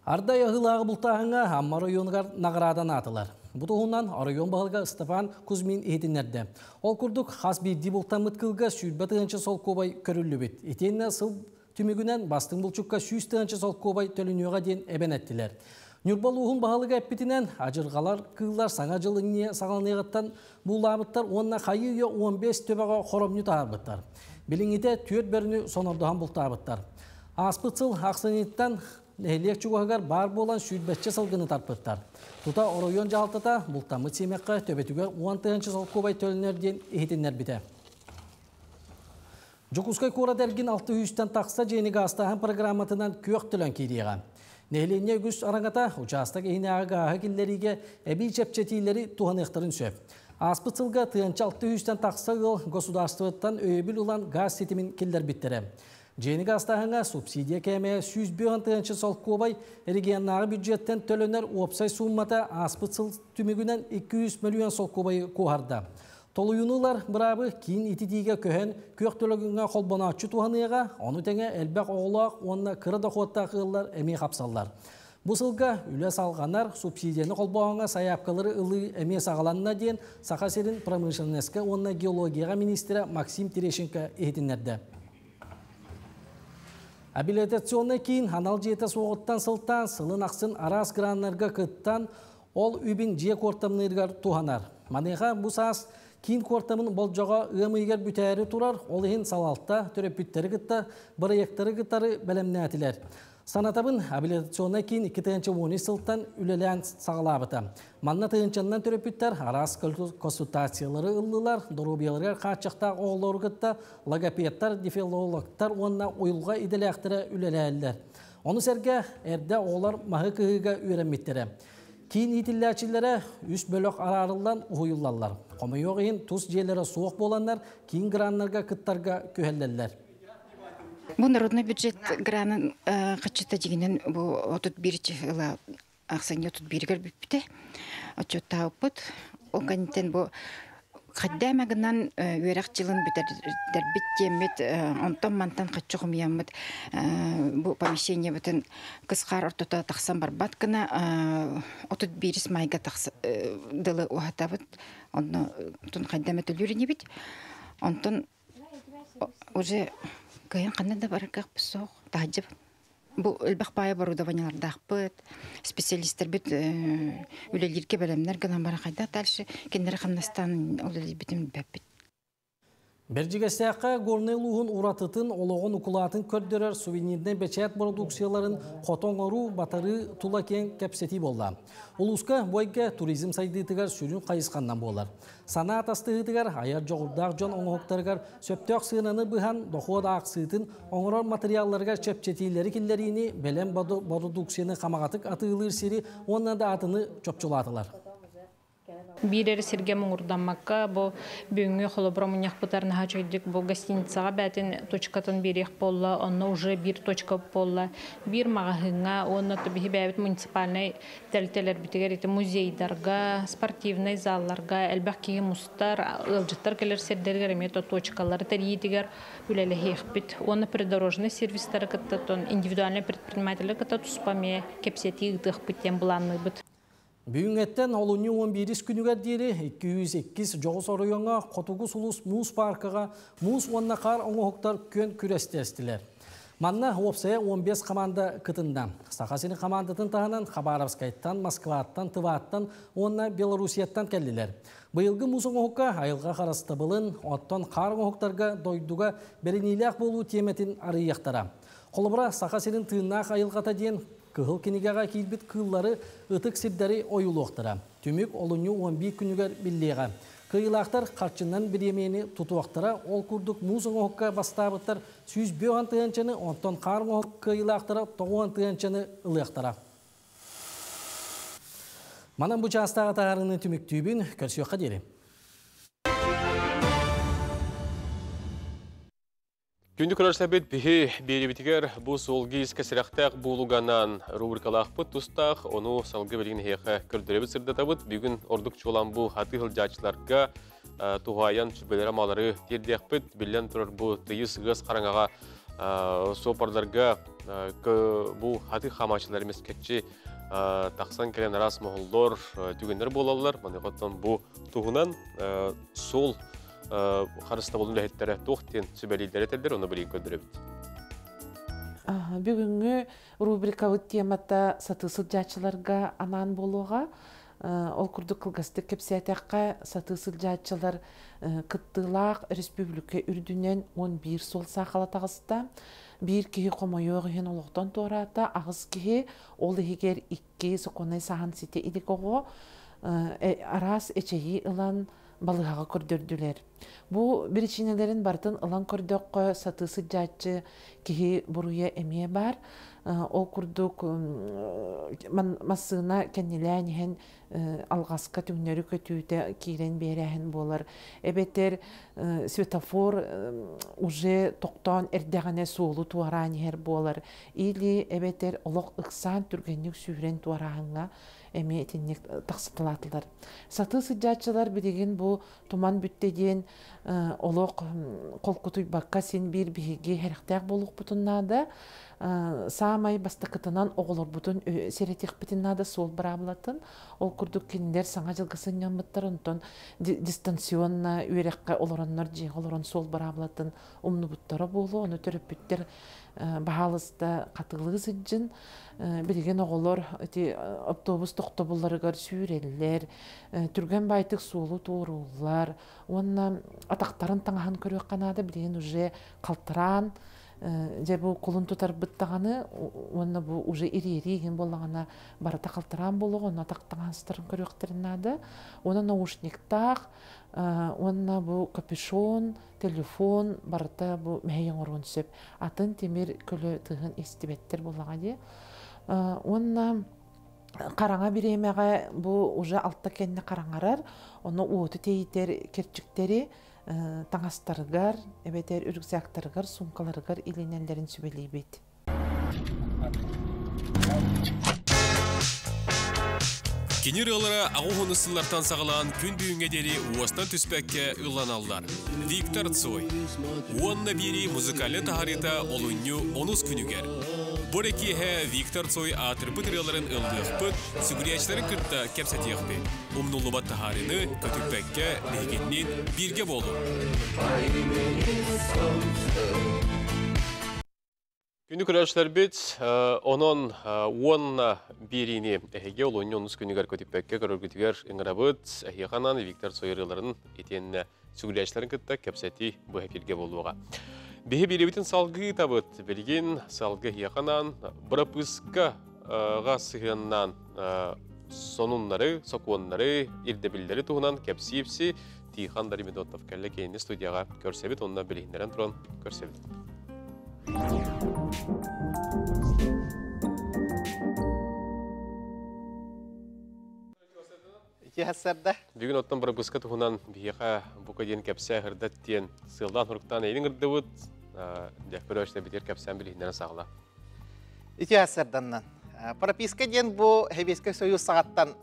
Ардай аһыылааҕы бултааһыҥҥа Амма оройуонугар наҕараадан аатылар. Бу туһунан оройуон баһылыга Степан Кузьмин иһитиннэрдэ. Ол курдук, хас биирдии бултаммыт кыылга 20 тыһыынча солкуобай көрүллүбүт. Итиэннэ сыл түмүгүнэн бастыҥ булчукка 100 тыһыынча солкуобай төлөнүөҕэ диэн эбэн эттилэр. Ньурба улууһун баһылыга эппитинэн, адьырҕалар кыыллар саҥа дьыл инниэ саҕаланыаҕыттан буулаабыттар уонна хайыы-үйэ 15 төбөҕө хоромньу таһаарбыттар. Билиҥҥитэ түөрт бөрөнү сонордоһон бултаабыттар. Ааспыт сыл ахсынньыттан нэһилиэк чугаһыгар баар буолан сүүрбэччэ сылгыны тарпыттар. Тута оройуон дьаһалтата бултаммыт сиэмэххэ төбөтүгэр 10 тыһыынча солкуобай төлөнөр диэн иһитиннэрбитэ. Дьокуускай куорат эргин 600-тэн тахса дьиэни гаастааһын программатынан күөх төлөн киириэҕэ. Нэһилиэнньэ үгүс араҥата учаастак иһинээҕи гааһы киллэриигэ эбии чэпчэтиилэри туһаныахтарын сөп. Ааспыт сылга тыһыынча 600-тэн тахса ыал государствоттан өйөбүл ылан гаас ситимин киллэрбиттэрэ. Дьиэни гаастааһыҥҥа субсидия кээмэйэ 105 тыһыынча солкуобай, регионнааҕы бюджеттэн төлөнөр уопсай сууммата ааспыт сыл түмүгүнэн 200 мөлүйүөн солкуобайы куоһарда. Толуйунуулар быраабы киин ититиигэ көһөн күөх төлөгүҥҥэ холбонооччу туһаныаҕа, ону тэҥэ элбэх оҕолоох уонна кыра дохуоттаах ыаллар эмиэ хапсаллар. Бу сылга үлэ салҕанар, субсидияны холбооһуҥҥа сайаапкалары ылыы эмиэ саҕаланна диэн Саха сирин промышленноска уонна геологияҕа министрэ Максим Терещенко иһитиннэрдэ. Абилитационнай киин анал дьиэтэ суоҕуттан сылтаан сылын ахсын араас граннарга кыттан, ол үбүн дьиэ куортамныырыгар туһанар. Маныаха бу саас киин куортамын болдьоҕо ыам ыйыгар бүтээри турар, ол иһин салалта төрөппүттэри кытта бырайыактары кытары бэлэмнээтилэр. Санатабын, абилитационнай киин 2013 сылтан үлэлээн саҕалаабыта. Манна тыһыынчаннан төрөппүттэр араас консультациялары ыллылар, доруобуйаларыгар хааччахтаах оҕолору кытта логопедтар, дефилологтар уонна уйулҕа идэлээхтэрэ үлэлэһэллэр. Ону сэргэ эрдэ оҕолор маһы кыһыыга үөрэммиттэрэ. Киин иитиллээччилэрэ үс бөлөх араарыллан уһуйуллаллар. Хомойуох иһин тус дьиэлэрэ суох буоланнар киин граннарга кыттарга күһэллэллэр. Бу народный бюджет гранын хаччыта дьигинэн бу 31 ыла ахсынньы 31-гэр бүппүтэ. Отчуоттаабыппыт. Ол кэнниттэн бу хайдаа гынан үөрэх дьылын бүтэрдэрбит диэммит онтон мантан хаччы хомуйаммыт бу помещениебытын кыс-хаар ортото тахсан барбат гына 31 майга дылы уһатабыт. Онно тун хайдама төлүүр инибит. Онтон уже кыайан ханна да бараргах суох таһдьып. Бу элбэх баайа оборудованиелардаахпыт, специалистербит үлэлииргэ бэлэмнэр гынан баран хайдах дальше кинилэри хамнастаан үлэлиирбитин билбэппит. Бэрдьигэстээххэ Горнай улууһун уратытын, олоҕун укулаатын көрдөрөр сувенирнай бэчээт бородууксуйаларын хото оҥоруу, батарыы тула киэҥ кэпсэтии буолла. Улууска бу эйгэ туризм сайдыытыгар сүрүн хайысханнан буолар. Санаа атастыһыытыгар айар дьоҕурдаах дьон оҥоһуктарыгар сөптөөх сыананы быһан, дохуот аахсыытын оҥорор матырыйаалларыгар чэпчэтиилэри киллэриини, бэлэм бородууксуйаны хамаҕатык атыылыыр сири уонна да атыны чопчулаатылар. Биир эрэ сиргэ муҥурдаммакка, бу бүгүҥҥү холобура мунньахпытар наһаа үчүгэйдик бу гостиницаҕа бээтин точкатын биэриэх буолла, онно уже биир точка буолла. Биир маҕаһыыҥҥа уонна биһи бэйэбит муниципальнай тэрилтэлэрбитигэр ити музейдарга, спортивнай залларга элбэх киһи мустар, ыалдьыттар кэлэр сирдэригэр эмиэ то точкалары тэрийиитигэр үлэлэһиэхпит. Уонна придорожный сервистары кытта индивидуальный предпринимателлэр кытта туспа эмиэ кэпсэтии ыытыахпыт диэн былаанныыбыт. Бүгүҥҥэттэн олунньу 11 күнүгэр диэри 202 дьоҕус оройуоҥҥа Хотугу сулус муус пааркаҕа муус уонна хаар оҥоһуктар күөн күрэстэстилэр. Манна уопсайа 15 хамаанда кытынна. Саха сирин хамаандатын таһынан Хабаровскайтан, Москваттан, Тываттан уонна Белоруссияттан кэллилэр. Быйылгы муус оҥоһукка айылҕа харыстабылын, оттон хаар оҥоһуктарга дойдуга бэриниилээх буолуу тиэмэтин арыйыахтара. Холобура, Саха сирин тыыннаах айылҕата диэн Кыһыл кинигэҕэ киирбит кыыллары, ытык сирдэри ойуулуохтара. Түмүк олунньу 11 күнүгэр биллиэҕэ. Кыайыылаахтар харчынан бириэмийэни тутуохтара, ол курдук муус оҥоһукка бастаабыттар 105 тыһыынчаны, онтон хаар оҥоһук кыайыылаахтара 90 тыһыынчаны ылыахтара. Манан бу чаастааҕы таһаарыыны түмүктүүбүн, көрсүөххэ диэри. Күндү көрөрсөбүт биһи биэрибитигэр бу суолги искэ сирэхтээх буулуганан рубрикалаахпыт тустаах, ону салгы билигин эһиэхэ көрдөрөбүт сырдатабыт. Бүгүн ордук чуолаан бу хатыы сылдьааччыларга туһаайан сүбэлэри малары тиэрдиэхпит. Биллэн турар бу тыйыс ыас хараҥаҕа суоппардарга бу хатыы хаамааччылар эмискэччи тахсан кэлэн араас моһоллор, түгэннэр буолаллар. Маныхаттан бу туһунан суол харыстабылын үлэһиттэрэ туох диэн сүбэлииллэрэ этэллэр, ону билигин көрдөрөбүт. Бүгүҥҥү рубрикабыт темата сатыы сылдьааччыларга анаан буолуоҕа. Ол курдук кылгастык кэпсээтэххэ, сатыы сылдьааччылар кыттыылаах республика үрдүнэн 11 суол саахала таҕыста. Биир киһи хомойуох иһин олохтон туораата, аҕыс киһи, ол иһигэр икки сокуоннай саһан ситэ илик оҕо араас эчэйии ылан балыыһаҕа көрдөрдүлэр. Бу биричиинэлэрин барытын ылан көрдөххө, сатыы сылдьааччы киһи буруйа эмиэ баар. Ол курдук массыына кэннилээн иһэн алҕаска түҥнэри көтүүтэ киирэн биэрээһин буолар. Эбэтэр светофор уже тохтоон эрдэҕинэ суолу туораан иһэр буолар. Или эбэтэр олох ыксаан түргэнник сүүрэн туорааһыҥҥа эмиэ итинник тахсыталаатылар. Сатыы сылдьааччылар билигин бу туман бүттэ диэн олох холкутуйбакка син биир биһиги сэрэхтээх буолуохпутун наада. Саамай бастакытынан оҕолорбутун сэрэтиэхпитин наада суол быраабылатын. Ол курдук кинилэр саҥа дьылга сынньаммыттар, онтон дистанционно үөрэххэ олороннор дьиэҕэ олорон суол быраабылатын умнубуттара буолуо. Ону төрөппүттэр баһаалыста хатылыы сылдьын билигин оҕолор ити автобус тохтобулларыгар сүүрэллэр, түргэн баайтык суолу туорууллар уонна атахтарын таҥаһын көрүөххэ наада билигин уже халтараан дьэ бу кулун тутарбыт даҕаны уонна бу уже ириэрии игин буоллаҕына барыта халтараан буолуоҕа онно атах таҥастарын көрүөхтэрин наада уонна наушниктаах уонна бу капюшон телефон барыта бу мэһэй оҥоруон сөп. Атын тимир көлө тыһын истибэттэр буоллаҕа дии. Уонна хараҥа бириэмэҕэ бу уже алта кэннэ хараҥарар, ону уоту тэйитэр кэрчиктэри таҥастарыгар эбэтэр рюкзактарыгар, суумкаларыгар илинэллэрин сүбэлиибит. Кини ырыалара аҕыс сыллартан саҕалаан күн бүгүҥҥэ диэри уостан түспэккэ ылланаллар. Виктор Цой. Уонна биэрии музыкальнай таһаарыыта олунньу онус күнүгэр. Бу эрэ киэһэ Виктор Цой аатырбыт ырыаларын ыллыахпыт, сүгүрүйээччилэрин кытта кэпсэтиэхпит. Умнуллубат таһаарыыны көтүппэккэ биһигинниин бииргэ буолуҥ. Күндү көрөөччүлэрбит, онон уонна биэриини эһиги олунньу онус күнүгэр көтүппэккэ көрөргүтүгэр ыҥырабыт. Эһиэхэ анаан Виктор Цой ырыаларын итиэннэ сүгүрүйээччилэрин кытта кэпсэтии быһа эфиргэ буолуоҕа. Биһи биэрэбитин салгыы ыытабыт. Билигин салгы эһиэхэ бырапыыскаҕа сыһыаннаан сонуннары, сокуоннары, ирдэбиллэри туһунан кэпсиипси Тихон Даримедотов кэллэ киһини студияҕа көрсөбүт уонна билиһиннэрэн туран көрсөбүт. Ити хассарда. Бүгүн оттон бырабыска туһунан биһиэхэ бука диэн кэпсээ ырдат диэн сыалдаан хуруктаан эйин ырдыбыт. Дьэ, көрөөччүлэр битир кэпсээн билиһиннэрэн саҕала. Ити хассарданнан. Прописка диэн бу Сэбиэскэй Союз саҕаттан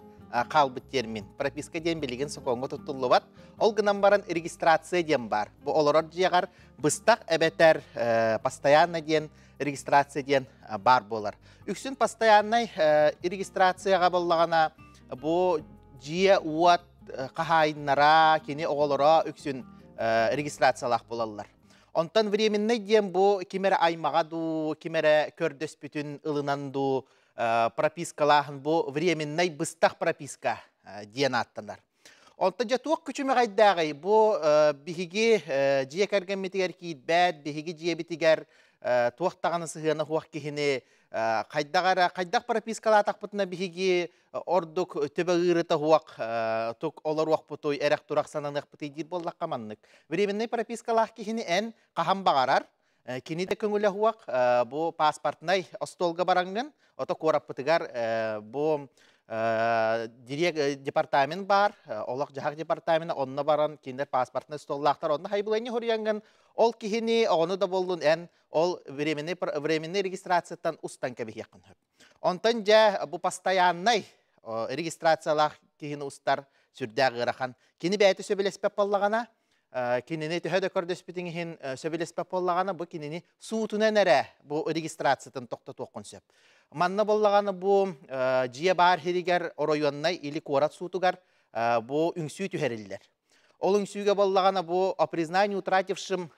хаалбыт термин. Прописка диэн билигин сокуоҥҥа туттуллубат. Ол гынан баран регистрация диэн баар. Бу олорор дьиэҕэр быстах эбэтэр постоянно диэн регистрация диэн баар буолар. Үксүн постояннай регистрацияҕа боллаҕына бу дьиэ-уот хаһаайыннара, кини оҕолоро үксүн регистрациялаах буолаллар. Онтон временный диэн бу ким эрэ аймаҕа дуу, ким эрэ көрдөспүтүн ылынан дуу пропискалааһын бу временный быстах прописка диэн ааттанар. Онтон дьэ туох күчүмэҕэйдээҕий бу биһиги дьиэ кэргэммитигэр киирбэт, биһиги дьиэбитигэр туох даҕаны сыһыана суох киһини хайдах эрэ хайдах пропискалаатахпытына биһиги ордук төбө ыырыта суох тук олоруохпутуй, эрэх-турах сананыахпытый диир буоллахха маннык. Временный пропискалаах киһини эн хаһан баҕарар кини да көҥүлэ суох бу паспортнай остуолга бараҥҥын, ото куораппытыгар бу департамент баар, олох-дьаһах департамена, онно баран кинилэр паспортнай столлаахтар, онно хайбылайны хоруйаҥҥын, ол киһини оҕону да буоллун эн ол временный, временный регистрацияттан устан кэбиһиэххин сөп. Онтон дьэ бу постояннай регистрациялаах киһини устар сүрдээх ыарахан. Кини бэйэтэ сөбүлэспэт буоллаҕына, кинини төһө да көрдөспүтүҥ иһин сөбүлэспэт буоллаҕына, бу кинини суутунан эрэ бу регистрациятын тохтотуоххун сөп. Манна буоллаҕына бу дьиэ баар сиригэр оройуоннай или куорат суутугар бу үҥсүү түһэриллэр. Ол үҥсүүгэ буоллаҕына бу о признании утратившим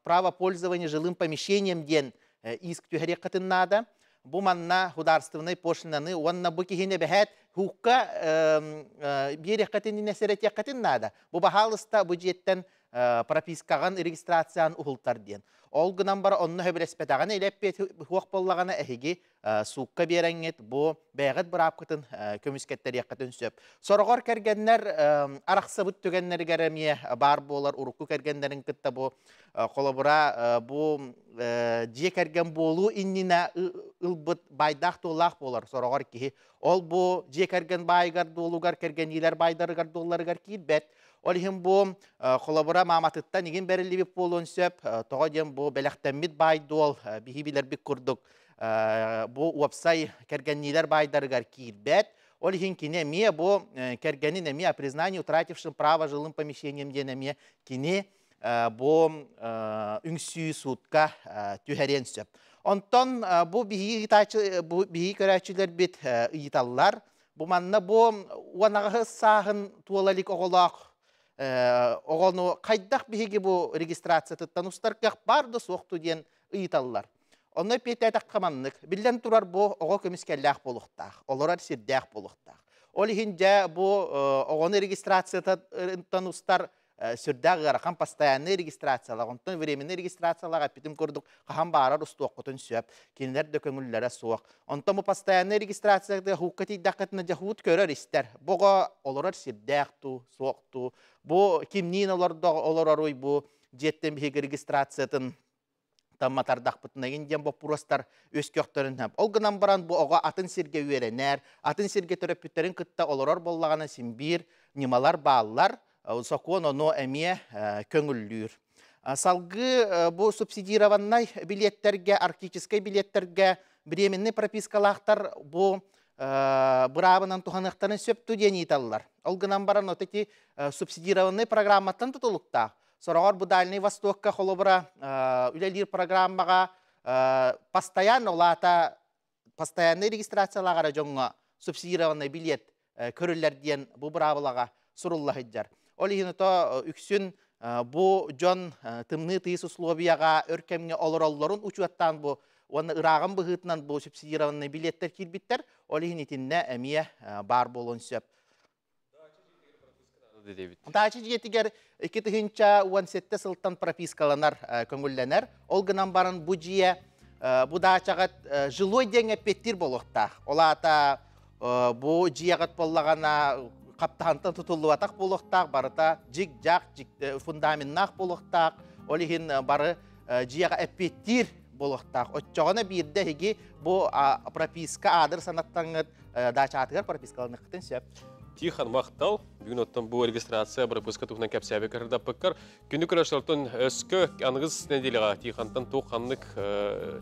право пользования жилым помещением диэн иск түһэриэххитин наада. Бу манна художественнай пошлинаны уонна бу киһини эбэһээт хуукка биэриэххитин сэрэтиэххитин наада. Бу баһаалыста бу дьиэттэн пропискаҕын регистрациян уһултар диэн. Ол гынан бара онно сөбүлэспэтэҕинэ илэ эппиэт хуох буоллаҕына эһиги суукка биэрэҥҥит бу бэйэҕит быраапкытын көмүскэттэриэххитин сөп. Сороҕор кэргэннэр арахсыбыт түгэннэригэр эмиэ баар буолар урукку кэргэннэрин кытта бу холобура бу дьиэ кэргэн буолуу иннинэ ылбыт байдаах-туоллаах буолар сороҕор киһи. Ол бу дьиэ кэргэн баайыгар дуолугар кэргэниилэр байдарыгар дуолларыгар киирбэт. Ол иһин бу холобура мааматыттан игин бэриллибит буолуон сөп. Тоҕо диэн бу бэлэхтэммит баай-дуол биһи билэрбит курдук бу уопсай кэргэнниилэр баайдарыгар киирбэт. Ол иһин кини эмиэ бу кэргэнин эмиэ о признании утратившим право жилым помещением диэн эмиэ кини бу үҥсүү суутка түһэриэн сөп. Онтон бу биһиги ыытааччы бу биһиги көрөөччүлэрбит ыйыталлар. Бу манна бу уонаҕы сааһын туола илик оҕолоох оҕону хайдах биһиги бу регистрациятыттан устар кыах баар да суох диэн ыйыталлар. Онно эппиэттээтэххэ маннык. Биллэн турар бу оҕо көмүскэллээх буолуохтаах, олорор сирдээх буолуохтаах. Ол иһин дьэ бу оҕону регистрациятыттан устар сүрдээх ыарахан постоянный регистрациялаах, онтон временный регистрациялаах эппитим курдук хаһан баарар устуоххутун сөп. Кинилэр да көҥүллэрэ суох. Онтон бу постоянный регистрацияда хуукка тиийдэххитинэ дьэ хуут көрөр истэр. Бу оҕо олорор сирдээх туу, суох туу. Бу кимниин олордо олороруй бу дьиэттэн биһиги регистрациятын тамматардахпытына игин диэн боппуруостар үөскүөхтэрин сөп. Ол гынан баран бу оҕо атын сиргэ үөрэнэр, атын сиргэ төрөппүттэрин кытта олорор буоллаҕына син биир ньымалар бааллар, сокуон ону эмиэ көҥүллүүр. Салгыы бу субсидированнай билиэттэргэ, арктическай билиэттэргэ временный пропискалаахтар бу быраабынан туһаныахтарын сөп диэн ыйыталлар. Ол гынан баран вот эти субсидированный программаттан тутулуктаах. Сороҕор бу Дальний Востокка холобура үлэлиир программаҕа постоянно улаата постоянный регистрациялааҕара дьоҥҥо субсидированный билиэт көрүллэр диэн бу быраабылаҕа сурулла сылдьар. Ол иһин ото үксүн бу дьон тымныы тыйыс условияҕа өр кэмҥэ олороллорун учуоттаан бу уонна ырааҕын быһыытынан бу субсидированный билиэттэр киирбиттэр. Ол иһин итиннэ эмиэ баар буолуон сөп. дебит. Даача дьиэтигэр 2017 сылтан пропискаланар, көҥүллэнэр. Ол гынан баран бу дьиэ бу даачаҕа жилой диэҥ эппиэттиир буолуохтаах. Ол аата бу дьиэҕит буоллаҕына хаптаһантан тутуллубатах буолуохтаах, барыта дьик-дьак фундаменнаах буолуохтаах. Ол иһин бары дьиэҕэ эппиэттиир буолуохтаах. Оччоҕуна биирдэ эһиги бу прописка аадыр санаттаҥҥыт даачаатыгар пропискаланыаххытын сөп. Тихон махтал. Бүгүн оттон бу регистрация прописка туһунан кэпсээбэ кырдаппыккар. Күнү көрөшөлтөн өскө аныгыс неделяға Тихонтан туох ханнык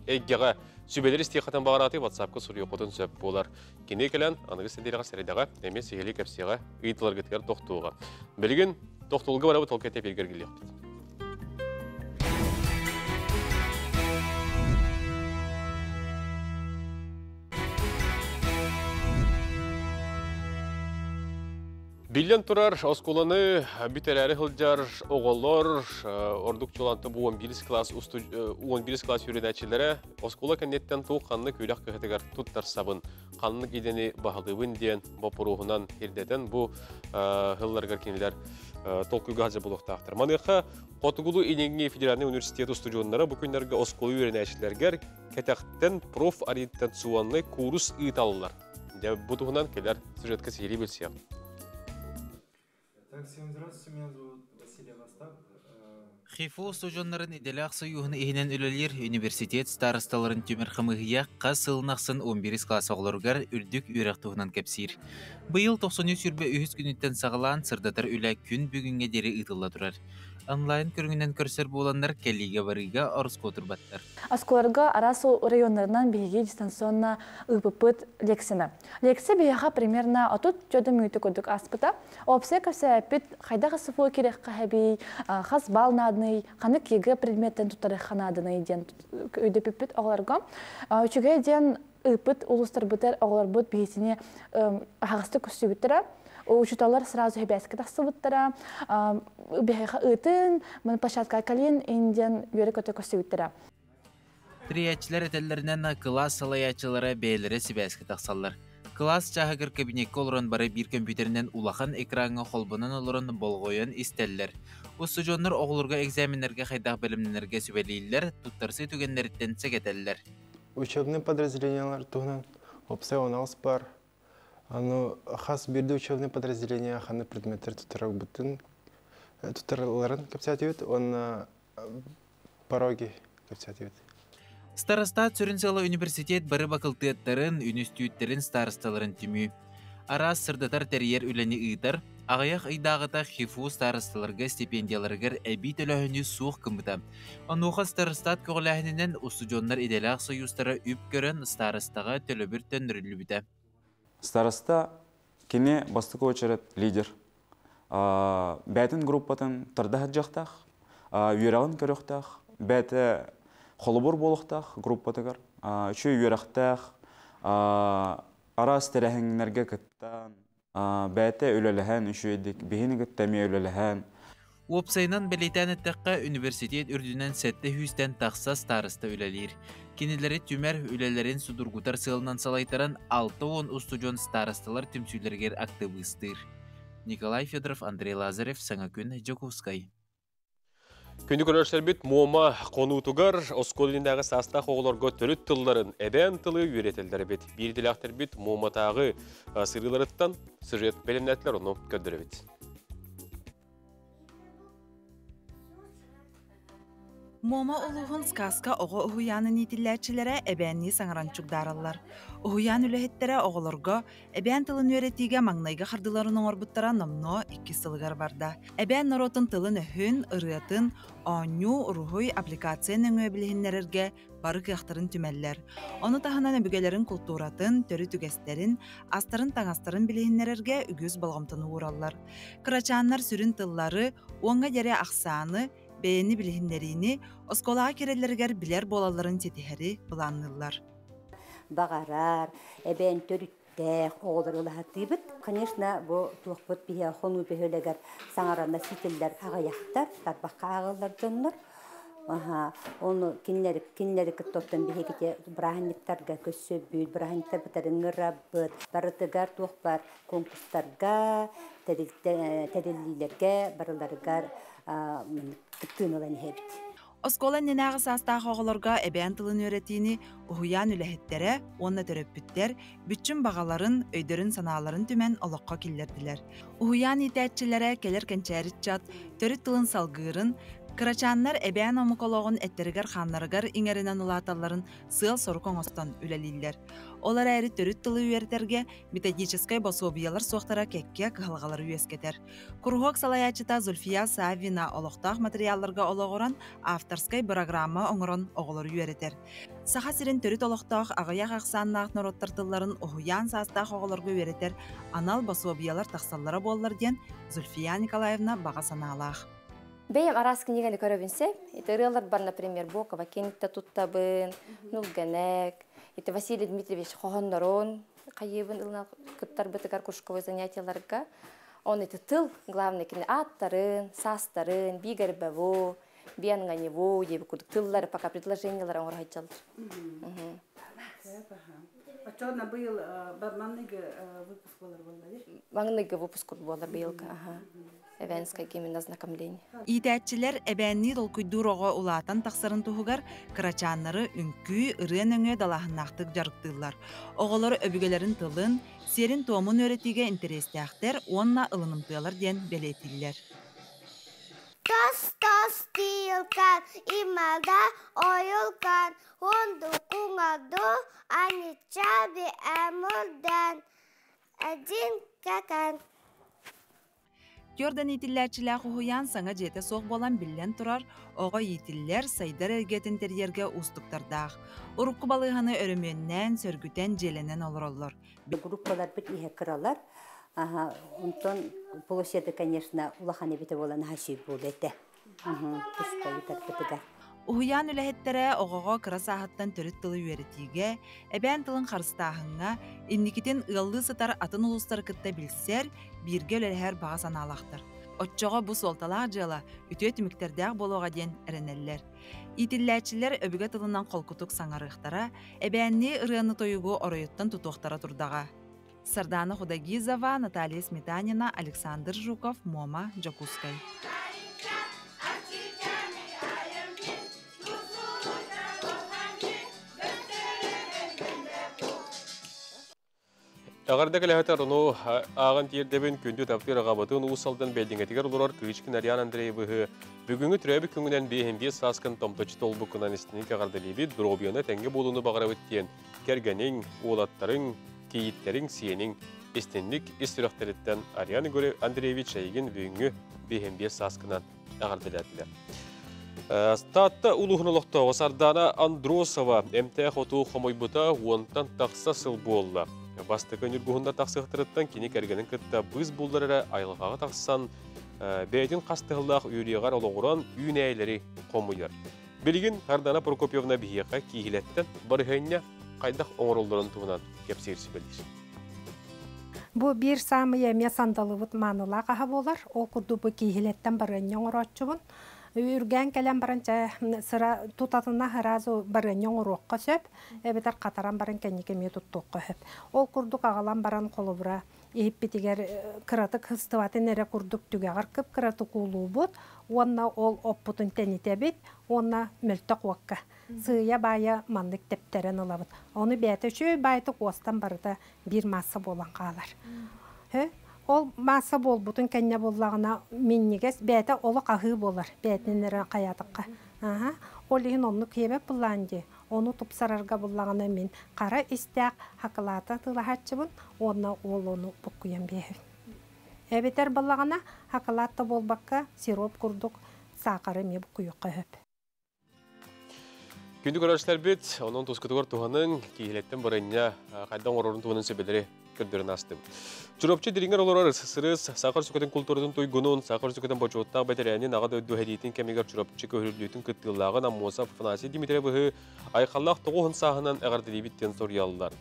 эйгэҕэ сүбэлэр истиэххитин баҕарааты WhatsApp-ка суруйуоххутун сөп буолар. Кини кэлэн аныгыс неделяҕа сэрэдэҕэ эмиэ сиһилии кэпсиэҕэ ыйытыларгытыгар тохтуоҕа. Билигин тохтуулга барабыт ол кэтэ биргергилиэхпит. Биллэн турар, оскуоланы бүтэрээри сылдьар оҕолор, ордук чуолаан бу 11 класс 11 класс үөрэнээччилэрэ оскуола кэнниттэн туох ханнык үөрэх кыһатыгар туттарсабын, ханнык идэни баһылыыбын диэн боппуруоһунан ирдэтэн бу сылларыгар кинилэр толкуйга сылдьар буолуохтаахтар. Маныаха Хотугулуу Илиҥҥи федеральнай университет устудьуоннара бу күннэргэ оскуола үөрэнээччилэригэр кэтэхтэн профориентационнай куурус ыыталлар. Дьэ, бу туһунан кэлэр сюжетка сиһилии билсиэм. Так, всем здравствуйте, меня зовут Василий Востап. ХИФУ устудьуоннарын идэлээх сойууһун иһинэн үлэлиир университет старосталарын түмэр хамыыһыйа хас сылын ахсын 11 класс оҕолоругар үрдүк үөрэх туһунан кэпсиир. Быйыл 93 күнүттэн саҕалаан сырдатар үлэ күн бүгүҥҥэ диэри ыытылла турар. Онлайн көрүҥүнэн көрсөр буоланнар кэлиигэ-барыыга ороскуотурбаттар. Оскуоларга араас районнарынан биһиги дистанционно ыыппыппыт лекцияны. Лекция биһиэхэ примерно 34 мүнүүтэ курдук ааспыта. Опция кэпсээппит хайдах СФО кириэххэ хэбий, хас балл наадыный, ханнык ЕГЭ предметтэн туттарыахха наадыный диэн өйдөпүппүт оҕолорго. Үчүгэй диэн ыыппыт улуустарбытыгар оҕолорбут биһитини аһаҕастык көрсүбүттэрэ. Учууталлар сразу хэбээскэ тахсыбыттара. Биһиэхэ ыытын, маны площадка калин индиан үөрэ-көтө көрсүбүттэрэ. Тэрийээччилэр этэллэринэн, кылаас салайааччылара бэйэлэрэ сибээскэ тахсаллар. Кылаас чааһыгар кабинекка олорон бары биир компьютеринэн улахан экраҥҥа холбонон олорон болҕойон истэллэр. Устудьуоннар оҕолорго экзаменнарга хайдах бэлэмнэнэргэ сүбэлииллэр, туттарсыы түгэннэриттэн сэгэтэллэр. Учебный подразделениелар туһунан уопсай онаҕас бар. Аны хас биирдии учебный подразделение ханнык предметтер туттарарбытын туттаралларын кэпсээтибит уонна пороги кэпсээтибит. Старостат сүрүн сыала университет бары бакылтыаттарын, үнүстүүттэрин старосталарын түмүү. Араас сырдатар тэрийэр үлэни ыытар, аҕыйах ыйдааҕыта ХИФУ старосталарга стипендияларыгар эбии төлөөһүнү суох гыммыта. Онуоха старостат көҕүлээһининэн устудьуоннар идэлээх сойуустара үп көрөн старостаҕа төлөбүр төннөрүллүбүтэ. Староста кини бастакы очерет лидер. Бээтин группатын тарда сылдьыахтаах, үөрэҕин көрүөхтээх, бээтэ холобур буолуохтаах группатыгар, үчүгэй үөрэхтээх, араас тэрээһиннэргэ кыттан, бэйэтэ үлэлэһэн үчүгэйдик, биһини кытта эмиэ үлэлэһэн. Уопсайынан бэлиэтээн эттэххэ, университет үрдүнэн 700-тэн тахса староста үлэлиир. Кинилэри түмэр, үлэлэрин судургутар сыалынан салайтаран 60 устудьуон старосталар түмсүүлэригэр актыбыыстыыр. Николай Федоров, Андрей Лазарев, Саҥа күн, Дьокуускай. Күндү көрөөччүлэрбит Муома хонуутугар оскуола иннинээҕи саастаах оҕолорго төрүт тылларын, эбээн тылы үөрэтэллэр эбит. Биир идэлээхтэрбит Муоматааҕы сырыыларыттан сюжет бэлэмнээтилэр, ону көрдөрөбүт. Муома улууһун Сказка оҕо уһуйаанын иитиллээччилэрэ эбээннии саҥаран чугдаараллар. Уһуйаан үлэһиттэрэ оҕолорго эбээн тылын үөрэтиигэ маҥнайгы хардыыларын оҥорбуттара номнуо иккис сылыгар барда. Эбээн норуотун тылын-өһүн, ырыатын, оонньуу, уруһуй, аппликация нөҥүө билиһиннэрэргэ бары кыахтарын түмэллэр. Ону таһынан өбүгэлэрин култууратын, төрүт үгэстэрин, астарын-таҥастарын билиһиннэрэргэ үгүс болҕомтону уураллар. Кырачааннар сүрүн тыллары, уоҥҥа диэри ахсааны, бэйэни билиһиннэриини оскуолаҕа киирэллэригэр билэр буолалларын ситиһэри былаанныыллар. Баҕарар, эбээн төрүттээх оҕолору ылаһатыыбыт. Конечно, бу туохпут биһиэхэ хонуу бөһүөлэгэр саҥарана ситиллэр аҕыйахтар, тарбахха ааҕыллар дьоннор. Аха, оны кинилер кинилер кыттоттон биһигите браһанниктарга көссөбүт, браһанниктар бытарынгырабыт, барытыгар туох бар конкурстарга, тэриллиилерге барыларыгар кыттыынылан иһэбит. Оскуола иннинээҕи саастаах оҕолорго эбээн тылын үөрэтиини уһуйаан үлэһиттэрэ уонна төрөппүттэр бүччүм баҕаларын, өйдөрүн-санааларын түмэн олоххо киллэрдилэр. Уһуйаан иитээччилэрэ кэлэр кэнчээри ыччат төрүт тылын салгыырын, кырачааннар эбээн омук олоҕун эттэригэр-хааннарыгар иҥэринэн улааталларын сыал-сорук оҥостон үлэлииллэр. Ол эрээри төрүт тылы үөрэтэргэ методическай босуобуйалар суохтара кэккэ кыһалҕалары үөскэтэр. Куруһуок салайааччыта Зульфия Саввина олохтоох матырыйаалларга олоҕуран авторскай бырагыраамма оҥорон оҕолору үөрэтэр. Саха сирин төрүт олохтоох аҕыйах ахсааннаах норуоттар тылларын уһуйаан саастаах оҕолорго үөрэтэр анал босуобуйалар тахсаллара буоллар диэн Зульфия Николаевна баҕа санаалаах. Бэйэм араас кинигэни көрөбүн сөп. Ити ырыаларбар, например, Бокова киниттэ туттабын, Нулгэнэк, ити Василий Дмитриевич хоһоннорун хайыыбын ылына кыттарбытыгар кружковой занятияларга. Он ити тыл, главный кини ааттарын, саастарын, бигэрбэву, бианганеву диэби курдук тыллары пока предложениялары оҥоро сылдьаллар. Оччоҕуна быйыл маҥнайгы выпуск буолар буолла Маҥнайгы выпуск буолар быйылгы, аха. Эвенское именно ознакомление. Иитээччилэр эбээннии толкуйдуур оҕо улаатан тахсарын туһугар кырачааннары үҥкүү, ырыа нөҥүө далааһыннаахтык дьарыктыыллар. Оҕолор өбүгэлэрин тылын, сиэрин-туомун үөрэтиигэ интэриэстээхтэр уонна ылынымтыалар диэн бэлиэтииллэр. Тос-тос тиилкан, имада ойулкан, хунду куңаду, аничаби эмурден, один какан. Түөрдэн иитиллээччилээх уһуйаан саҥа дьиэтэ суох буолан биллэн турар, оҕо иитиллэр, сайдар эйгэтин тэрийэргэ уустуктардаах. Урукку балыыһаны өрөмүөннээн, сөргүтэн, дьиэлэнэн олороллор. Группаларбыт иһэ кыралар. Онтон площадь, конечно, улахан эбитэ буолан аһа буолуо этэ. Туспа ыытарбытыгар. Уһуйаан үлэһиттэрэ оҕоҕо кыра сааһыттан төрүт тылы үөрэтиигэ, эбээн тылын харыстааһыҥҥа, инникитин ыаллыы сытар атын улуустары кытта билсэр, бииргэ үлэлэһэр баҕа санаалаахтар. Оччоҕо бу суолталаах дьыала үтүө түмүктэрдээх буолуоҕа диэн эрэнэллэр. Иитиллээччилэр өбүгэ тылынан холкутук саҥарыахтара, эбээннии ырыаны-тойугу оройуттан тутуохтара турдаҕа. Сардаана Худогизова, Наталья Сметанина, Александр Жуков, Муома, Дьокуускай. Эҕэрдэ кэлэһэтэр ону ааҕан тиэрдэбин күндү таптыыр аҕабытын Уус Алдан Бэлдиҥэтигэр олорор Кычкин Ариан Андреевыһы бүгүҥҥү төрөөбүт күҥүнэн 55 сааскын томточу толбуккунан истиҥник эҕэрдэлиибит, доруобуйаны тэҥҥэ буолууну баҕарабыт диэн кэргэниҥ, уолаттарыҥ, кийииттэриҥ, сиэниҥ истинник ис сүрэхтэриттэн Ариан Игорь Андреевич эйигин бүгүҥҥү 55 сааскынан эҕэрдэлээтилэр. Таатта улууһун олохтооҕо Сардаана Андросова эмтээх оту хомуйбута уонтан тахса сыл буолла. Бастакы ньургуһунна тахсыахтарыттан кини кэргэнин кытта быыс буллар эрэ айылҕаҕа тахсан бэйэтин хастыһыллаах үөрүйэҕэр олоҕуран үүнээйилэри хомуйар. Билигин Сардана Прокопьевна биһиэхэ кииһилэттэн барыһыанньа хайдах оҥороллорун туһунан кэпсиир сүбэлиир. Бу биир саамай эмиэ сандалыбыт маанылаах аһа буолар. Ол курдук бу кииһилэттэн барыанньа оҥорооччубун. Үргээн кэлэн баран чэ сыра тутатына сразу барыанньа оҥоруохха сөп, эбэтэр хатаран баран кэнники эмиэ туттуохха сөп. Ол курдук аҕалан баран холобура иһиппитигэр кыратык сыстыбатын эрэ курдук түгэҕэр кып-кыратык уулуубут уонна ол оппутун тэнитэбит уонна мөлтөх уокка сыыйа-баайа маннык тэптэрэн ылабыт. Ону бэйэтэ үчүгэй баайтык уостан барыта биир маасса буолан хаалар. Ол маасса буолбутун кэннэ буоллаҕына минньигэс бэйэтэ олох аһыы буолар бэйэтинэн эрэ хайаатахха. Ол иһин оннук киэбэт буллаан дии. Ону тупсарарга буллаҕына мин хара истээх хакылаата атыылаһааччыбын уонна уол ону буккуйан биэһэбин. Эбэтэр баллаҕына хакылаат да буолбакка сироп курдук саахары эмиэ буккуйуохха сөп. Күндү көрөөччүлэрбит, онон тускутугар туһаныҥ, киһилэттэн барынньа хайдах оҥорорун туһунан сүбэлэри Көрдөрөн астым. Чурапчы дириңер олорор СССР сахар сүкөтүн культуратын туйгунун, сахар сүкөтүн бочуоттаах бэтэрээнин аҕа дойду хэриитин кэмигэр Чурапчы көһөрүллүүтүн кыттыылааҕын Аммосов Афанасий Дмитриевиһы айхаллаах тоҕуһун сааһынан эҕэрдэлиибит соруйаллар.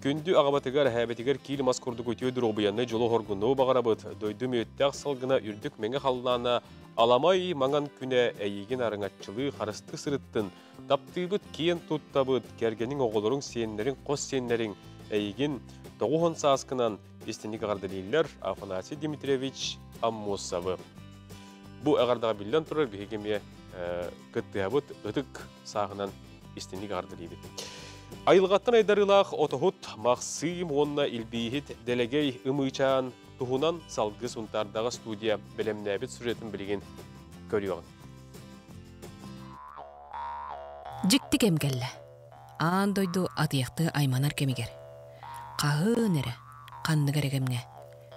Күндү аҕабатыгар, эһээбитигэр киил мас курдук үтүө доруобуйаны дьолу хоргуну баҕарабыт. Дойду мүөттээх сылгына үрдүк мэҥэ халлаана аламай маҥан күнэ эйигин арыҥаччылыы харысты сырыттын. Таптыыбыт, киэн туттабыт, кэргэниҥ оҕолоруҥ, сиэннэриҥ, хос сиэннэриҥ эйигин тоҕуһун сааскынан истиник эҕэрдэлииллэр Афанасий Дмитриевич Аммосовы. Бу эҕэрдэҕэ биллэн турар биһиги эмиэ кыттыһабыт ытык сааһынан истиник эҕэрдэлиибит. Айылҕаттан айдарыылаах отоһут Махсыым уонна илбииһит Дэлэгэй Ымыычаан туһунан салгыы Сунтаардаҕы студия бэлэмнээбит сюжетын билигин көрүөҕүҥ. Дьикти кэм кэллэ. Аан дойду атыйахтыы айманар кэмигэр. Хаһыын эрэ, ханнык эрэ кэмҥэ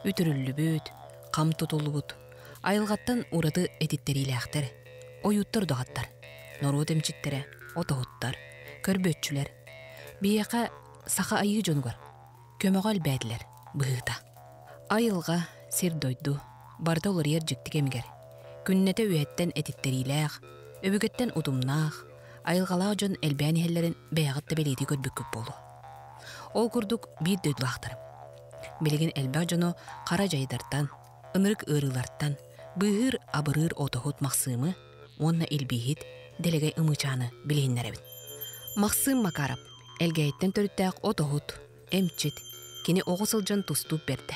үтүрүллүбүт, хам тутуллубут, айылҕаттан ураты этиттэриилээхтэр, ойууттар удаҕаттар, норуот эмчиттэрэ, отоһуттар, көрбүөччүлэр биһиэхэ саха айыы дьонугар көмөҕө элбээтилэр быһыыта. Айылҕа, сир-дойду барыта уларыйар дьикти кэмигэр күннэтэ үөһэттэн этиттэриилээх, өбүгэттэн утумнаах, айылҕалаах дьон элбээн иһэллэрин бэйэҕит да бэлиэтии көрбүккүт буолуо. Ол курдук биир дойдулаахтарым. Билигин элбэх дьону хара дьайдартан, ынырык ыарыылартан быыһыыр абырыыр отоһут Махсыымы уонна илбииһит Дэлэгэй Ымыычааны билиһиннэрэбин. Махсыым Макаров Элгээйиттэн төрүттээх отоһут, эмчит, кини оҕо сылдьан тустуук бэрдэ.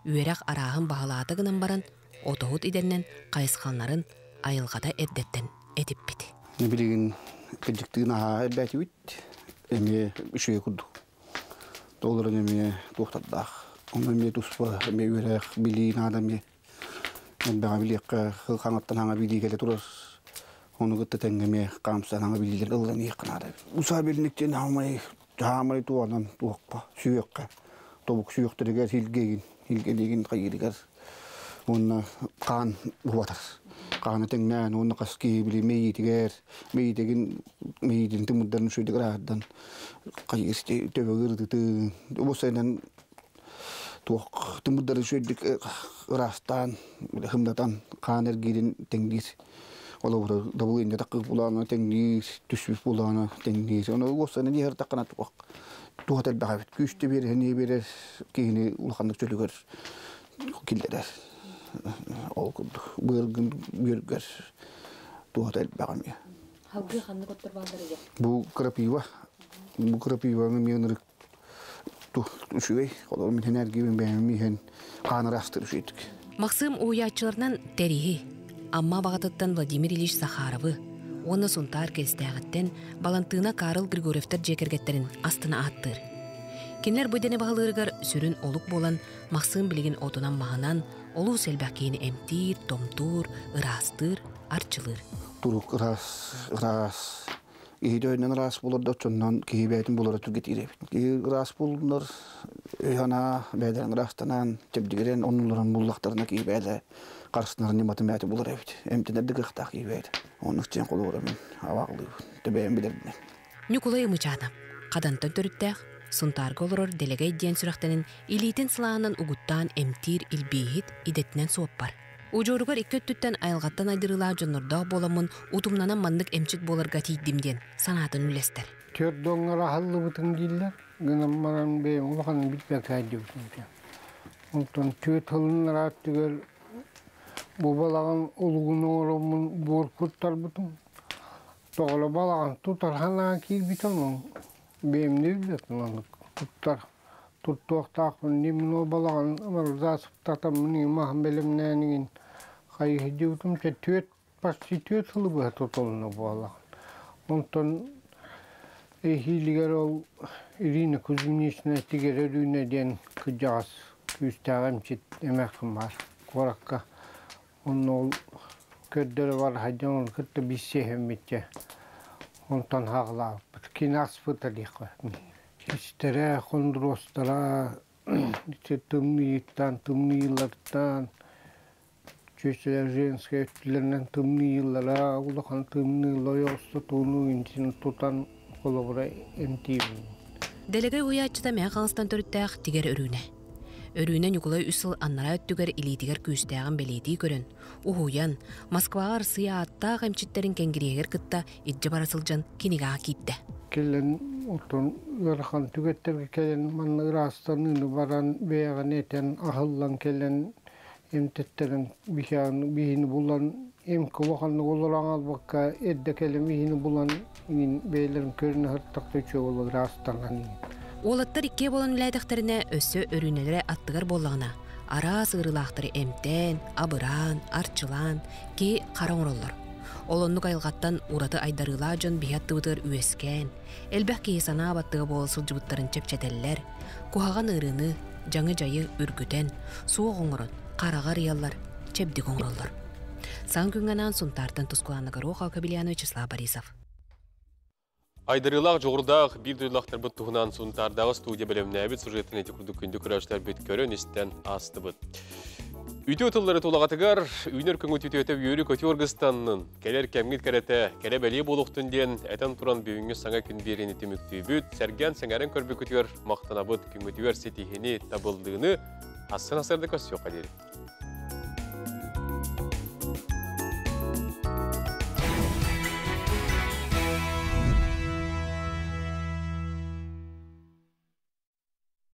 Үөрэх арааһын баһылаата гынан баран, отоһут идэннэн хайысхаларын айылҕата эрдэттэн этиппит. Билигин кырдьыктыын аһаа элбээтибит, эмиэ үчүгэй курдук. Толорун эмиэ туохтардаах. Онно эмиэ туспа эмиэ үөрэх, билии наада эмиэ. Элбэҕи билиэххэ, хаҥаттан хаҥа билии кэлэ турар. Ону кытта тэҥҥэ эмиэ хаамсан хаҥа билиилэр ыллан иһиэххэ наада. Усаа билиниктен хаамай, хаамай туонан туохха, сүһүөххэ. Тобук сүһүөхтэригэр хилгегин, хилгелигин хайыырыгар уонна хаан убатар. Хааны тэҥнээн уонна хас киһи били мэйиитигэр, мэйиитигин мэйиитин тымырдарын үчүгэйдик ырааһырдан хайыыр төбөгөр ытытын, уосайынан туох тымырдары үчүгэйдик ыраастаан, хымнатан хаан эргиирин тэҥниир. Олобура дабылыанньа таккы булаана тэҥниир, түспүт булаана тэҥниир. Ону уосайынан иһэр таккана туох туох элбэх эбит. Күүстэ биэрэр, биэрэр киһини улаханнык чөлүгэр киллэрэр. Ол курдук быаргын үөргэр туоһата элбэх эмиэ. Халгыы ханнык оттор бааллар Бу крапива. Бу крапиваны мен ырык үчүгэй. Олор мин энергиябын бэйэм иһэн хаан ырастыр үчүгэй. Махсым уһуйааччыларынан тэриһи, Амма баҕатыттан Владимир Ильич Захаровы уонна Сунтаар Киристээҕиттэн Балантыына Карл Григорьевтар дьиэ кэргэттэрин астына ааттыыр. Кинилэр бу идэни баһылыырыгар сүрүн олук буолан Махсыым билигин отунан-маһынан олус элбэх киһини эмтиир, томтуур, ыраастыыр, арчылыыр. Турук ыраас, ыраас. Киһи өйүнэн ыраас буолар да оччоннон киһи бэйэтин булара түргэтиир эбит. Киһи ыраас буолунар өй-санаа бэйэлэрин ыраастанан, чэбдигирэн оннуларын буллахтарына киһи бэйэлэ харыстынарын ньыматын бэйэтэ булар эбит. Эмтэнэр да кыахтаах киһи бэйэтэ. Оннук диэн холобура мин абаҕалыыбын. Төбөйөн билэрбинэн. Ньукулай Ымычаана Хадантан төрүттээх, Сунтаарга олорор Дэлэгэй диэн сүрэхтэнин илиитин сылаанан угуттаан эмтиир илбииһит идэтинэн суоппар. Удьуоругар икки өттүттэн айылҕаттан айдырыылаах дьоннордоох буоламмын утумнанан маннык эмчит буоларга тиийдим диэн санаатын үллэстэр. Төрт доҥҥор аһыллыбытым дииллэр. Гынан баран бэйэм улаханын билбэккэ дьыбытым. Онтон түөрт сылын ырааттыгар бу балаҕан улугун оҥороммун буор куттарбытым. Тоҕоло балаҕан тутар санаан киирбитим онон бэйэмни билбэтим оннук туттар туттуохтаахпын дии балаҕан ырдаасыктатаммын маһын бэлэмнээн хайыһдьыбытым чэ түөрт почти түөрт сылы быһа тутулунна буолаҕын. Онтон эһиилигэр ол Ирина Кузьминична Тигэрэ Өрүүнэ диэн кырдьаҕас күүстээх эмчит эмээхсин баар куоракка. Онно ол көрдөрө бар сылдьан ону кытта билсиһэммитчэ онтон хаҕылаабыппыт. Кини аспыта диэххэ. Истэрэ, хондуруостара тымныйыттан, тымныйыыларыттан чүөчэлэр женскэй өттүлэринэн тымныйыылара, улахан тымныылар ойоҕосто тууну интин тутан холобура эмтиибин. Дэлэгэй уһуйааччыта Мэҥэ Хаҥаластан төрүттээх Тигэр Өрүүнэ. Өрүүнэ Ньукулай үс сыл аннараа өттүгэр илиитигэр күүстээҕин бэлиэтии көрөн, уһуйан, Москваҕа Арассыыйа ааттаах эмчиттэрин кэнгириэһигэр кытта илдьэ бара сылдьан кинигэҕэ киирдэ. Кэлэн оттон ыарахан түгэттэргэ кэлэн манна ыраастаныыны баран бэйэҕин этэн аһыллан кэлэн эмтэттэрэн биһини булан эмки улаханнык олорон албакка эрдэ кэлэн биһини булан иҥин бэйэлэрин көрүнэ сыртахта үчүгэй буолла ыраастанан. Уолаттар иккиэ буолан үлэлээтэхтэринэ өссө өрүүнэлэрэ аттыгар буоллаҕына араас ыарыылаахтары эмтээн, абыраан, арчылаан киһи хара оҥороллор. Ол оннук айылҕаттан ураты айдарыылаах дьон биһи аттыбытыгар үөскээн, элбэх киһи санаа баттыга буола сылдьыбыттарын чэпчэтэллэр, куһаҕан ыарыыны, дьаҥы-дьайы үргүтэн, суох оҥорон, хараҕа арыйаллар, чэбдик оҥороллор. Саҥа күҥҥэ анаан Сунтаартан Тускулаана Горохова, Кабельян Вячеслав Борисов. Айдарыылаах дьоҕурдаах биир дойдулаахтарбыт туһунан Сунтаардааҕы студия бэлэмнээбит сюжетын ити курдук күндү көрөөччүлэрбит көрөн-истэн аастыбыт. Үтүө тыллары тулаҕатыгар үүнэр көҥүл үтүөтэ үөрүү-көтүү аргыстаннын, кэлэр кэмҥит кэрэтэ кэрэ бэлиэ буолуохтун диэн этэн туран бүгүҥҥү саҥа күн биэриини түмүктүүбүт. Сэргээн сэҥээрэн көрбүккүтүгэр махтанабыт. Күҥҥүтүгэр ситиһини, табыллыыны, астын асырды көрсүөххэ диэри.